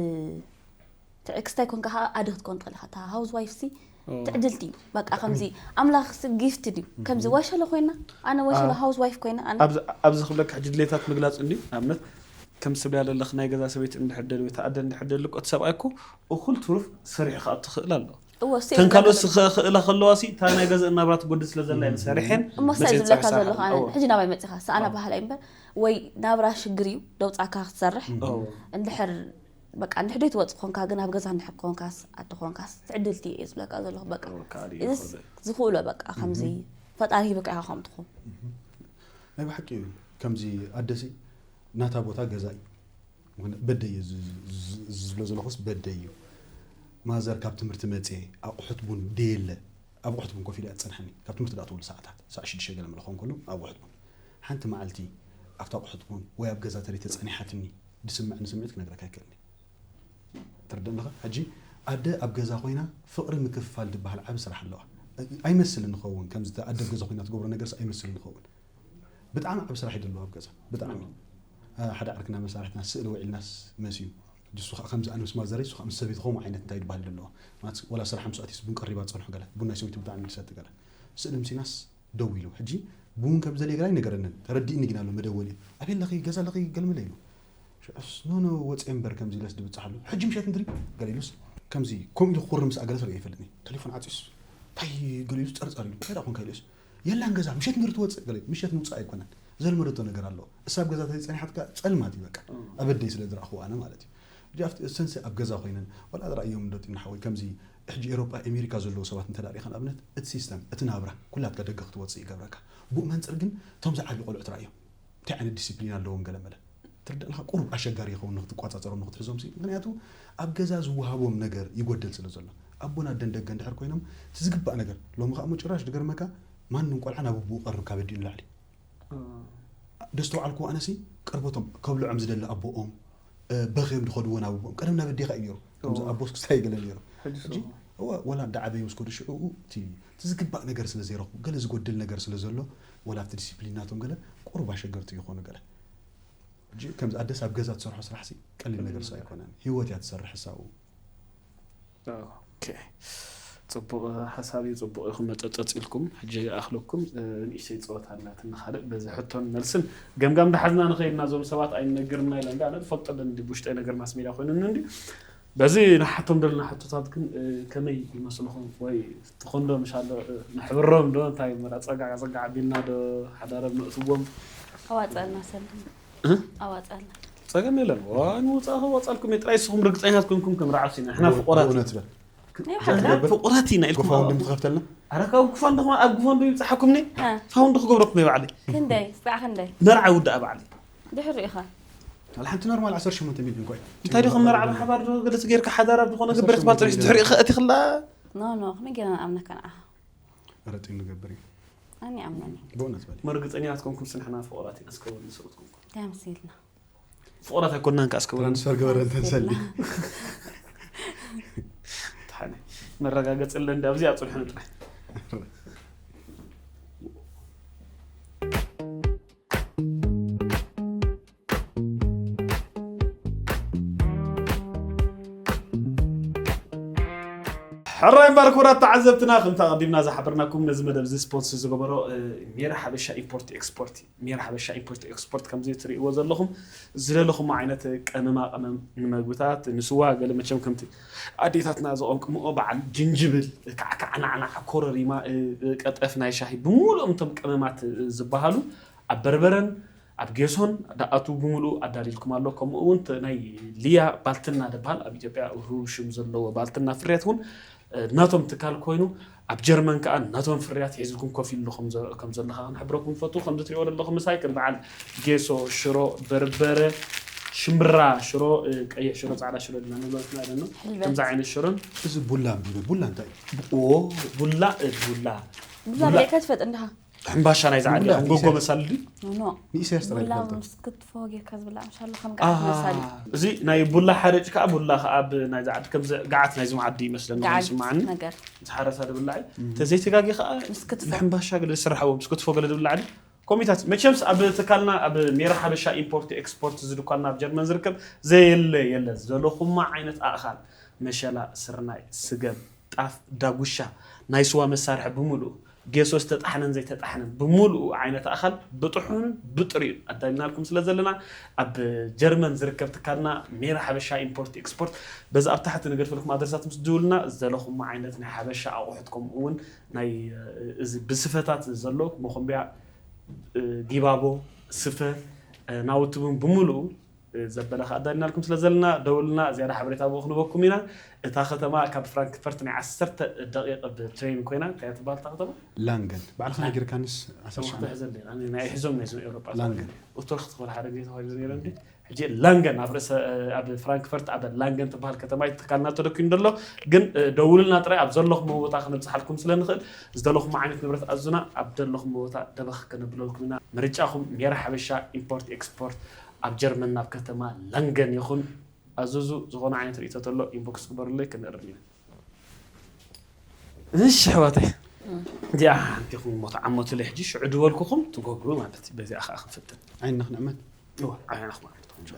ትዕክስታይ ኮንካ ከዓ ኣደ ክትኮን ትኽእል ኢኻ። እታ ሃውስ ዋይፍ ሲ ትዕድልቲ እዩ። በቃ ከምዚ ኣምላኽ ሲ ጊፍት ድዩ። ከምዚ ወሸለ ኮይና፣ ኣነ ወሸለ ሃውስ ዋይፍ ኮይና፣ ኣነ ኣብዚ፣ ኣብዚ ክብለካ ሕጂ ድሌታት ምግላፅ እንድዩ። ንኣብነት ከም ትብልያ ዘለኽ ናይ ገዛ ሰበይቲ እንድሕር ደሊ ወይ ተኣደ እንድሕር ደሊ እኮ እቲ ሰብኣይ እኮ እኹል ትሩፍ ሰሪሑ ክኣቱ ክእል ኣሎ። እወ፣ እሱ እዩ ተን ካልኦት ዝብለካ ዘሎ። ክእላ ከለዋ ሲ እታ ናይ ገዛ እናብራ ትጎድል ስለ ዘላ እየን ሰሪሐን እሞ ሳይ መፅየት ዝብለካ ፀብፃ ዘለኹ ሓ-፣ ኣነ እወ። ሕጂ ናባይ መፂኻ፣ ሰኣና ኣዎ። ባህላ እዩ እምበር፣ ወይ ናብራ ሽግር እዩ፣ ደውፃካ ክትሰርሕ። እወ። እንድሕር፣ በቃ፣ እንድሕር ደይትወፅ ኮንካ፣ ግን ኣብ ገዛ እንድሕር ኮንካስ፣ ኣቲ ኮንካስ፣ ትዕድልቲ እየ ዝብለካ ዘለኹ። በቃ፣ እወ፣ ካልእ እዚ ይኽእል። ዝኽእሎ፣ በቃ፣ ከምዚ ፈጣሪ ሂብካ ኢኻ ከምኡ ትኸውን። ናይ ብሓቂ እዩ። ከምዚ ኣደሲ ናታ ቦታ ገዛ እዩ። ምኽንያቱ በደይ እዩ ዝ- ዝ- ዝ- ዝብሎ ዘለኹስ በደይ እዩ። ማዘር ካብ ትምህርቲ መፅየ ኣቑሑት ቡን ደየለ ኣብ ኣቑሑት ቡን ኮፍ ኢለ እያ ትፀንሐኒ። ካብ ትምህርቲ ዳእተወሉ ሰዓታት ሰዓ ሽዱሽተ ገለ መለ ኸውን ከሎ ኣብ ኣቑሑት ቡን ሓንቲ መዓልቲ ኣብታ ኣቑሑት ቡን ወይ ኣብ ገዛ ተሪተ ፀኒሓትኒ ድስምዕኒ ስምዒት ክነግረካ ኣይክእልኒ። ትርድእ ኣለኻ? ሕጂ ኣደ ኣብ ገዛ ኮይና ፍቕሪ ምክፍፋል ዝበሃል ዓቢ ስራሕ ኣለዋ። ኣይመስልን ንኸውን ከምዚ ኣደ ኣብ ገዛ ኮይና ትገብሮ ነገርስ ኣይመስልን ንኸውን። ብጣዕሚ ዓቢ ስራሕ ይደለዋ ኣብ ገዛ ብጣዕሚ። ሓደ ዓርክና መሳርሕትና ስእሊ ውዒልናስ መስዩ ንሱ ከዓ ከምዚ ኣነ ምስ ማዘረይ ንሱ ከዓ ምስ ሰበይቱ ከምኡ ዓይነት እንታይ ይበሃል ደለዋ ማለት ወላ ስራሕ ምስ ኣትዩስ ቡን ቀሪባ ትፀንሖ ገለ ቡን ናይ ሰበይቱ ብጣዕሚ ይሰቲ ገለ ስእሊ ምሲናስ ደው ኢሉ ሕጂ ቡን ከም ዘድልየ ገላ ይነገረንን ተረዲእኒ ግን ኣሎ መደወሊ ኣበይ ኣለኺ ገዛ ኣለኺ ገልመለ ኢሉ ሽዑስ ኖ ኖ ወፅየ እምበር ከምዚ ኢለስ ድብፅሓሉ ሕጂ ምሸት እንድሪ ገለ ኢሉስ ከምዚ ከምኡ ኢሉ ክኹርምስ ኣገለስ ርኢ ይፈልጥኒ ቴሌፎን ዓፂዩስ እንታይ ገለ ኢሉስ ፀርፀር ኢሉ እንታይ ዳ ኮንካ ኢሉስ የላን ገዛ ምሸት እንድሪ ትወፅእ ገለ ምሸት ምውፃእ ኣይኮነን ዘልመደቶ ነገር ኣሎ እሳ ኣብ ገዛ ተዘይፀኒሓትካ ፀልማት እዩ በቃ ኣበደይ ስለ ዝረእኹ ኣነ ማለት እዩ ሕጂ ኣብቲ እሰንሲ ኣብ ገዛ ኮይነን ዋላ ራእዮም ዶ ጢና ሓወይ ከምዚ ሕጂ ኤሮጳ ኣሜሪካ ዘለዉ ሰባት እንተ ሪኢኻ ንኣብነት እቲ ሲስተም እቲ ናብራ ኩላትካ ደገ ክትወፅእ ይገብረካ ብኡ መንፅር ግን እቶም ዝዓብዩ ቆልዑ ትራእዮም እንታይ ዓይነት ዲስፕሊን ኣለዎም ገለ መለ ትርዳእልካ ቁሩብ ኣሸጋሪ ይኸውን ንክትቋፃፀሮም ንክትሕዞም ሲ ምክንያቱ ኣብ ገዛ ዝወሃቦም ነገር ይጎደል ስለ ዘሎ ኣቦን ኣደን ደገ እንድሕር ኮይኖም እቲ ዝግባእ ነገር ሎሚ ከዓ ሞ ጭራሽ ድገርመካ ማንም ቆልዓ ናብ ኣቦኡ ቀርብ ካብ ኣዲኡ ንላዕሊ ደስተውዓልክዎ ኣነሲ ቀርበቶም ከብልዖም ዝደሊ ኣቦኦም በኽዮም ዝኸድዎ ናብ ኣቦኦም ቀደም ናብ ኣዴኻ እዩ ነይሩ ከምዚ ኣቦስ ክስታይ ገለ ነይሩ ሕጂ እዋ ወላ እንዳ ዓበዩ ምስ ከዱ ሽዑ እቲ እቲ ዝግባእ ነገር ስለ ዘይረኽቡ ገለ ዝጎድል ነገር ስለ ዘሎ ወላ ኣብቲ ዲሲፕሊን ናቶም ገለ ቁሩብ ኣሸገርቲ ይኾኑ ገለ ሕጂ ከምዚ ኣደስ ኣብ ገዛ ትሰርሖ ስራሕ ሲ ቀሊል ነገር ሲ ኣይኮነን ህይወት እያ ትሰርሕ ሳኡ ኦኬ። ጽቡቕ ሓሳብ እዩ፣ ጽቡቕ ኢኹም መጠጠጽ ኢልኩም። ሕጂ ይኣኽለኩም፣ እ፣ ንእሽተይ ጸወታ ኣላትና። ካልእ በዚ ሕቶን መልስን ገምጋም እንዳሓዝና ንኸይድ ኢና። እዞም ሰባት ኣይንነግርና ኢሎም፣ እንዳ፣ ኣነ ዝፈልጦ ኣለኒ፣ እንዲ ብውሽጠይ ነገር ማስ ሜድያ ኮይኑኒ እንዲ። በዚ ንሓቶም ደለና ሕቶታት ግን፣ እ፣ ከመይ ይመስልኹም? ወይ ትኾን ዶ ምሻሎ፣ እ፣ ነሕብሮም ዶ? እንታይ እሞ፣ ጸጋዕ ጸጋዕ ኣቢልና ዶ ሓዳሮም ነእትዎም? ኣዋጽኣልና ሰልዲ። እ? ኣዋጽኣልና። ጸገም የለን። ዋ፣ ንውጻእ ከዋጻልኩም እየ። ጥራይ ንስኹም ርግጸኛታት ኮንኩም ከም ርዓስ ኢና። ንሕና ፍቑራት ኢና። ብእውነት በል። ናይ ብሓቂ። ፍቑራት ኢና ኢልኩም ጎፋውንድም ትኸፍተልና? ኣረ፣ ካብ ጉፋንዶ፣ ኣብ ጉፋንዶ ይብጽሓኩም እኔ? እ። ፋውንዶ ክገብረኩም እየ ባዕለይ። ክንደይ? ስጣዕ ክንደይ? መርዓ ይውዳእ ባዕለይ። ድሕሪ ኢኻ? ዋላ ሓንቲ ኖርማል ዓሰርተ ሸሞንተ ሚልዮን እኳ እዩ። እንታይ ዲኹም መርዓ ብሓባር ዶ ገለ ጌርካ ሓዳር ኣብ ዝኾነ ገበረት ባልጽ ድሕሪ ኢኻ ኣቲኽላ? ኖ፣ ኖ፣ ከመይ ጌርና ንኣምነካ ንዓኻ? ኣረ ጢም ንገብር እዩ። ኣነ ይኣምነኒ። ብእውነት በል። መርግጸኛታት ኮንኩም ስንሕና ፍቑራት ኢና። እስከ ወዲ ሰብኡት ኮንኩም። እንታይ መሲልና? ፍቑራት ኣይኮንናን ከኣ እስከ ወዲ ትራንስፈር ገበረ እንተንሰሊ። ተሓነ። መረጋገጺ ኣለ እንዲ ኣብዚ ኣጽንሑኒ ጥራይ። ሕራይ እምበር ክቡራት ተዓዘብትና፣ ከምቲ ኣቐዲምና ዝሓበርናኩም ነዚ መደብ እዚ ስፖንስ ዝገበሮ፣ እ፣ ሜራ ሓበሻ ኢምፖርት ኤክስፖርት እዩ። ሜራ ሓበሻ ኢምፖርት ኤክስፖርት ከምዚ ትርእይዎ ዘለኹም ዝደለኹም ዓይነት ቀመማ ቀመም ንመግብታት፣ ንስዋ ገለ መቸም ከምቲ ኣዴታትና ዝቐምቅምኦ በዓል ጅንጅብል፣ ካዕካዕ፣ ናዕናዕ፣ ኮረሪማ፣ እ፣ እ፣ ቀጠፍ ናይ ሻሂ ብምሉኦም እቶም ቀመማት፣ እ፣ ዝበሃሉ ኣብ በርበረን ኣብ ጌሶን ደኣቱ ብምሉኡ ኣዳሊልኩም ኣሎ። ከምኡ እውን ተ-፣ ናይ ሊያ ባልትና ደበሃል ኣብ ኢትዮጵያ ርሁብ ሽም ዘለዎ ባልትና ፍርያት እውን፣ እ፣ ናቶም ትካል ኮይኑ ኣብ ጀርመን ከኣ ናቶም ፍርያት ሒዝልኩም ኮፍ ኢሉ ከም ዘ-፣ ከም ዘለኻ ክንሕብረኩም ንፈቱ። ከም ዝትሪእዎ ዘለኹም ምሳይ ከም በዓል ጌሶ፣ ሽሮ፣ በርበረ፣ ሽምብራ ሽሮ፣ እ፣ ቀይሕ ሽሮ፣ ጻዕዳ ሽሮ ድማ ንብለትና ኣለና። ሕልበት። ከምዚ ዓይነት ሽሮን እዚ ቡላ እንዲነ ቡላ እንታይ እዩ? ኦ፣ ቡላ፣ እ፣ ቡላ። ብዛዕባ ቡላ። ጌርካ ትፈልጥ እንዲኻ? ሕምባሻ ናይዛ ዓዲ ቡላ፣ ከም ጎጎ ኢሳያስ። መሳሊ ድዩ? ኖ፣ ኖ። ንኢሳያስ ጥራይ ቡላ ዝፈልጦ። ምስ ክትፎ ጌርካ ዝብላዕ፣ ምሻሎ ከም ቃሕ ኣሃ፣ መሳሊ። እዚ ናይ ቡላ ሓርጭ ከኣ፣ ቡላ ከኣ ብ ናይዛ ዓዲ፣ ከምዚ ገዓት ናይዞም ዓዲ ይመስለኒ፣ ገዓት ይስምዓኒ። ነገር። ዝሓረሳ ድብላዕ እዩ። እም። ተዘይተጋጊ ከኣ ምስ ክትፎ። ብሕምባሻ ገለ ዝስርሓዎ፣ ምስ ክትፎ ገለ ድብላዕ ድዩ? ኮሚታት፣ መቸምስ ኣብ ትካልና፣ ኣብ ሜራ ሓበሻ ኢምፖርት ኤክስፖርት፣ እዚ ድኳንና ኣብ ጀርመን ዝርከብ፣ ዘየለ የለ። ዘለኹማ ዓይነት ኣእኻል፣ መሸላ፣ ስርናይ፣ ስገም፣ ጣፍ፣ ዳጉሻ፣ ናይ ስዋ መሳርሒ ብምሉኡ፣ ጌሶ ዝተጣሕነን ዘይተጣሕነን ብምሉኡ ዓይነት ኣእኻል ብጥሑንን ብጥሪኡን ኣዳሊናልኩም ስለ ዘለና፣ ኣብ ጀርመን ዝርከብ ትካልና ሜራ ሓበሻ ኢምፖርት ኤክስፖርት፣ በዚ ኣብ ታሕቲ ንገድፈልኩም ኣድረሳት ምስ ትድውሉልና፣ ዝደለኹሞ ዓይነት ናይ ሓበሻ ኣቑሑት፣ ከምኡ እውን ናይ፣ እዚ ብስፈታት ዘሎ መኾምቢያ፣ ጊባቦ፣ ስፈ፣ ናውቲ እውን ብምሉኡ ዘበለ ከኣ ኣዳሊናልኩም ስለ ዘለና ደውልና፣ ዝያዳ ሓበሬታ ብኡ ክንበኩም ኢና። እታ ከተማ ካብ ፍራንክፈርት ናይ ዓሰርተ ደቂቕ ብትሬን ኮይና። እንታይ እያ ትበሃል እታ ከተማ? ላንገን ባዕልኻ ነጊርካንስ ዓሰርተ ሸዓተ ትሕዘለይ። ኣነ ናይ ሒዞም ናይ ዞም ኤውሮጳ ላንገን። ኡትረኽት ክብል ሓደ ግዜ ተባሂሉ ነይረ እንዲ። ሕጂ ላንገን ኣብ ርእሰ ኣብ ፍራንክፈርት ኣብ ላንገን ትበሃል ከተማ እዩ ትካልና ተደኪኑ ዘሎ። ግን እ፣ ደውሉልና ጥራይ፣ ኣብ ዘለኹም ቦታ ከነብጽሓልኩም ስለ ንኽእል፣ ዝደለኹም ዓይነት ንብረት ኣዙና፣ ኣብ ዘለኹም ቦታ ደበኽ ከነብለልኩም ኢና። ምርጫኹም ሜራ ሓበሻ ኢምፖርት ኤክስፖርት ኣብ ጀርመን ናብ ከተማ ላንገን ይኹን። ኣዝዙ። ዝኾነ ዓይነት ርእይቶ ተሎ ኢንቦክስ ግበሩለይ፣ ክንእርም ኢና። እሺ ኣሕዋተይ፣ እዚኣ ሓንቲ ኹም ሞት ዓሞትለይ። ሕጂ ሽዑ ድበልኩኹም ትገብሩ ማለት እዩ። በዚኣ ከዓ ክንፍትን። ዓይንና ክንዕመት እዋ፣ ዓይንና ክማለት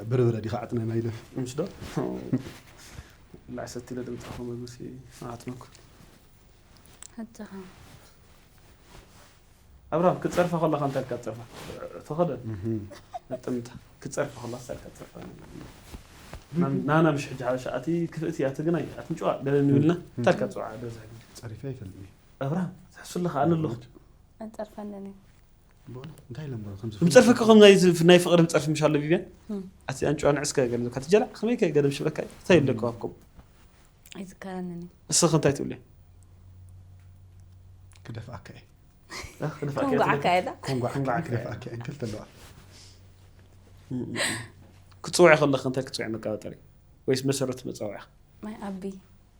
ብርብረ ዲኻ ዓጥና ናይ ኢለ ምስ ዶ ላዕሰት ኢለ ድምፃኹም መግሲ ኣትመኩ። ሕጂ ኸ ኣብርሃም፣ ክፀርፋ ከለኻ እንታይ ኢልካ ትፀርፋ? ተኸደን። ጥምታ። ክፀርፋ ከለኻ እንታይ ኢልካ ትፀርፋ? ናም- ናና ምሽ ሕጂ ሓበሻ፣ ኣቲ ክፍእቲ፣ ኣቲ ግናይ፣ ኣቲ ምጭዋ፣ ገለ ንብልና። እንታይ ኢልካ ትፅውዓ? በዛ ሕጂ። ጸሪፈ ይፈልጥ ኣብርሃም፣ ትሕሱ ኣለኻ፣ ኣነ ኣለኹ። ኣይፀርፈንን እዩ። እንታይ ኢሎም በሉ ከምዚ ምፀርፈካ ከም ናይ ዝ- ናይ ፍቕሪ ምፀርፊ ምሽ ኣሎ ቪቪያን? እም። ኣቲ ኣንጭዋ ንዕስከ ገለ ከትጀላዕ፣ ከመይ ከ ገለ ምሽ በካ? እንታይ ኢለካ ኣብኩም? ኣይዝከረንን እዩ። እስኺ እንታይ ትብሊ? ክደፍኣካ እየ እ፣ ክድፋእካ ኮንጎ እየ ዓካ የላ። ኮንጎ ዓካ ኮንጎ ዓካ። ክደፍኣካ እየ እንክልተ ኣለዋ ክትፅውዒ ከለኺ እንታይ ክትፅውዒ መቀባጠሪ? ወይስ መሰረት መፃውዒ? ማይ ኣቢ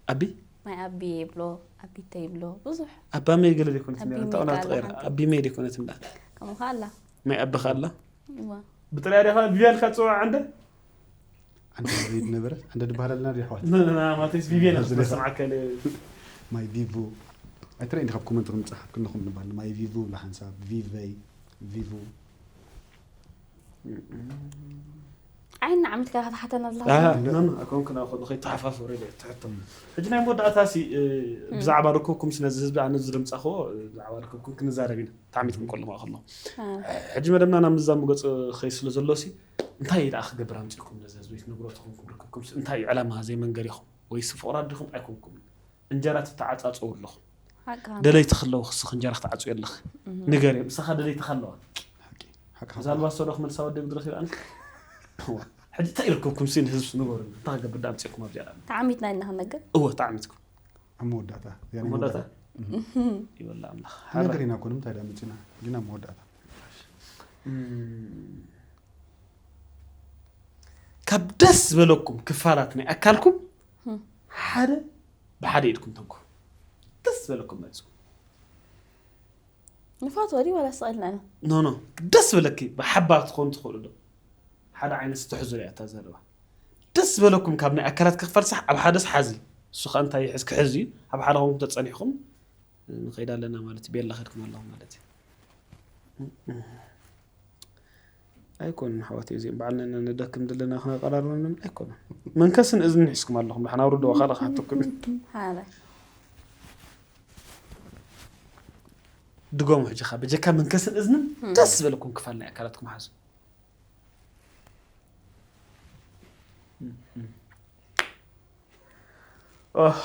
ኣቢ? ማይ ኣቢ ይብሎ። ኣቢተ ይብሎ። ብዙሕ ኣባመይ ገለ ዘይኮነት ኣቢ እኒኣ፣ እንታይ ሜዳ ኦና ኣላ ትቐይር? ሓንቲ። ኣቢመይ ዘይኮነት እኒኣ። ከምኡ ከ ኣላ። ማይ ኣቢ ከ ኣላ? እዋ። ብጥሪያ ዲኻ ቪቪያን ኢልካ ትፅውዓ ዓንደ? ዓንደ ሪድ ነበረት ዓንደ ድባሃል ኣለና ዲሕዋት ና- ና- ና- ማቴስ ቪቪያን እያ እዚ ዲኻ? ትሰምዓካ ኢለ። ማይ ቪቮ ኣይትረእን ካብ ኮመንት ክንፅሓፍ ክንኹም ንባል ማይ ቪቮ ብሓንሳብ ቪቨይ ቪቮ ዓይና ዓሚትካ ከተሓተና ዘለካ ኣሃ፣ ኖ፣ ኖ፣ ኣይኮንኩን፣ ኣይኮንኩን፣ ከይተሓፋፍሩ ኢለ ትሕቶም። ሕጂ ናይ መወዳእታ ሲ፣ እ፣ ብዛዕባ ርክብኩም ስለ እዚ ህዝቢ ኣነ ዝደምጻኽዎ፣ እ፣ ብዛዕባ ርክብኩም ክንዛረብ ኢና። ታዕሚትኩም ከለኹም ከለኹም። አ፣ ሕጂ መደብና ናብ ምዛም ገጽ ኸይ ስለ ዘሎ ሲ፣ እንታይ ደኣ ክገብር ኣምጺእኩም ነዚ ህዝቢ ክትነግሮ ተኾንኩም ርክብኩም ሲ፣ እንታይ እዩ ዕላማ ዘይመንገሪኹም? ወይስ ፍቑራት ዲኹም ኣይኮንኩምን? እንጀራ ትተዓጻጸዉ ኣለኹም። ሓቅኻ። ደለይቲ ከለዉ ክስኽ እንጀራ ክትዓጽዩ ኣለኺ። ንገርዮም፣ ንስኻ ደለይቲ ከለዋ። ሓቂ ሓቂ እዛ ኣልባሶ ዶ ክመልሳ ወደይ ብድረስ ይብኣኒ? ሕጂ እንታይ ይርከብኩም ሲ ንህዝብስ ንገሩኒ። እንታይ ክገብር ዳ ኣምጺእኩም ኣብዚኣ? ተዓሚትና ኢና ክንነግር። እወ፣ ተዓሚትኩም። ኣብ መወዳእታ እዚኣ ናይ መወዳእታ? መወዳእታ። ይበላ ኣምላኽ። ነገር ኢና ኮኑ እንታይ ዳ መፂና ግን ኣብ መወዳእታ እም፣ ካብ ደስ ዝበለኩም ክፋላት ናይ ኣካልኩም ሓደ ብሓደ ኢድኩም ተንኩ። ደስ ዝበለኩም መፅኡ። ንፋትዋ ድዩ ዋላ ስቕ ኢልና ኢና? ኖ፣ ኖ። ደስ ዝበለኪ ብሓባር ትኾኑ ትኽእሉ ዶ? ሓደ ዓይነት ትሕዙ እያ እታ ዘረባ። ደስ ዝበለኩም ካብ ናይ ኣካላት ክፋል ሳሕ ኣብ ሓደስ ሓዚ። እሱ ኸ እንታይ ይሕዝ ክሕዝ እዩ? ኣብ ሓደ ኾንኩም ተጸኒሕኩም ንኸይድ ኣለና ማለት እዩ። ቤላ ኸድኩም ኣለኹም ማለት እዩ። ኣይኮኑን ኣሕዋተይ፣ እዚኦም ባዕልና ኢና ንደክም ዘለና ክነቀራርቦም ኣይኮኑን። መንከስን እዝንን ሒዝኩም ኣለኹም። ንሕና ኣውርድዎ ካልእ ክሓተኩም እዩ። ሓደ። ድገሙ ሕጂ ኸ በጀካ መንከስን እዝንን ደስ ዝበለኩም ክፋል ናይ ኣካላትኩም ሓዙ። ኦህ፣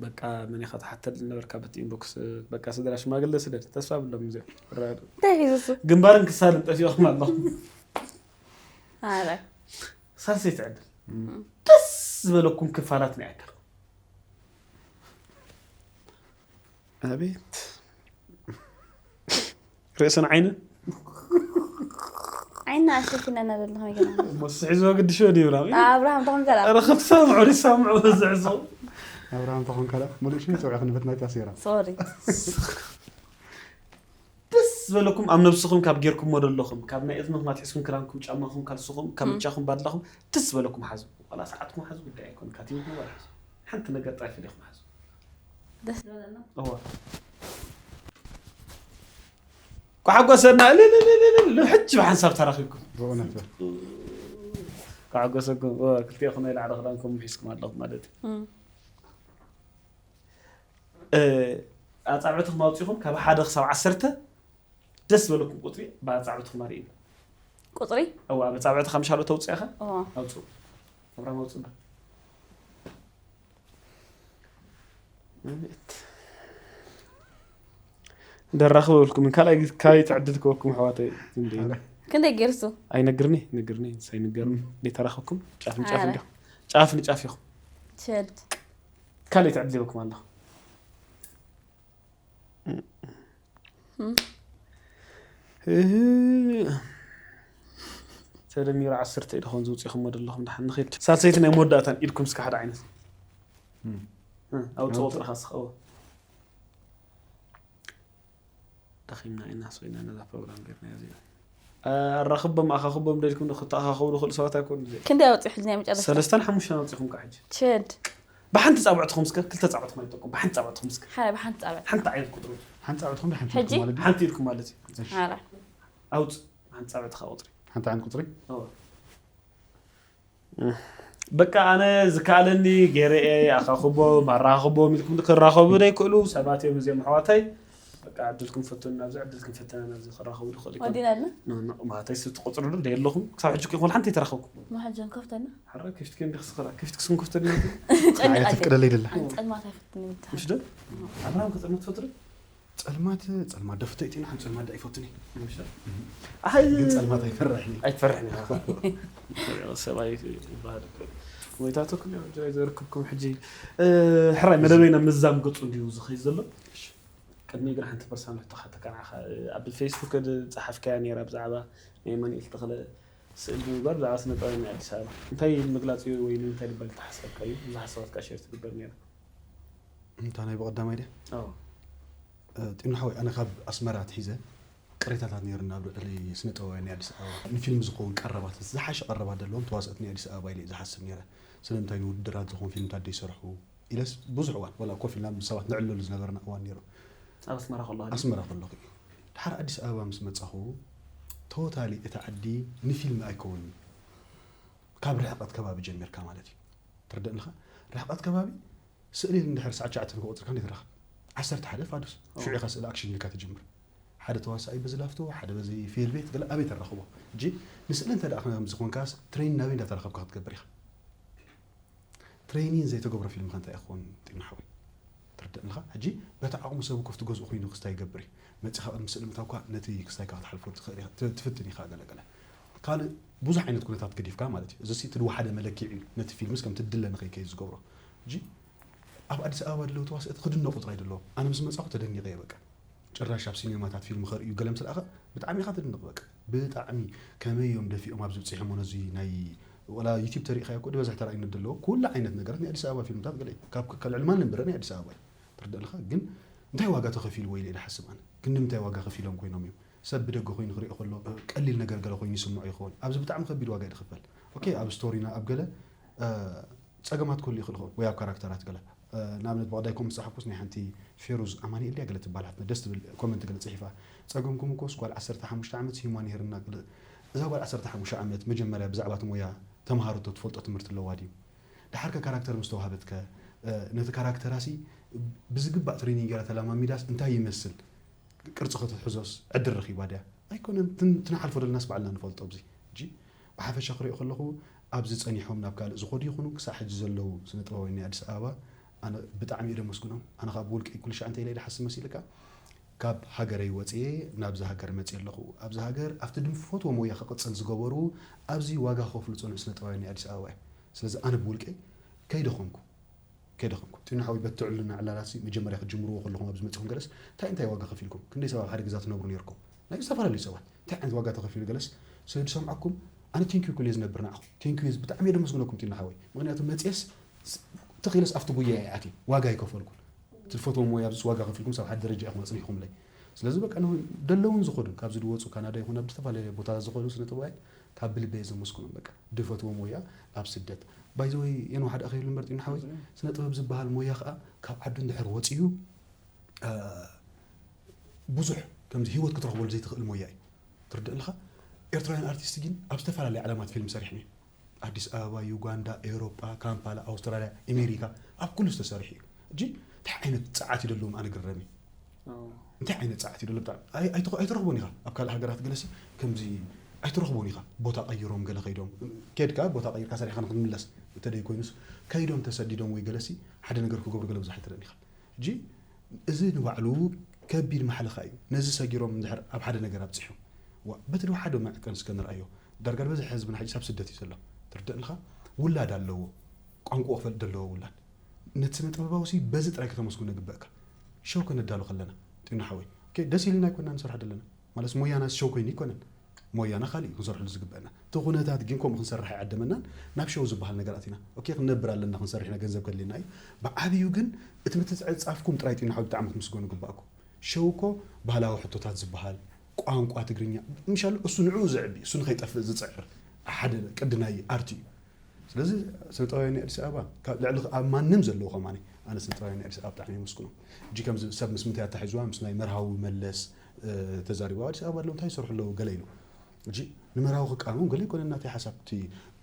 በቃ መን ኢኻ ትሓተል ነበርካ በቲ ኢንቦክስ? በቃ ስድራ ሽማግለ ስደድ፣ ተስፋ ብሎም እዚኦም። እንታይ ሒዙ እሱ? ግንባርን ክሳድን ጠፊኦም ኣለኹም። ኣረ ሳልሰይቲ ዕድል። ደስ ዝበለኩም ክፋላት ናይ ኣካልኩም። ኣቤት፣ ርእስን ዓይንን። ዓይና ኣሸፊናና ዘሎ ከመይ ገና? እሞ ስሒዝዎ ግዲ ሽወ ድዩ ብላ? ኣብርሃም ተኾንከላ። ኧረ፣ ክትሰምዑ ድዩ? ሰምዑ፣ ዝዕዝቡ። ኣብርሃም ተኾንከላ ሙሉእ ሽም ይፀውዕኽ ንፈትና ይታሰራ ሶሪ። ደስ ዝበለኩም ኣብ ነብስኹም ካብ ጌርኩምዎ ዘለኹም፣ ካብ ናይ እዝንኹም ኣትሒዝኩም፣ ክዳንኩም፣ ጫማኹም፣ ካልስኹም፣ ካምቻኹም፣ ባድላኹም፣ ደስ ዝበለኩም ሓዙ። ዋላ ሰዓትኩም ሓዙ፣ ጉዳይ ኣይኮን፣ ካቲምኩም ዋላ ሓዙ። ሓንቲ ነገር ጥራይ ፈሊኹም ሓዙ። ደስ ዝበለና። እዋ። ኳሓጎሰና፣ እልልልልል፣ ሕጂ ብሓንሳብ ተራኺብኩም። ብእውነት ኳሓጎሰኩም፣ እዋ፣ ክልቲኦኹም ናይ ላዕሊ ክዳንኩም ሒዝኩም ኣለኹም ማለት እዩ። እም። እ፣ ኣጻብዕትኹም ኣውጺኹም ካብ ሓደ ክሳብ ዓሰርተ ደስ ዝበለኩም ቁጽሪ ብኣጻብዕትኹም ኣርእዩ። ቁጽሪ? እዋ፣ ኣብ ኣጻብዕትኻ ምሻሎ ተውጽእኻ? እዋ። ኣውጽኡ። ኣብራም ኣውጽኡ። ኣቤት። ደራኺ በልኩም፣ ካልኣይ ግዜ፣ ካልኣይ ትዕድል ክበኩም ኣሕዋተይ። እንዴ። ክንደይ ገይርሱ? ኣይነግርኒ ነግርኒ ንሳ ኣይንገርኒ ዘይተራኸብኩም ጫፍ ንጫፍ ኣረ። እንዲኹም ጫፍ ንጫፍ ኢኹም ሸድ ካልእ ተዕድልኩም ኣለኹ ተደሚሩ ዓሰርተ ኢድኾን ዝውፅኹም ወደለኹም ድሓን ንኽድ ሳልሰይቲ ናይ መወዳእታን ኢድኩም እስከ ሓደ ዓይነት ኣውፅኦ ጥራኻ ስኸዎ ደኺምና ኢና ኮይና ነዛ ፕሮግራም ገርና እዚ ኣራኽቦም ኣኻኽቦም ደልኩም ክትኣኻኸቡ ዝኽእሉ ሰባት ኣይኮኑ እዚኦም። ክንደይ ኣውፅኡ ሕጂ ናይ መጨረሻ ሰለስተን ሓሙሽተን ኣውፂኹም ከዓ ሕጂ ሸድ ብሓንቲ ፃብዕትኹም እስከ ክልተ ፃብዕትኹም ኣይጠቁም ብሓንቲ ፃብዕትኹም እስከ ሓደ ብሓንቲ ፃብዕ ሓንቲ ዓይነት ቁጥሪ ሓንቲ ፃብዕትኹም ሓንቲ ሕጂ? ኢድኩም ማለት ድዩ? ሓንቲ ኢድኩም ማለት እዩ ሓራ ኣውፅ ሓንቲ ፃብዕትኻ ቁጥሪ ሓንቲ ዓይነት ቁፅሪ እወ። በቃ ኣነ ዝከኣለኒ ገይረ እየ ኣኻኽቦም ኣራኻኽቦም ኢልኩም ክራኸቡ ዘይክእሉ ሰባት እዮም እዚኦም ኣሕዋተይ በቃ ዕድልኩም ፈተኑ ናብዚ ዕድልኩም ፈተና ናብዚ ክራኸቡ ዝኽእሉ ይኮኑ። ወዲና ኣልና ማለተይ ስቲ ቁፅሪ ዶ ደየለኹም ክሳብ ሕጂ ኮይንኩም ሓንቲ ይተራኸብኩም መሓጆን ከፍተና ሓራ ክፍቲ ከንዲ ክስኸላ ክፍቲ ክስም ከፍተኒ ጨንቅ ኣየፍቅደለይ ደላ ጸልማት ኣይፈትኒ ምታ ምሽ ዶ ኣብርሃም ከፀልመት ፈትሪ ጸልማት ጸልማት ዶ ፍተይ ጤና ሓን ጸልማት ዳ ይፈትኒ ምሽ ዶ ግን ጸልማት ኣይፈራሕኒ ኣይትፈርሕን ኢኻ ሰብኣይ ይበሃል ወይታትኩም ዘርክብኩም ሕጂ ሕራይ መደበይና ምዛም ገፁ እንዲሁ ዝኸይ ዘሎ ቅድሚ ግን ሓንቲ ፐርሰናል ሕቶኻተካ ንዓኻ ኣብ ፌስቡክ ጸሓፍካያ ነራ ብዛዕባ ናይ ማንኤል ተኽለ ስእል ብምግባር ብዛዕባ ስነ ጥበብ ናይ ኣዲስ ኣበባ እንታይ ምግላፅ እዩ ወይ ንምንታይ ድበል ተሓሰብካ እዩ ብዙሓት ሰባት ከዓ ሸር ትግበር ነራ እንታ ናይ ብቐዳማይ ድያ ጢኑ ሓወይ ኣነ ካብ ኣስመራ ትሒዘ ቅሬታታት ነይሩ ናብ ልዕሊ ስነ ጥበባዊ ናይ ኣዲስ ኣበባ ንፊልም ዝኸውን ቀረባት ዝሓሸ ቀረባት ዘለዎም ተዋስእት ናይ ኣዲስ ኣበባ ኢለ ዝሓስብ ነይረ ስለምንታይ ንውድድራት ዝኾን ፊልምታት ደይሰርሑ ኢለስ ብዙሕ እዋን ወላ ኮፍ ኢልና ምስ ሰባት ንዕለሉ ዝነበርና እዋን ነይሩ ኣብ ኣስመራ ከሎ ኣስመራ ከለኹ እዩ ድሓር ኣዲስ ኣበባ ምስ መጻኹ ቶታሊ እቲ ዓዲ ንፊልም ኣይከውንን ካብ ርሕቐት ከባቢ ጀሚርካ ማለት እዩ ትርደእንኻ ርሕቐት ከባቢ ስእሊ እንድሕር ሰዓት ሸዓተ ንክቆፅርካ እንዴት ረኸብ ዓሰርተ ሓደ ፋዱስ ሽዑ ኢኻ ስእሊ ኣክሽን ኢልካ ትጅምር ሓደ ተዋሳኢ በዚ ላፍቶ ሓደ በዚ ፌልቤት ገለ ኣበይ ተረኽቦ እጂ ንስእሊ እንተ ደኣ ከም ዝኾንካስ ትሬን ናበይ እንዳተረኸብካ ክትገብር ኢኻ ትሬኒን ዘይተገብሮ ፊልምካ እንታይ ክኸውን ጢና ሓወይ ትርድእ ኣለኻ ሕጂ በቲ ዓቕሙ ሰብ ኮፍቲ ገዝኡ ኮይኑ ክስታይ ይገብር እዩ መፂኻ ቅድሚ ስእሊ ምታውካ ነቲ ክስታይካ ክትሓልፎ ትኽእል ኢኻ ት- ትፍትን ኢኻ ገለገለ ካልእ ብዙሕ ዓይነት ኩነታት ገዲፍካ ማለት እዩ እዚ እቲ ሓደ መለክዒ እዩ ነቲ ፊልምስ ከም ትድለ ንኸይከይድ ዝገብሮ ሕጂ ኣብ ኣዲስ ኣበባ ድለው ተዋስእቲ ክድነቁ ጥራይ ድለዎም ኣነ ምስ መፃኹ ተደኒቀ እየ በቃ ጭራሽ ኣብ ሲኔማታት ፊልም ከርእዩ ገለ ምስ ረኣኸ ብጣዕሚ ኢኻ ትድንቕ በቃ ብጣዕሚ ከመይ እዮም ደፊኦም ኣብዚ ብፅሖሞ ነዚ ናይ ወላ ዩቲብ ተሪእኻዮ እኮ ድበዝሕ ተራእይነት ዘለዎ ኩሉ ዓይነት ነገራት ናይ ኣዲስ ኣበባ ፊልምታት ገለ እዩ ካብ ከልዕል ማንም ብረ ናይ ኣዲስ ኣበባ እዩ ትርዳእ ኣለኻ ግን እንታይ ዋጋ ተኸፊልዎ ኢለ ኢለ ሓስብ ኣነ ግን ንምንታይ ዋጋ ከፊሎም ኮይኖም እዮም ሰብ ብደገ ኮይኑ ክሪኦ ከሎ ቀሊል ነገር ገለ ኮይኑ ይስምዖ ይኸውን ኣብዚ ብጣዕሚ ከቢድ ዋጋ እዩ ዝኽፈል ኦኬ ኣብ ስቶሪና ኣብ ገለ ጸገማት ክህሉ ይኽእል ይኸውን ወይ ኣብ ካራክተራት ገለ ንኣብነት ብቐዳይ ከምኡ ዝጸሓፍኩስ ናይ ሓንቲ ፌሩዝ ኣማኒኤል ድያ ገለ ትበሃል ሓፍትና ደስ ትብል ኮመንት ገለ ጽሒፋ ጸገምኩም እኮስ ጓል ዓሰርተ ሓሙሽተ ዓመት ሂማን ይህርና ገለ እዛ ጓል ዓሰርተ ሓሙሽተ ዓመት መጀመርያ ብዛዕባ እቲ ሞያ ተምሃረቶ ትፈልጦ ትምህርቲ ኣለዋ ድዩ ድሓርከ ካራክተር ምስ ተዋሃበትከ ነቲ ካራክተራሲ ብዝግባእ ትሬኒንግ ገይራ ተለማሚዳስ እንታይ ይመስል ቅርጺ ክትሕዞስ ዕድል ረኺባ ድያ ኣይኮነን ትንሓልፎ ደለናስ ባዕልና ንፈልጦ ኣብዚ ሕጂ ብሓፈሻ ክሪኦ ከለኹ ኣብዚ ጸኒሖም ናብ ካልእ ዝኾዱ ይኹኑ ክሳዕ ሕጂ ዘለዉ ስነ ጥበባዊ ናይ ኣዲስ ኣበባ ኣነ ብጣዕሚ እየ ደመስግኖም ኣነ ካብ ብውልቂ ኩሉ ሻዕ እንታይ ኢለ ድሓስብ መሲልካ ካብ ሃገረይ ወፅየ ናብዚ ሃገር መፅየ ኣለኹ ኣብዚ ሃገር ኣብቲ ድምፈትዎ ሞያ ክቕፅል ዝገበሩ ኣብዚ ዋጋ ክኸፍሉ ዝፀንሑ ስነ ጥበባዊ ናይ ኣዲስ ኣበባ እዮም ስለዚ ኣነ ብውልቀይ ከይደኸምኩ ከይደኸምኩም ጢኑ ሓወይ በቲ ትዕሉና ዕላላት ሲ መጀመርያ ክትጅምርዎ ከለኹም ኣብዚ መፂኹም ገለስ እንታይ እንታይ ዋጋ ከፊልኩም ክንደይ ሰባት ኣብ ሓደ ገዛ ትነብሩ ነይርኩም ናይ ዝተፈላለዩ ሰባት እንታይ ዓይነት ዋጋ ተኸፊሉ ገለስ ስለ ዝሰምዓኩም ኣነ ቴንኪዩ ኩሉ ዝነብር ንዓኹም ቴንኪዩ ብጣዕሚ እየ ደመስግነኩም ጢኑ ሓወይ ምክንያቱ መፅየስ ተኺለስ ኣብቲ ጉያ እየ ኣትየ ዋጋ ኣይከፈልኩን ትፈትዎ ሞያ ኣብዚ ዋጋ ከፊልኩም ኣብ ሓደ ደረጃ ኢኹም ኣፅኒሕኩምለይ ስለዚ በቃ ደለውን ዝኸዱን ካብዚ ዝወፁ ካናዳ ይኹን ኣብ ዝተፈላለዩ ቦታታት ዝኸዱ ስነ ጥበባውያን ካብ ብልበየ ዘመስግኖም በቃ ድፈትዎም ወያ ኣብ ስደት ባይዘወይ የን ሓደ ኣኸይሉ እምበር ጢና ሓወይ ስነ ጥበብ ዝበሃል ሞያ ከዓ ካብ ዓዱ እንድሕር ወፂኡ ብዙሕ ከምዚ ህይወት ክትረኽበሉ ዘይትኽእል ሞያ እዩ ትርድእ ኣለኻ ኤርትራውያን ኣርቲስት ግን ኣብ ዝተፈላለዩ ዓለማት ፊልም ሰሪሕም እዩ ኣዲስ ኣበባ ዩጋንዳ ኤውሮጳ ካምፓላ ኣውስትራልያ ኣሜሪካ ኣብ ኩሉ ዝተሰርሕ እዩ እጂ እንታይ ዓይነት ፀዓት ይደለዎም ኣነ ግረሚ እንታይ ዓይነት ፀዓት እዩ ደሎ ብጣዕሚ ኣይትረኽቦን ኢኻ ኣብ ካልእ ሃገራት ገለሲ ከምዚ ኣይትረኽቦን ኢኻ ቦታ ቀይሮም ገለ ከይዶም ኬድካ ቦታ ቀይርካ ሰሪሕካ ንክትምለስ እንተደይ ኮይኑስ ከይዶም ተሰዲዶም ወይ ገለሲ ሓደ ነገር ክገብሩ ገለ ብዙሕ ኣይትረን ኢኻ ሕጂ እዚ ንባዕሉ ከቢድ ማሕለኻ እዩ ነዚ ሰጊሮም እንድሕር ኣብ ሓደ ነገር ኣብፅሖም ዋ በቲ ድው ሓደ መዕቀን እስከ ንርኣዮ። ዳርጋ ዝበዝሐ ህዝብና ሕጂ ኣብ ስደት እዩ ዘሎ። ትርደእልካ? ውላድ ኣለዎ፣ ቋንቋ ክፈልጥ ዘለዎ ውላድ። ነቲ ስነ ጥበባዊ ሲ በዚ ጥራይ ከተመስግኖ ግበእካ። ሸው ከነዳሉ ከለና ጢና ሓወይ፣ ኦኬ፣ ደስ ኢልና ኣይኮና ንሰርሖ ዘለና። ማለት ሞያና ሸው ኮይኑ ኣይኮነን። ሞያና ካልእ እዩ ክንሰርሕሉ ዝግበአና። እቲ ኩነታት ግን ከምኡ ክንሰርሕ ኣይዓደመናን። ናብ ሸው ዝበሃል ነገር ኣቲና፣ ኦኬ፣ ክንነብር ኣለና፣ ክንሰርሕ ኢና፣ ገንዘብ ከድልየና እዩ። ብዓብዩ ግን እቲ ምትፅዕፃፍኩም ጥራይ ጢና ሓወይ ብጣዕሚ ክትምስገኑ ግባእኩም። ሸው እኮ ባህላዊ ሕቶታት ዝበሃል፣ ቋንቋ ትግርኛ፣ ምሻሉ እሱ ንዕኡ ዘዕቢ፣ እሱ ንኸይጠፍእ ዝፅዕር ሓደ ቅዲ ናይ ኣርቲ እዩ። ስለዚ ስነ ጥበባውያን ናይ ኣዲስ ኣበባ ካብ ልዕሊ ኣብ ማንም ዘለዉ ከማኒ ኣነ ስነ ጥበባውያን ናይ ኣዲስ ኣበባ ብጣዕሚ የመስግኖም። እጂ ከምዚ ሰብ ምስ ምንታይ ኣታሒዝዋ ምስ ናይ መርሃዊ መለስ እ፣ ተዛሪቡ ኣብ ኣዲስ ኣበባ ኣለዉ እንታይ ይሰርሑ ኣለዉ ገለ ኢሉ። እጂ ንመርሃዊ ክቃወም ገለ ይኮነ እናተይ ሓሳብ እቲ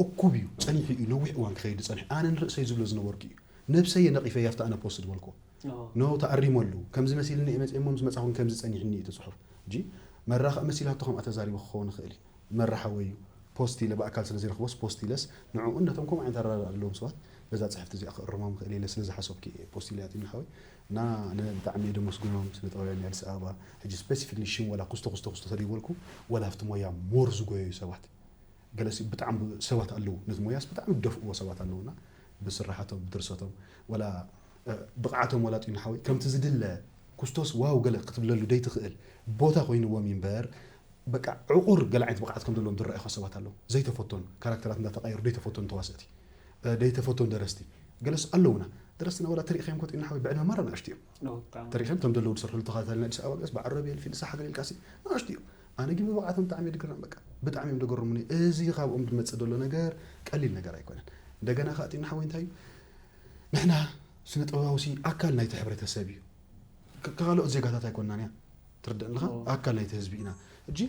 እኩብ እዩ ጸኒሑ እዩ ነዊሕ እዋን ክኸይድ ጸኒሑ ኣነ ንርእሰይ ዝብሎ ዝነበርኩ እዩ። ነብሰይ ነቒፈያ ኣብቲ ኣነ ፖስት ዝበልኩ ኖ ተኣሪመሉ ከምዚ መሲልኒ እየ መፅእ እሞ ምስ መፃኹም ከምዚ ፀኒሕኒ እዩ እቲ ፅሑፍ። እጂ መራኸ መሲላቶ ከምኣ ተዛሪቡ ክኸውን ይኽእል እዩ። መራሓወይ እዩ። ፖስት ኢለ ብኣካል ስለ ዘይረኽቦስ ፖስት ኢለስ ንዕኡን ነቶም ከምኡ ዓይነት ኣረዳድኣ ኣለዎም ሰባት በዛ ፅሕፍቲ እዚኣ ክእርሞም ይኽእል ኢለ ስለ ዝሓሰብኩ እየ ፖስት ኢለ ኣትዩኒ ሓወይ። እና ኣነ ብጣዕሚ እየ ደመስግኖም ስነ ጥበባውያን ኣዲስ ኣበባ። ሕጂ ስፔሲፊክሊ ሽም ወላ ኩስቶ ኩስቶ ኩስቶ ተደይበልኩ ወላ ኣብቲ ሞያ ሞር ዝጎየዩ ሰባት ገለሲ ብጣዕሚ ሰባት ኣለዉ ነቲ ሞያስ ብጣዕሚ ዝደፍእዎ ሰባት ኣለዉና ብስራሓቶም ብድርሰቶም ወላ እ፣ ብቕዓቶም ወላ ጢኑ ሓወይ ከምቲ ዝድለ ኩስቶስ ዋው ገለ ክትብለሉ ደይትኽእል ቦታ ኮይንዎም እዩ እምበር በቃ ዕቑር ገለ ዓይነት ብቕዓት ከም ዘለዎም ዝረኣይኮ ሰባት ኣለዉ ዘይተፈቶን ካራክተራት እንዳተቃየሩ ደይተፈቶን ተዋሰእቲ እ፣ ደይተፈቶን ደረስቲ ገለስ ኣለዉና ደረስትና ወላ ተሪእኸዮም ኮ ጢኑ ሓወይ ብዕድመ ማራ ንኣሽቱ እዮም ተሪኸም ከም ዘለዉ ዝሰርሕሉ ተኸታታሊ ናይ ኣዲስ ኣበባ ገለስ ብዓረብ የልፊ ንሳ ሓገር ኢልካሲ ንኣሽቱ እዮም ኣነ ግን ብብቕዓቶም ብጣዕሚ ድግረም በቃ ብጣዕሚ እዮም ደገርሙኒ እዚ ካብኦም ዝመፅእ ዘሎ ነገር ቀሊል ነገር ኣይኮነን እንደገና ከዓ ጢኑ ሓወይ እንታይ እዩ ንሕና ስነ ጥበባዊ ሲ ኣካል ናይቲ ሕብረተሰብ እዩ። ከ- ከካልኦት ዜጋታት ኣይኮንናን እያ ትርዳእ ኣለኻ? ኣካል ናይቲ ህዝቢ ኢና። እጂ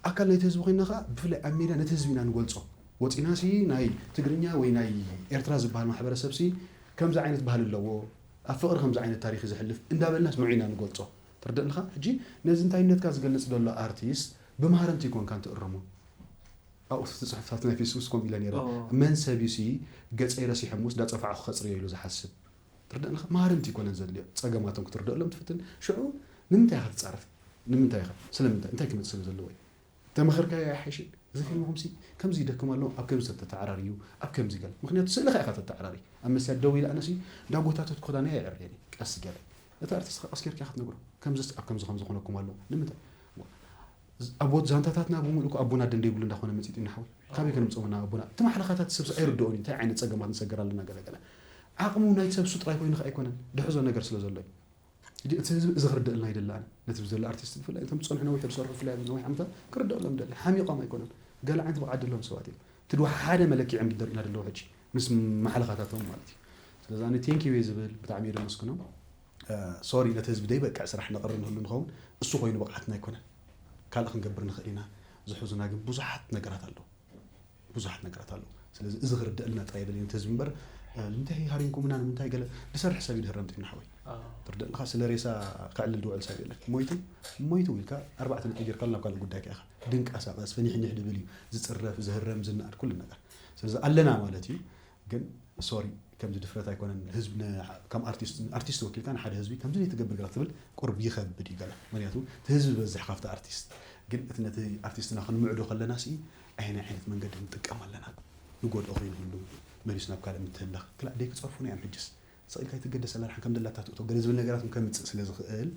ኣካል ናይቲ ህዝቢ ኮይና ከዓ ብፍላይ ኣብ ሜድያ ነቲ ህዝቢ ኢና ንገልፆ። ወፂና ሲ ናይ ትግርኛ ወይ ናይ ኤርትራ ዝበሃል ማሕበረሰብ ሲ ከምዚ ዓይነት ባህሊ ኣለዎ፣ ኣብ ፍቕሪ ከምዚ ዓይነት ታሪክ እዩ ዘሕልፍ እንዳበልናስ ንዑ ኢና ንገልፆ። ትርዳእ ኣለኻ? ሕጂ ነዚ እንታይነትካ ዝገልፅ ዘሎ ኣርቲስት ብማህረምቲ ይኮንካ እንትእርሞ ኣብኡ እቲ ፅሑፍታት ናይ ፌስቡክ ኮም ኢለ ነይረ መን ሰብ እዩ ሲ ገፀይ ረሲሐሙስ እንዳፀፋዕኩ ከፅርዮ ኢሉ ዝሓስብ ትርዳእ ኣለኻ ማሃረምቲ ይኮነን ዘድልዮ ፀገማቶም ክትርደእሎም ትፍትን ሽዑ ንምንታይ ኢኻ ትፃረፍ ንምንታይ ኢኻ ስለምንታይ እንታይ ክመፅእ ስለ ዘለዎ እዩ ተመኸርካዮ ኣይሓይሽን እዚ ፊልምኹም ሲ ከምዚ ይደክም ኣሎ ኣብ ከምዚ ተተዓራርዩ ኣብ ከምዚ ገለ ምክንያቱ ስእልኻ ኢኻ ተተዓራሪ ኣብ መስያድ ደው ኢለ ኣነሲ እንዳጎታተትኩ ክዳነይ ኣይዕርየን ቀስ ገለ እቲ ኣርቲስት ቀስ ጌርካ ክትነግሮ ከምዚ ኣብ ከምዚ ከምዚ ኮነኩም ኣሎ ንምንታይ ኣቦት ዛንታታትና ብምሉእ ኣቦና ደንደይብሉ እንዳኾነ መፂጡ ኢና ሓወይ ካበይ ከነምፅኦም ኢና ኣቦና እቲ ማሕለኻታት ሰብስ ኣይርድኦን እዩ እንታይ ዓይነት ፀገማት ንሰገር ኣለና ገለ ገለ ዓቕሙ ናይ ሰብ እሱ ጥራይ ኮይኑ ከዓ ኣይኮነን ድሕዞ ነገር ስለ ዘሎ እዩ ሕጂ እቲ ህዝቢ እዚ ክርድእልና ይደሊ ኣነ ነቲ ብዘሎ ኣርቲስት ብፍላይ እቶም ዝፀንሑ ነዊሕ ዝሰርሑ ብፍላይ ኣብዚ ነዊሕ ዓመታት ክርድእሎም ይደሊ ሓሚቖም ኣይኮነን ገለ ዓይነት ብቕዓት ዘለዎም ሰባት እዮም እቲ ድዋ ሓደ መለክዒ ምድር ኢና ደለዉ ሕጂ ምስ ማሕለኻታቶም ማለት እዩ ስለዚ ኣነ ቴንኪዩ እየ ዝብል ብጣዕሚ እየ ደመስግኖም ሶሪ ነቲ ህዝቢ ደይ በቅዕ ስራሕ ነቕርብ ንህሉ ንኸውን እሱ ኮይኑ ብቕዓትና ኣይኮነን ካልእ ክንገብር ንኽእል ኢና ዝሕዙና ግን ብዙሓት ነገራት ኣለዉ ብዙሓት ነገራት ኣለዉ ስለዚ እዚ ክርደእልና ጥራይ የደልዩ ነቲ ህዝቢ እምበር ንምንታይ ሃሪምኩምና ንምንታይ ገለ ዝሰርሕ ሰብ ይድህረም ጢና ሓወይ ትርደእልካ ስለ ሬሳ ክዕልል ዝውዕል ሰብ የለን ሞይቱ ሞይቱ ኢልካ ኣርባዕተ ነጥቢ ጌርካ ናብ ካልእ ጉዳይካ ኢኻ ድንቃሳቀስ ፍኒሕኒሕ ድብል እዩ ዝፅረፍ ዝህረም ዝነኣድ ኩሉ ነገር ስለዚ ኣለና ማለት እዩ ግን ሶሪ ከምዚ ድፍረት ኣይኮነን ህዝብ ከም ኣርቲስት ኣርቲስት ወኪልካ ንሓደ ህዝቢ ከምዚ ዘይትገብር ግራ ትብል ቁርብ ይኸብድ እዩ ገለ ምክንያቱ እቲ ህዝቢ በዝሕ ካብቲ ኣርቲስት ግን እቲ ነቲ ኣርቲስትና ክንምዕዶ ከለና ሲ ኣየናይ ዓይነት መንገዲ ንጥቀም ኣለና ንጎድኦ ከይንህሉ መሊሱ ናብ ካልእ ምትህላኽ ክላእ ደይ ክፀርፉና እዮም ሕጅስ ስቕ ኢልካ ኣይትገደስ ኣላርሓን ከም ደላታ ትእቶ ገለ ዝብል ነገራት ከምፅእ ስለ ዝኽእል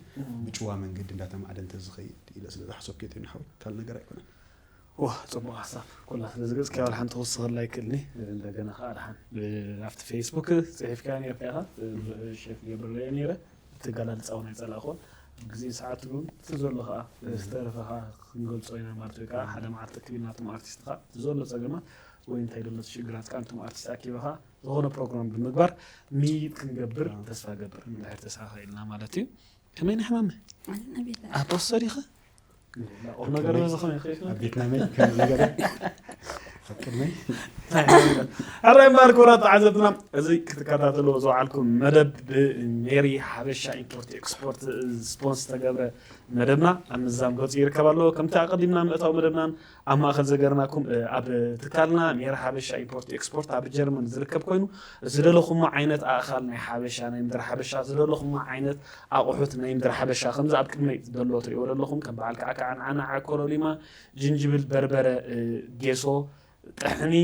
ብጭዋ መንገዲ እንዳተማዕደ እንተዝኸይድ ኢለ ስለ ዝሓሰብኩ እየ ሓወይ ካልእ ነገር ኣይኮነን ዋ ፅቡቅ ሓሳብ ኩላ ስለ ዝገጽ ካብ ሓንቲ ክውስኸላ ይክእልኒ እንደገና ከዓ ድሓን ኣብቲ ፌስቡክ ፅሒፍካ ነርካ ኢኻ ሸፍ ገብርለየ ነይረ እቲ ጋላልፃ እውን ኣይፀላእኮን ግዜ ሰዓት እውን እቲ ዘሎ ከዓ ዝተረፈ ከዓ ክንገልፆ ኢና ማለት ወይ ከዓ ሓደ መዓልቲ ክቢልናቶም ኣርቲስት ከዓ እቲ ዘሎ ፀገማት ወይ እንታይ ዘሎ ሽግራት ከዓ ነቶም ኣርቲስት ኣኪበኻ ዝኾነ ፕሮግራም ብምግባር ምይይጥ ክንገብር ተስፋ ገብር እንድሕር ተሳኸ ኢልና ማለት እዩ ከመይ ንሕማመ ኣቦ ሰሪኸ ቁም ነገር በዚ ከመይ ከይፍና ኣብ ቤትና መይ ከም ነገር ኣብ ቅድመይ ሕራይ እምበኣር ክቡራት ተዓዘብትና እዚ ክትከታተልዎ ዝወዓልኩም መደብ ብሜሪ ሓበሻ ኢምፖርት ኤክስፖርት ስፖንስ ዝተገብረ መደብና ኣብ ምዛም ገፁ ይርከብ ኣሎ ከምቲ ኣቀዲምና ምእታው መደብናን ኣብ ማእኸል ዘገርናኩም ኣብ ትካልና ሜሪ ሓበሻ ኢምፖርት ኤክስፖርት ኣብ ጀርመን ዝርከብ ኮይኑ ዝደለኹሞ ዓይነት ኣእኻል ናይ ሓበሻ ናይ ምድሪ ሓበሻ ዝደለኹሞ ዓይነት ኣቑሑት ናይ ምድሪ ሓበሻ ከምዚ ኣብ ቅድመይ ዘሎ ትሪእዎ ዘለኹም ከም በዓል ከዓካ ዓንዓና፣ ዓኮሮሊማ፣ ጅንጅብል፣ በርበረ፣ እ፣ ጌሶ፣ ጥሕኒ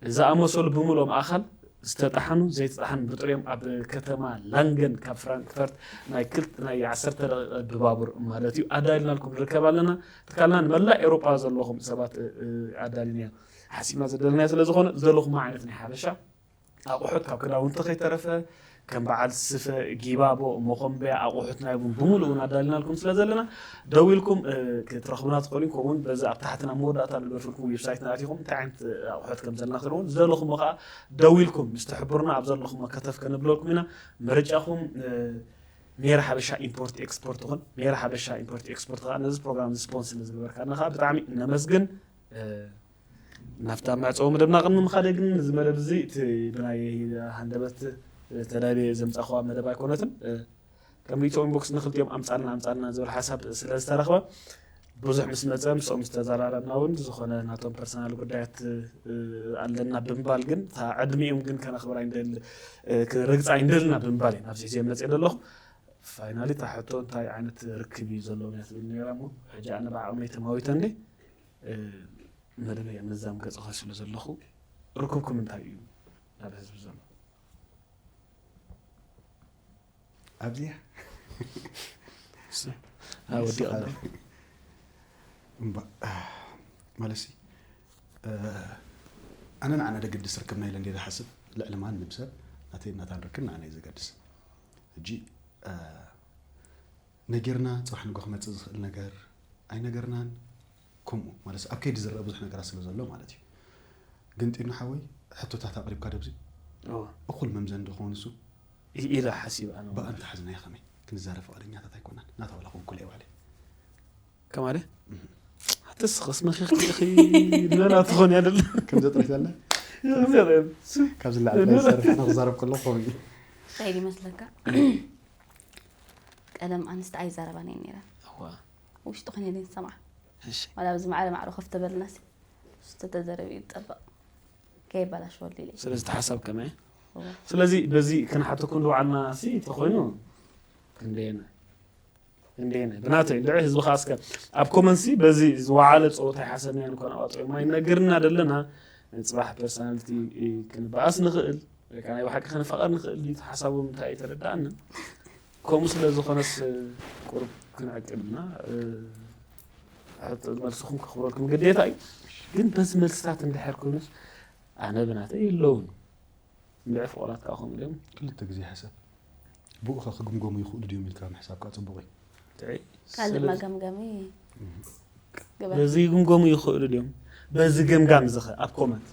ዝኣመሰሉ ብምልኦም ኣኻል ዝተጣሕኑ ዘይተጣሕኑ ብጥሪኦም ኣብ ከተማ ላንገን ካብ ፍራንክፈርት ናይ ክልተ ናይ ዓሰርተ ደቂቐ ብባቡር ማለት እዩ ኣዳሊናልኩም ንርከብ ኣለና። ትካልና ንመላእ ኤውሮጳ ዘለኹም ሰባት፣ እ፣ ኣዳሊና ሓሲብና ዘደለናዮ ስለ ዝኾነ ዘለኹም ዓይነት ናይ ሓበሻ ኣቑሑት ካብ ክዳውንቲ ከይተረፈ ከም በዓል ስፈ፣ ጊባቦ፣ መኾምበያ፣ ኣቑሑት ናይ ቡን ብምሉእ እውን ኣዳሊናልኩም ስለ ዘለና ደዊልኩም፣ እ፣ ክትረኽቡና ትኽእሉ። ከምኡውን በዚ ኣብ ታሕቲ ናብ መወዳእታ ንገርፍልኩም ዌብሳይትና ኣቲኹም እንታይ ዓይነት፣ እ፣ ኣቑሑት ከም ዘለና ክትረኽቡ ዝደለኹም ከዓ ደዊልኩም ምስ ትሕብሩና ኣብ ዘለኹም ከተፍ ከነብለልኩም ኢና። ምርጫኹም፣ እ፣ ሜራ ሓበሻ ኢምፖርት ኤክስፖርት ይኹን። ሜራ ሓበሻ ኢምፖርት ኤክስፖርት ከዓ ነዚ ፕሮግራም እዚ ስፖንስ ስለ ዝገበርካና ከዓ ብጣዕሚ ነመስግን። እ፣ ናብታ መዕፀዊ መደብና ቅድሚ ምኻደ ግን እዚ መደብ እዚ እቲ ብናይ ሃንደበት ተዳልየ ዘምፃእኽዋ መደብ ኣይኮነትን። እ፣ ከም ሪቶ ኢንቦክስ ንክልቲኦም ኣምፃልና ኣምፃልና ዝብል ሓሳብ ስለ ዝተረኽበ ብዙሕ ምስ መፀ ምስኦም ዝተዘራረብና እውን ዝኾነ ናቶም ፐርሰናል ጉዳያት፣ እ፣ ኣለና ብምባል ግን እታ ዕድሚኦም ግን ከነኽብር ኣይንደል፣ እ፣ ክንርግፅ ኣይንደልና ብምባል እዩ ናብዚ ሒዘ መፅእ ዘለኹ። ፋይናሊ እታ ሕቶ እንታይ ዓይነት ርክብ እዩ ዘለዎም እያ ትብል ነይራ እሞ ሕጂ ኣነ ብዓቕመይ ተማዊተ እንዴ፣ እ፣ መደበይ ኣብ መዛም ገፅኻ ስለ ዘለኹ ርክብኩም እንታይ እዩ ናብ ህዝቢ ዘሎ? ኣብዚኣ ስ-፣ አ፣ ወዲቕ ኣሎ። እምባ ማለት ሲ፣ እ፣ ኣነ ንዓና ደገድስ ርክብና ኢለ እንደ ዝሓስብ ልዕሊ ማንም ሰብ ናተይ ናታን ርክብ ንዓና እዩ ዘገድስ። ሕጂ፣ እ፣ ነጊርና ፅባሕ ንጎ ክመፅእ ዝኽእል ነገር ኣይነገርናን። ከምኡ ማለት ኣብ ከይዲ ዝረአ ብዙሕ ነገራት ስለ ዘሎ ማለት እዩ። ግን ጢኑ ሓወይ ሕቶታት ኣቕሪብካ ደብዚ እዎ። እኹል መምዘን ዶ ክኸውን እሱ ኢ-፣ ኢለ ሓሲብ ኣነ እውን። ብኣንተ ሓዝናዮ ከመይ ክንዛረብ ፍቓደኛታት ኣይኮናን። ናታ ዋላ ክውክሎ እየ ባዕለይ። ከማለ ሓትስ ኸስመኺ ንበላ ትኾን ያደለ ከም ዘጥሪት ኣለ ካብዚ ላዕሊ ናይ ዝሰርሕ ኣነ ክዛረብ ከለኹ ከምኡ እዩ። እንታይ ይመስለካ? ቀደም ኣንስቲ ኣይዛረባን እየን ነይረን። ውሽጢ ኮነ ኢለን ዝሰምዓ። ዋላ ኣብዚ ማዕረ ማዕረ ኮፍ ተበልና ሲ፣ ዝተተዘረበ እዩ ዝጠበቕ። ከይበላሸወሉ ኢለ። ስለዚ እቲ ሓሳብ ከመይ እዎ። ስለዚ በዚ ክንሓተኩም ዝወዓልና ሲ ተኾይኑ ክንደየና ክንደየና ብናተይ እንድዒ ህዝቢ ከዓ እስከ ኣብ ኮመንሲ በዚ ዝወዓለ ፀወታ ይሓሰብና ንኮን ኣዋፅኦ ማይ ነግርና ደለና ንፅባሕ ፐርሶናሊቲ ክንበኣስ ንኽእል ወይ ከዓ ናይ ብሓቂ ክንፋቐር ንኽእል ድዩ ሓሳቦም እንታይ ኣይተረዳኣንን ከምኡ ስለ ዝኾነስ ቁሩብ ክንዕቅብና እ፣ ሕቶ መልስኹም ከኽብረልኩም ግዴታ እዩ ግን በዚ መልስታት እንድሕር ኮይኑስ ኣነ ብናተይ የለውን እንድዒ ፍቑራት ከዓ ከምኡ ድዮም ክልተ ግዜ ሕሰብ። ብኡ ኸ ክግምገሙ ይኽእሉ ድዮም ኢልካ ምሕሳብ ከዓ ፅቡቕ እዩ። ትዒ ካልእ ስለ- መገምገሚ ግበር። በዚ ግምገሙ ይኽእሉ ድዮም በዚ ገምጋም ዝኸ ኣብ ኮመንት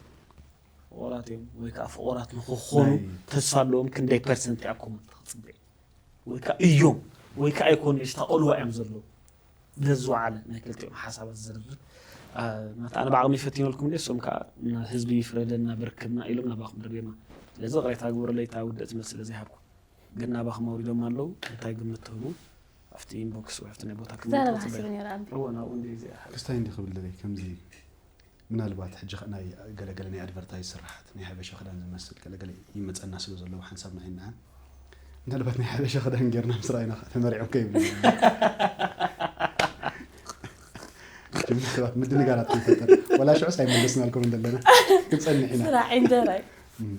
ፍቑራት እዮም ወይ ከዓ ፍቑራት ንክኾኑ ናይ- ተስፋ ኣለዎም ክንደይ ፐርሰንት ኣብ ኮመንት ክፅበ ወይ ከዓ እዮም ወይ ከዓ ኣይኮኑ ሽታ ቆልዋ እዮም ዘለዉ ነዚ ዝወዓለ ናይ ክልቲኦም ሓሳባት ዝዝርዝር አ፣ ናታ ኣነ ብዓቕሚ ፈቲነልኩም ደ እሶም ከዓ ህዝቢ ይፍረደና ብርክብና ኢሎም ናባኹም ደርቤማ ስለዚ ቅሬታ ግበሩለይ እታ ውድእቲ መልሲ ስለ ዘይሃብኩ ግን ናባኹም ኣውሪዶም ኣለዉ እንታይ ግምት ትህቡ ኣብቲ ኢንቦክስ ወይ ኣብቲ ናይ ቦታ ክምልጡ ዛረባ ጽበዩ። ሓሲብ ነይረ ኣቢ። እወ ናብኡ እንደ እዚኣ ሓ- ክስታይ እንዲ ክብል ደለይ ከምዚ ምናልባት ሕጂ ኸ ናይ ገለገለ ናይ ኣድቨርታይዝ ስራሓት ናይ ሓበሻ ክዳን ዝመስል ገለገለ ይመፀና ስለ ዘለዉ ሓንሳብ ንዓይ ንዓን ምናልባት ናይ ሓበሻ ክዳን ጌርና ምስ ረኣይና ኸ ተመሪዖም ከይብሉ ምናልባት ምድንጋራት ከይፈጠር ወላ ሽዑስ ኣይመለስናልኩም እንደለና ክንፀንሕ ኢና ስራሕ እንጀራይ። እም።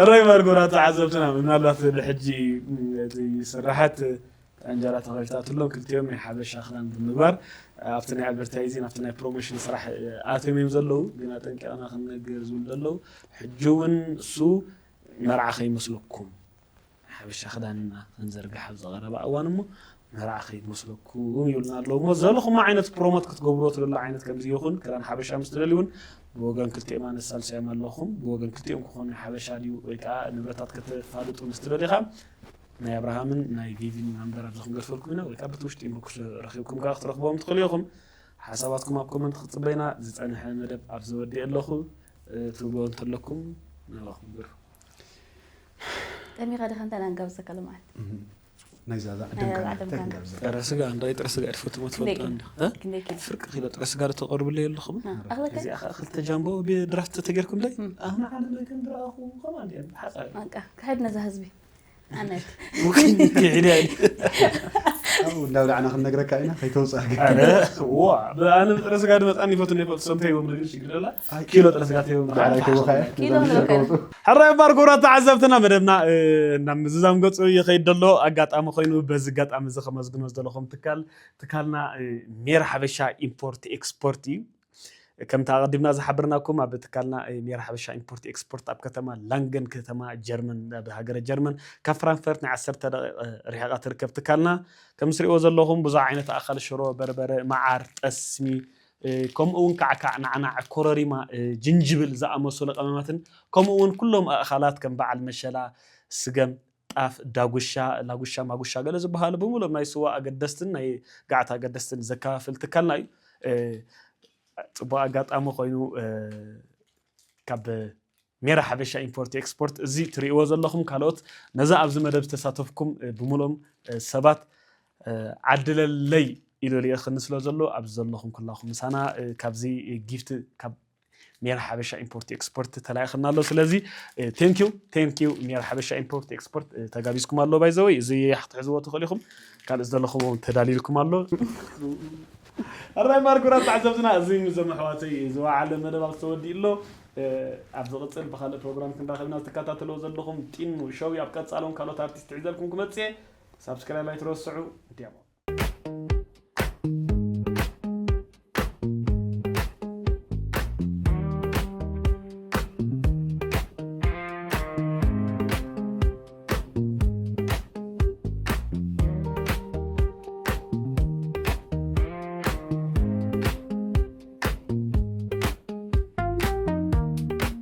እረይ መርጎራ ተዓዘብትና ምናልባት ንሕጂ እቲ ስራሓት እንጀራ ተኸፊታትሎም ክልቲኦም ናይ ሓበሻ ክዳን ብምግባር ኣብቲ ናይ ኣድቨርታይዚን ኣብቲ ናይ ፕሮሞሽን ስራሕ ኣትዮም እዮም ዘለዉ ግን ኣጠንቂቕና ክንነግር ዝብል ዘለዉ ሕጂ እውን እሱ መርዓ ከይመስለኩም ሓበሻ ክዳንና ክንዘርግሕ ኣብ ዝቐረበ እዋን እሞ መርዓ ከይመስለኩም ይብሉና ኣለዉ እሞ ዘለኹም ዓይነት ፕሮሞት ክትገብርዎ ትደሉ ዓይነት ከምዚ ይኹን ክዳን ሓበሻ ምስ ትደልዩ እውን ብወገን ክልቲኦም ኣነሳልሰዮም ኣለኹም ብወገን ክልቲኦም ክኾኑ ሓበሻ ድዩ ወይ ከዓ ንብረታት ከተፋልጡ ምስ ትደልዩ ከዓ ናይ ኣብርሃምን ናይ ቪቪን ናምበር ኣብዚ ክንገድፈልኩም ኢና ወይ ከዓ በቲ ውሽጢ ኢንቦክስ ረኺብኩም ከዓ ክትረኽብዎም ትኽእሉ ኢኹም ሓሳባትኩም ኣብ ኮመንት ክፅበይና ዝፀንሐ መደብ ኣብ ዝወዲእ ኣለኹ ትብልዎ እንተለኩም ናባኹም ግር ጠሚኻ ዲኻ እንታይ ናንጋብዘካ ሎማዓት? ናይ ዛዛ ናይ ዛዛ ደምካ ደምካ እንታይ ጋብዘ ጥረ ስጋ እንታይ ጥረ ስጋ እድፎ ትመት ክንደይ ፈልጣ ኪሎ? እንዲ እ? ክንደይ ኪሎ? ፍርቂ ኪሎ ጥረ ስጋ ዶ ተቐርብለ የለኹም ና፣ ኣኽለካ? እዚኣ ከዓ ክልተ ጃምቦ ብድራፍት ተተገርኩም ዶ እም። ኣነ ዓለም ከም ዝረኣኹ ከማ እንዲያ ሓፃ በቃ ክሕድ ነዛ ህዝቢ ኣነት ውክል ይሕድ ያለ ካብኡ እንዳብላዕና ክንነግረካ ኢና፣ ከይተውፅኣካ። ኣነ ብጥረ ስጋ ድመፃኒ ይፈቱ ይፈቱ ሰምተ ይቦም ግን ሽግር ላ ኣይ፣ ኪሎ ጥረ ስጋ ተይቦም ብዓላይ ተወኻያ ኪሎ ንረክብ። ሕራይ ባር ክቡራት ተዓዘብትና መደብና ናብ ምዝዛም ገፁ ይኸይድ ዘሎ ኣጋጣሚ ኮይኑ በዚ ኣጋጣሚ እዚ ከመስግኖ ዝደለኹም ትካል ትካልና ሜር ሓበሻ ኢምፖርት ኤክስፖርት እዩ። ከምቲ ኣቐዲምና ዝሓበርናኩም ኣብ ትካልና ሜር ሓበሻ ኢምፖርት ኤክስፖርት ኣብ ከተማ ላንገን ከተማ ጀርመን ኣብ ሃገረ ጀርመን ካብ ፍራንክፈርት ናይ ዓሰርተ ደቂቕ ርሕቓ ትርከብ ትካልና ከም ትሪእዎ ዘለኹም ብዙሕ ዓይነት ኣእኻል ሽሮ በርበረ መዓር ጠስሚ ከምኡ እውን ካዕካዕ ናዕናዕ ኮረሪማ ጅንጅብል ዝኣመሰሉ ቀመማትን ከምኡ እውን ኩሎም ኣእኻላት ከም በዓል መሸላ ስገም ጣፍ ዳጉሻ ላጉሻ ማጉሻ ገለ ዝበሃሉ ብምሎም ናይ ስዋ ኣገደስትን ናይ ጋዕታ ኣገደስትን ዘከፋፍል ትካልና እዩ። ፅቡቅ ኣጋጣሚ ኮይኑ ካብ ሜራ ሓበሻ ኢምፖርት ኤክስፖርት እዚ ትሪእዎ ዘለኹም ካልኦት ነዛ ኣብዚ መደብ ዝተሳተፍኩም ብምሎም ሰባት ዓድለለይ ኢሉ ልእኽኒ ስለ ዘሎ ኣብዚ ዘለኹም ኩላኹም ምሳና ካብዚ ጊፍት ካብ ሜራ ሓበሻ ኢምፖርት ኤክስፖርት ተላኢኽና ኣሎ። ስለዚ ቴንኪዩ ቴንኪዩ ሜራ ሓበሻ ኢምፖርት ኤክስፖርት ተጋቢዝኩም ኣሎ ባይዘወይ እዚ ክትሕዝዎ ትኽእሉ ኢኹም። ካልእ ዝደለኹም እውን ተዳልዩልኩም ኣሎ። ኣራይ ማርጉራት ተዓዘብትና እዚ ምዞም ኣሕዋተይ ዝወዓለ መደብ ኣብ ዝተወዲኡ ኣሎ። ኣብ ዝቕፅል ብካልእ ፕሮግራም ክንራኸብና ዝተከታተልዎ ዘለኹም ጢኑ ሸው ኣብ ቀፃሎም ካልኦት ኣርቲስት ሒዘልኩም ክመፅእ ሳብስክራይብ ኣይትረስዑ። እንዲያሞ